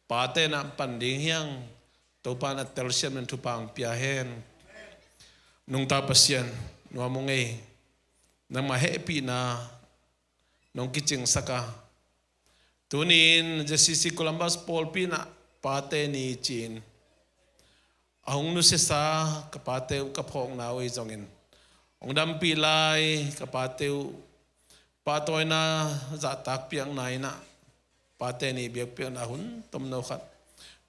Pate na pan ding hiang. Topa na telsiam in thupha pia hen. Nungta Pasian, nuam ung ei. Nangmah hehpihna nong kicingsak a, tuni-in J C C Columbus pawlpi-in ah Pate Ni ci-in a hong nusiasa ka pate uh, ka phawkna uh hi zongin, Hong dampih lai ka pate uh pahtawina zahtak piakna in ah, pate nih biakpiakna hun tomno khat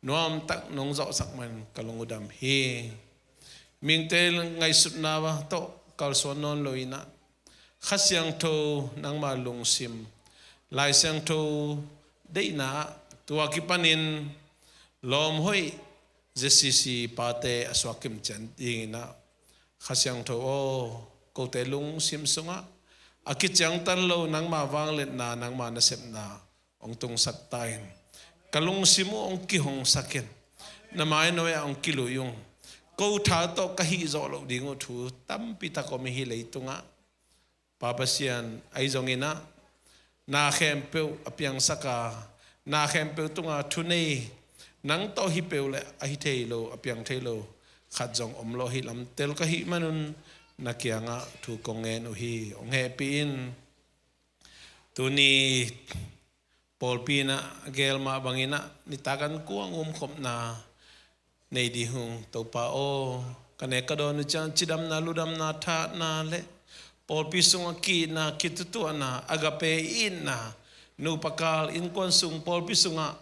nuamtak nong zawhsak man ka lung uh dam hi. Mihingte ngaihsutna tawh kalsuan nawn lo in ah, Kha Siangtho nangma lungsim, Lai Siangtho deihna ah tua kipanin lawmhoih Z C C pate a suak kimcian dingin ah, Kha Siangtho aw, kote lungsim sungah a kiciangtan lo nangma vangliatna, nangma nasepna hong tungsak ta in. Ka lungsim uh hong kihongsak in. Na mainawi ah hong kilui ung. Ko tha tawh ka hih zawh loh ding uh thu tampi tak om hi leitungah. Pa Pasian, ahi zongin ah, na khempeuh a piangsak a, na khempeuh tunga thunei, nang tawh hi peuh le a hi thei lo, a piang thei lo khat zong om lo hi lam tel ka hih manun, na kiangah thu kong ngen uh hi. Hong hehpih in. Tuni pawlpi in ah a gel mah bangin ah, nitak an kuang umkhopna nei ding hung. Topa aw, ka nek ka dawn uh ciang cidamna, ludamna, thatna le pawlpi sungah ki-itna, kitutuahna, agape itna, nupa kal, innkuan sung, pawlpi sungah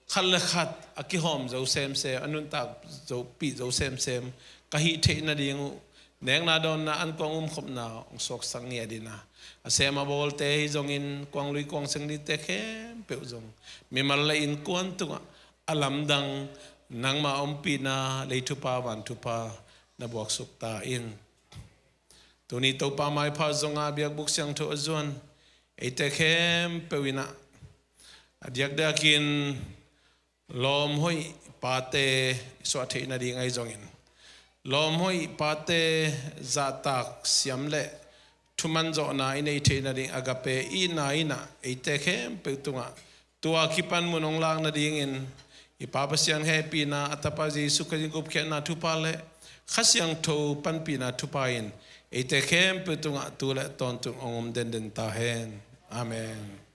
khat le khat a kihawm zo semsem, a nuntak zo, pih zo semsem ka hih theih nading uh, nekna dawnna an kuang umkhopna hong suaksak ngiat in ah, a sem a bawlte hi zongin kuang lui kuang seng dingte khempeuh zong mimal le innkuan tungah a lamdang nangma ompihna, lei thupha, van thupha na buaksuk ta in. Tuni Topa maipha zongah biakbuk siangtho a zuan eite khempeuh in ah, a diakdiakin lawmhoih pate i suah theih nading ahi zongin, lawmhoih pate zahtak siam le thuman zawhna i neih theih nading agape itna in ah, eite khempeuh tungah tua kipan mun hong lak nadingin, i Pa Pasian hehpihna, a Tapa Jesuh Khrih gupkhiatna thupha le Kha Siangtho panpihna thupha in eite khempeuh tungah tu le tawntung hong om denden ta hen. Amen.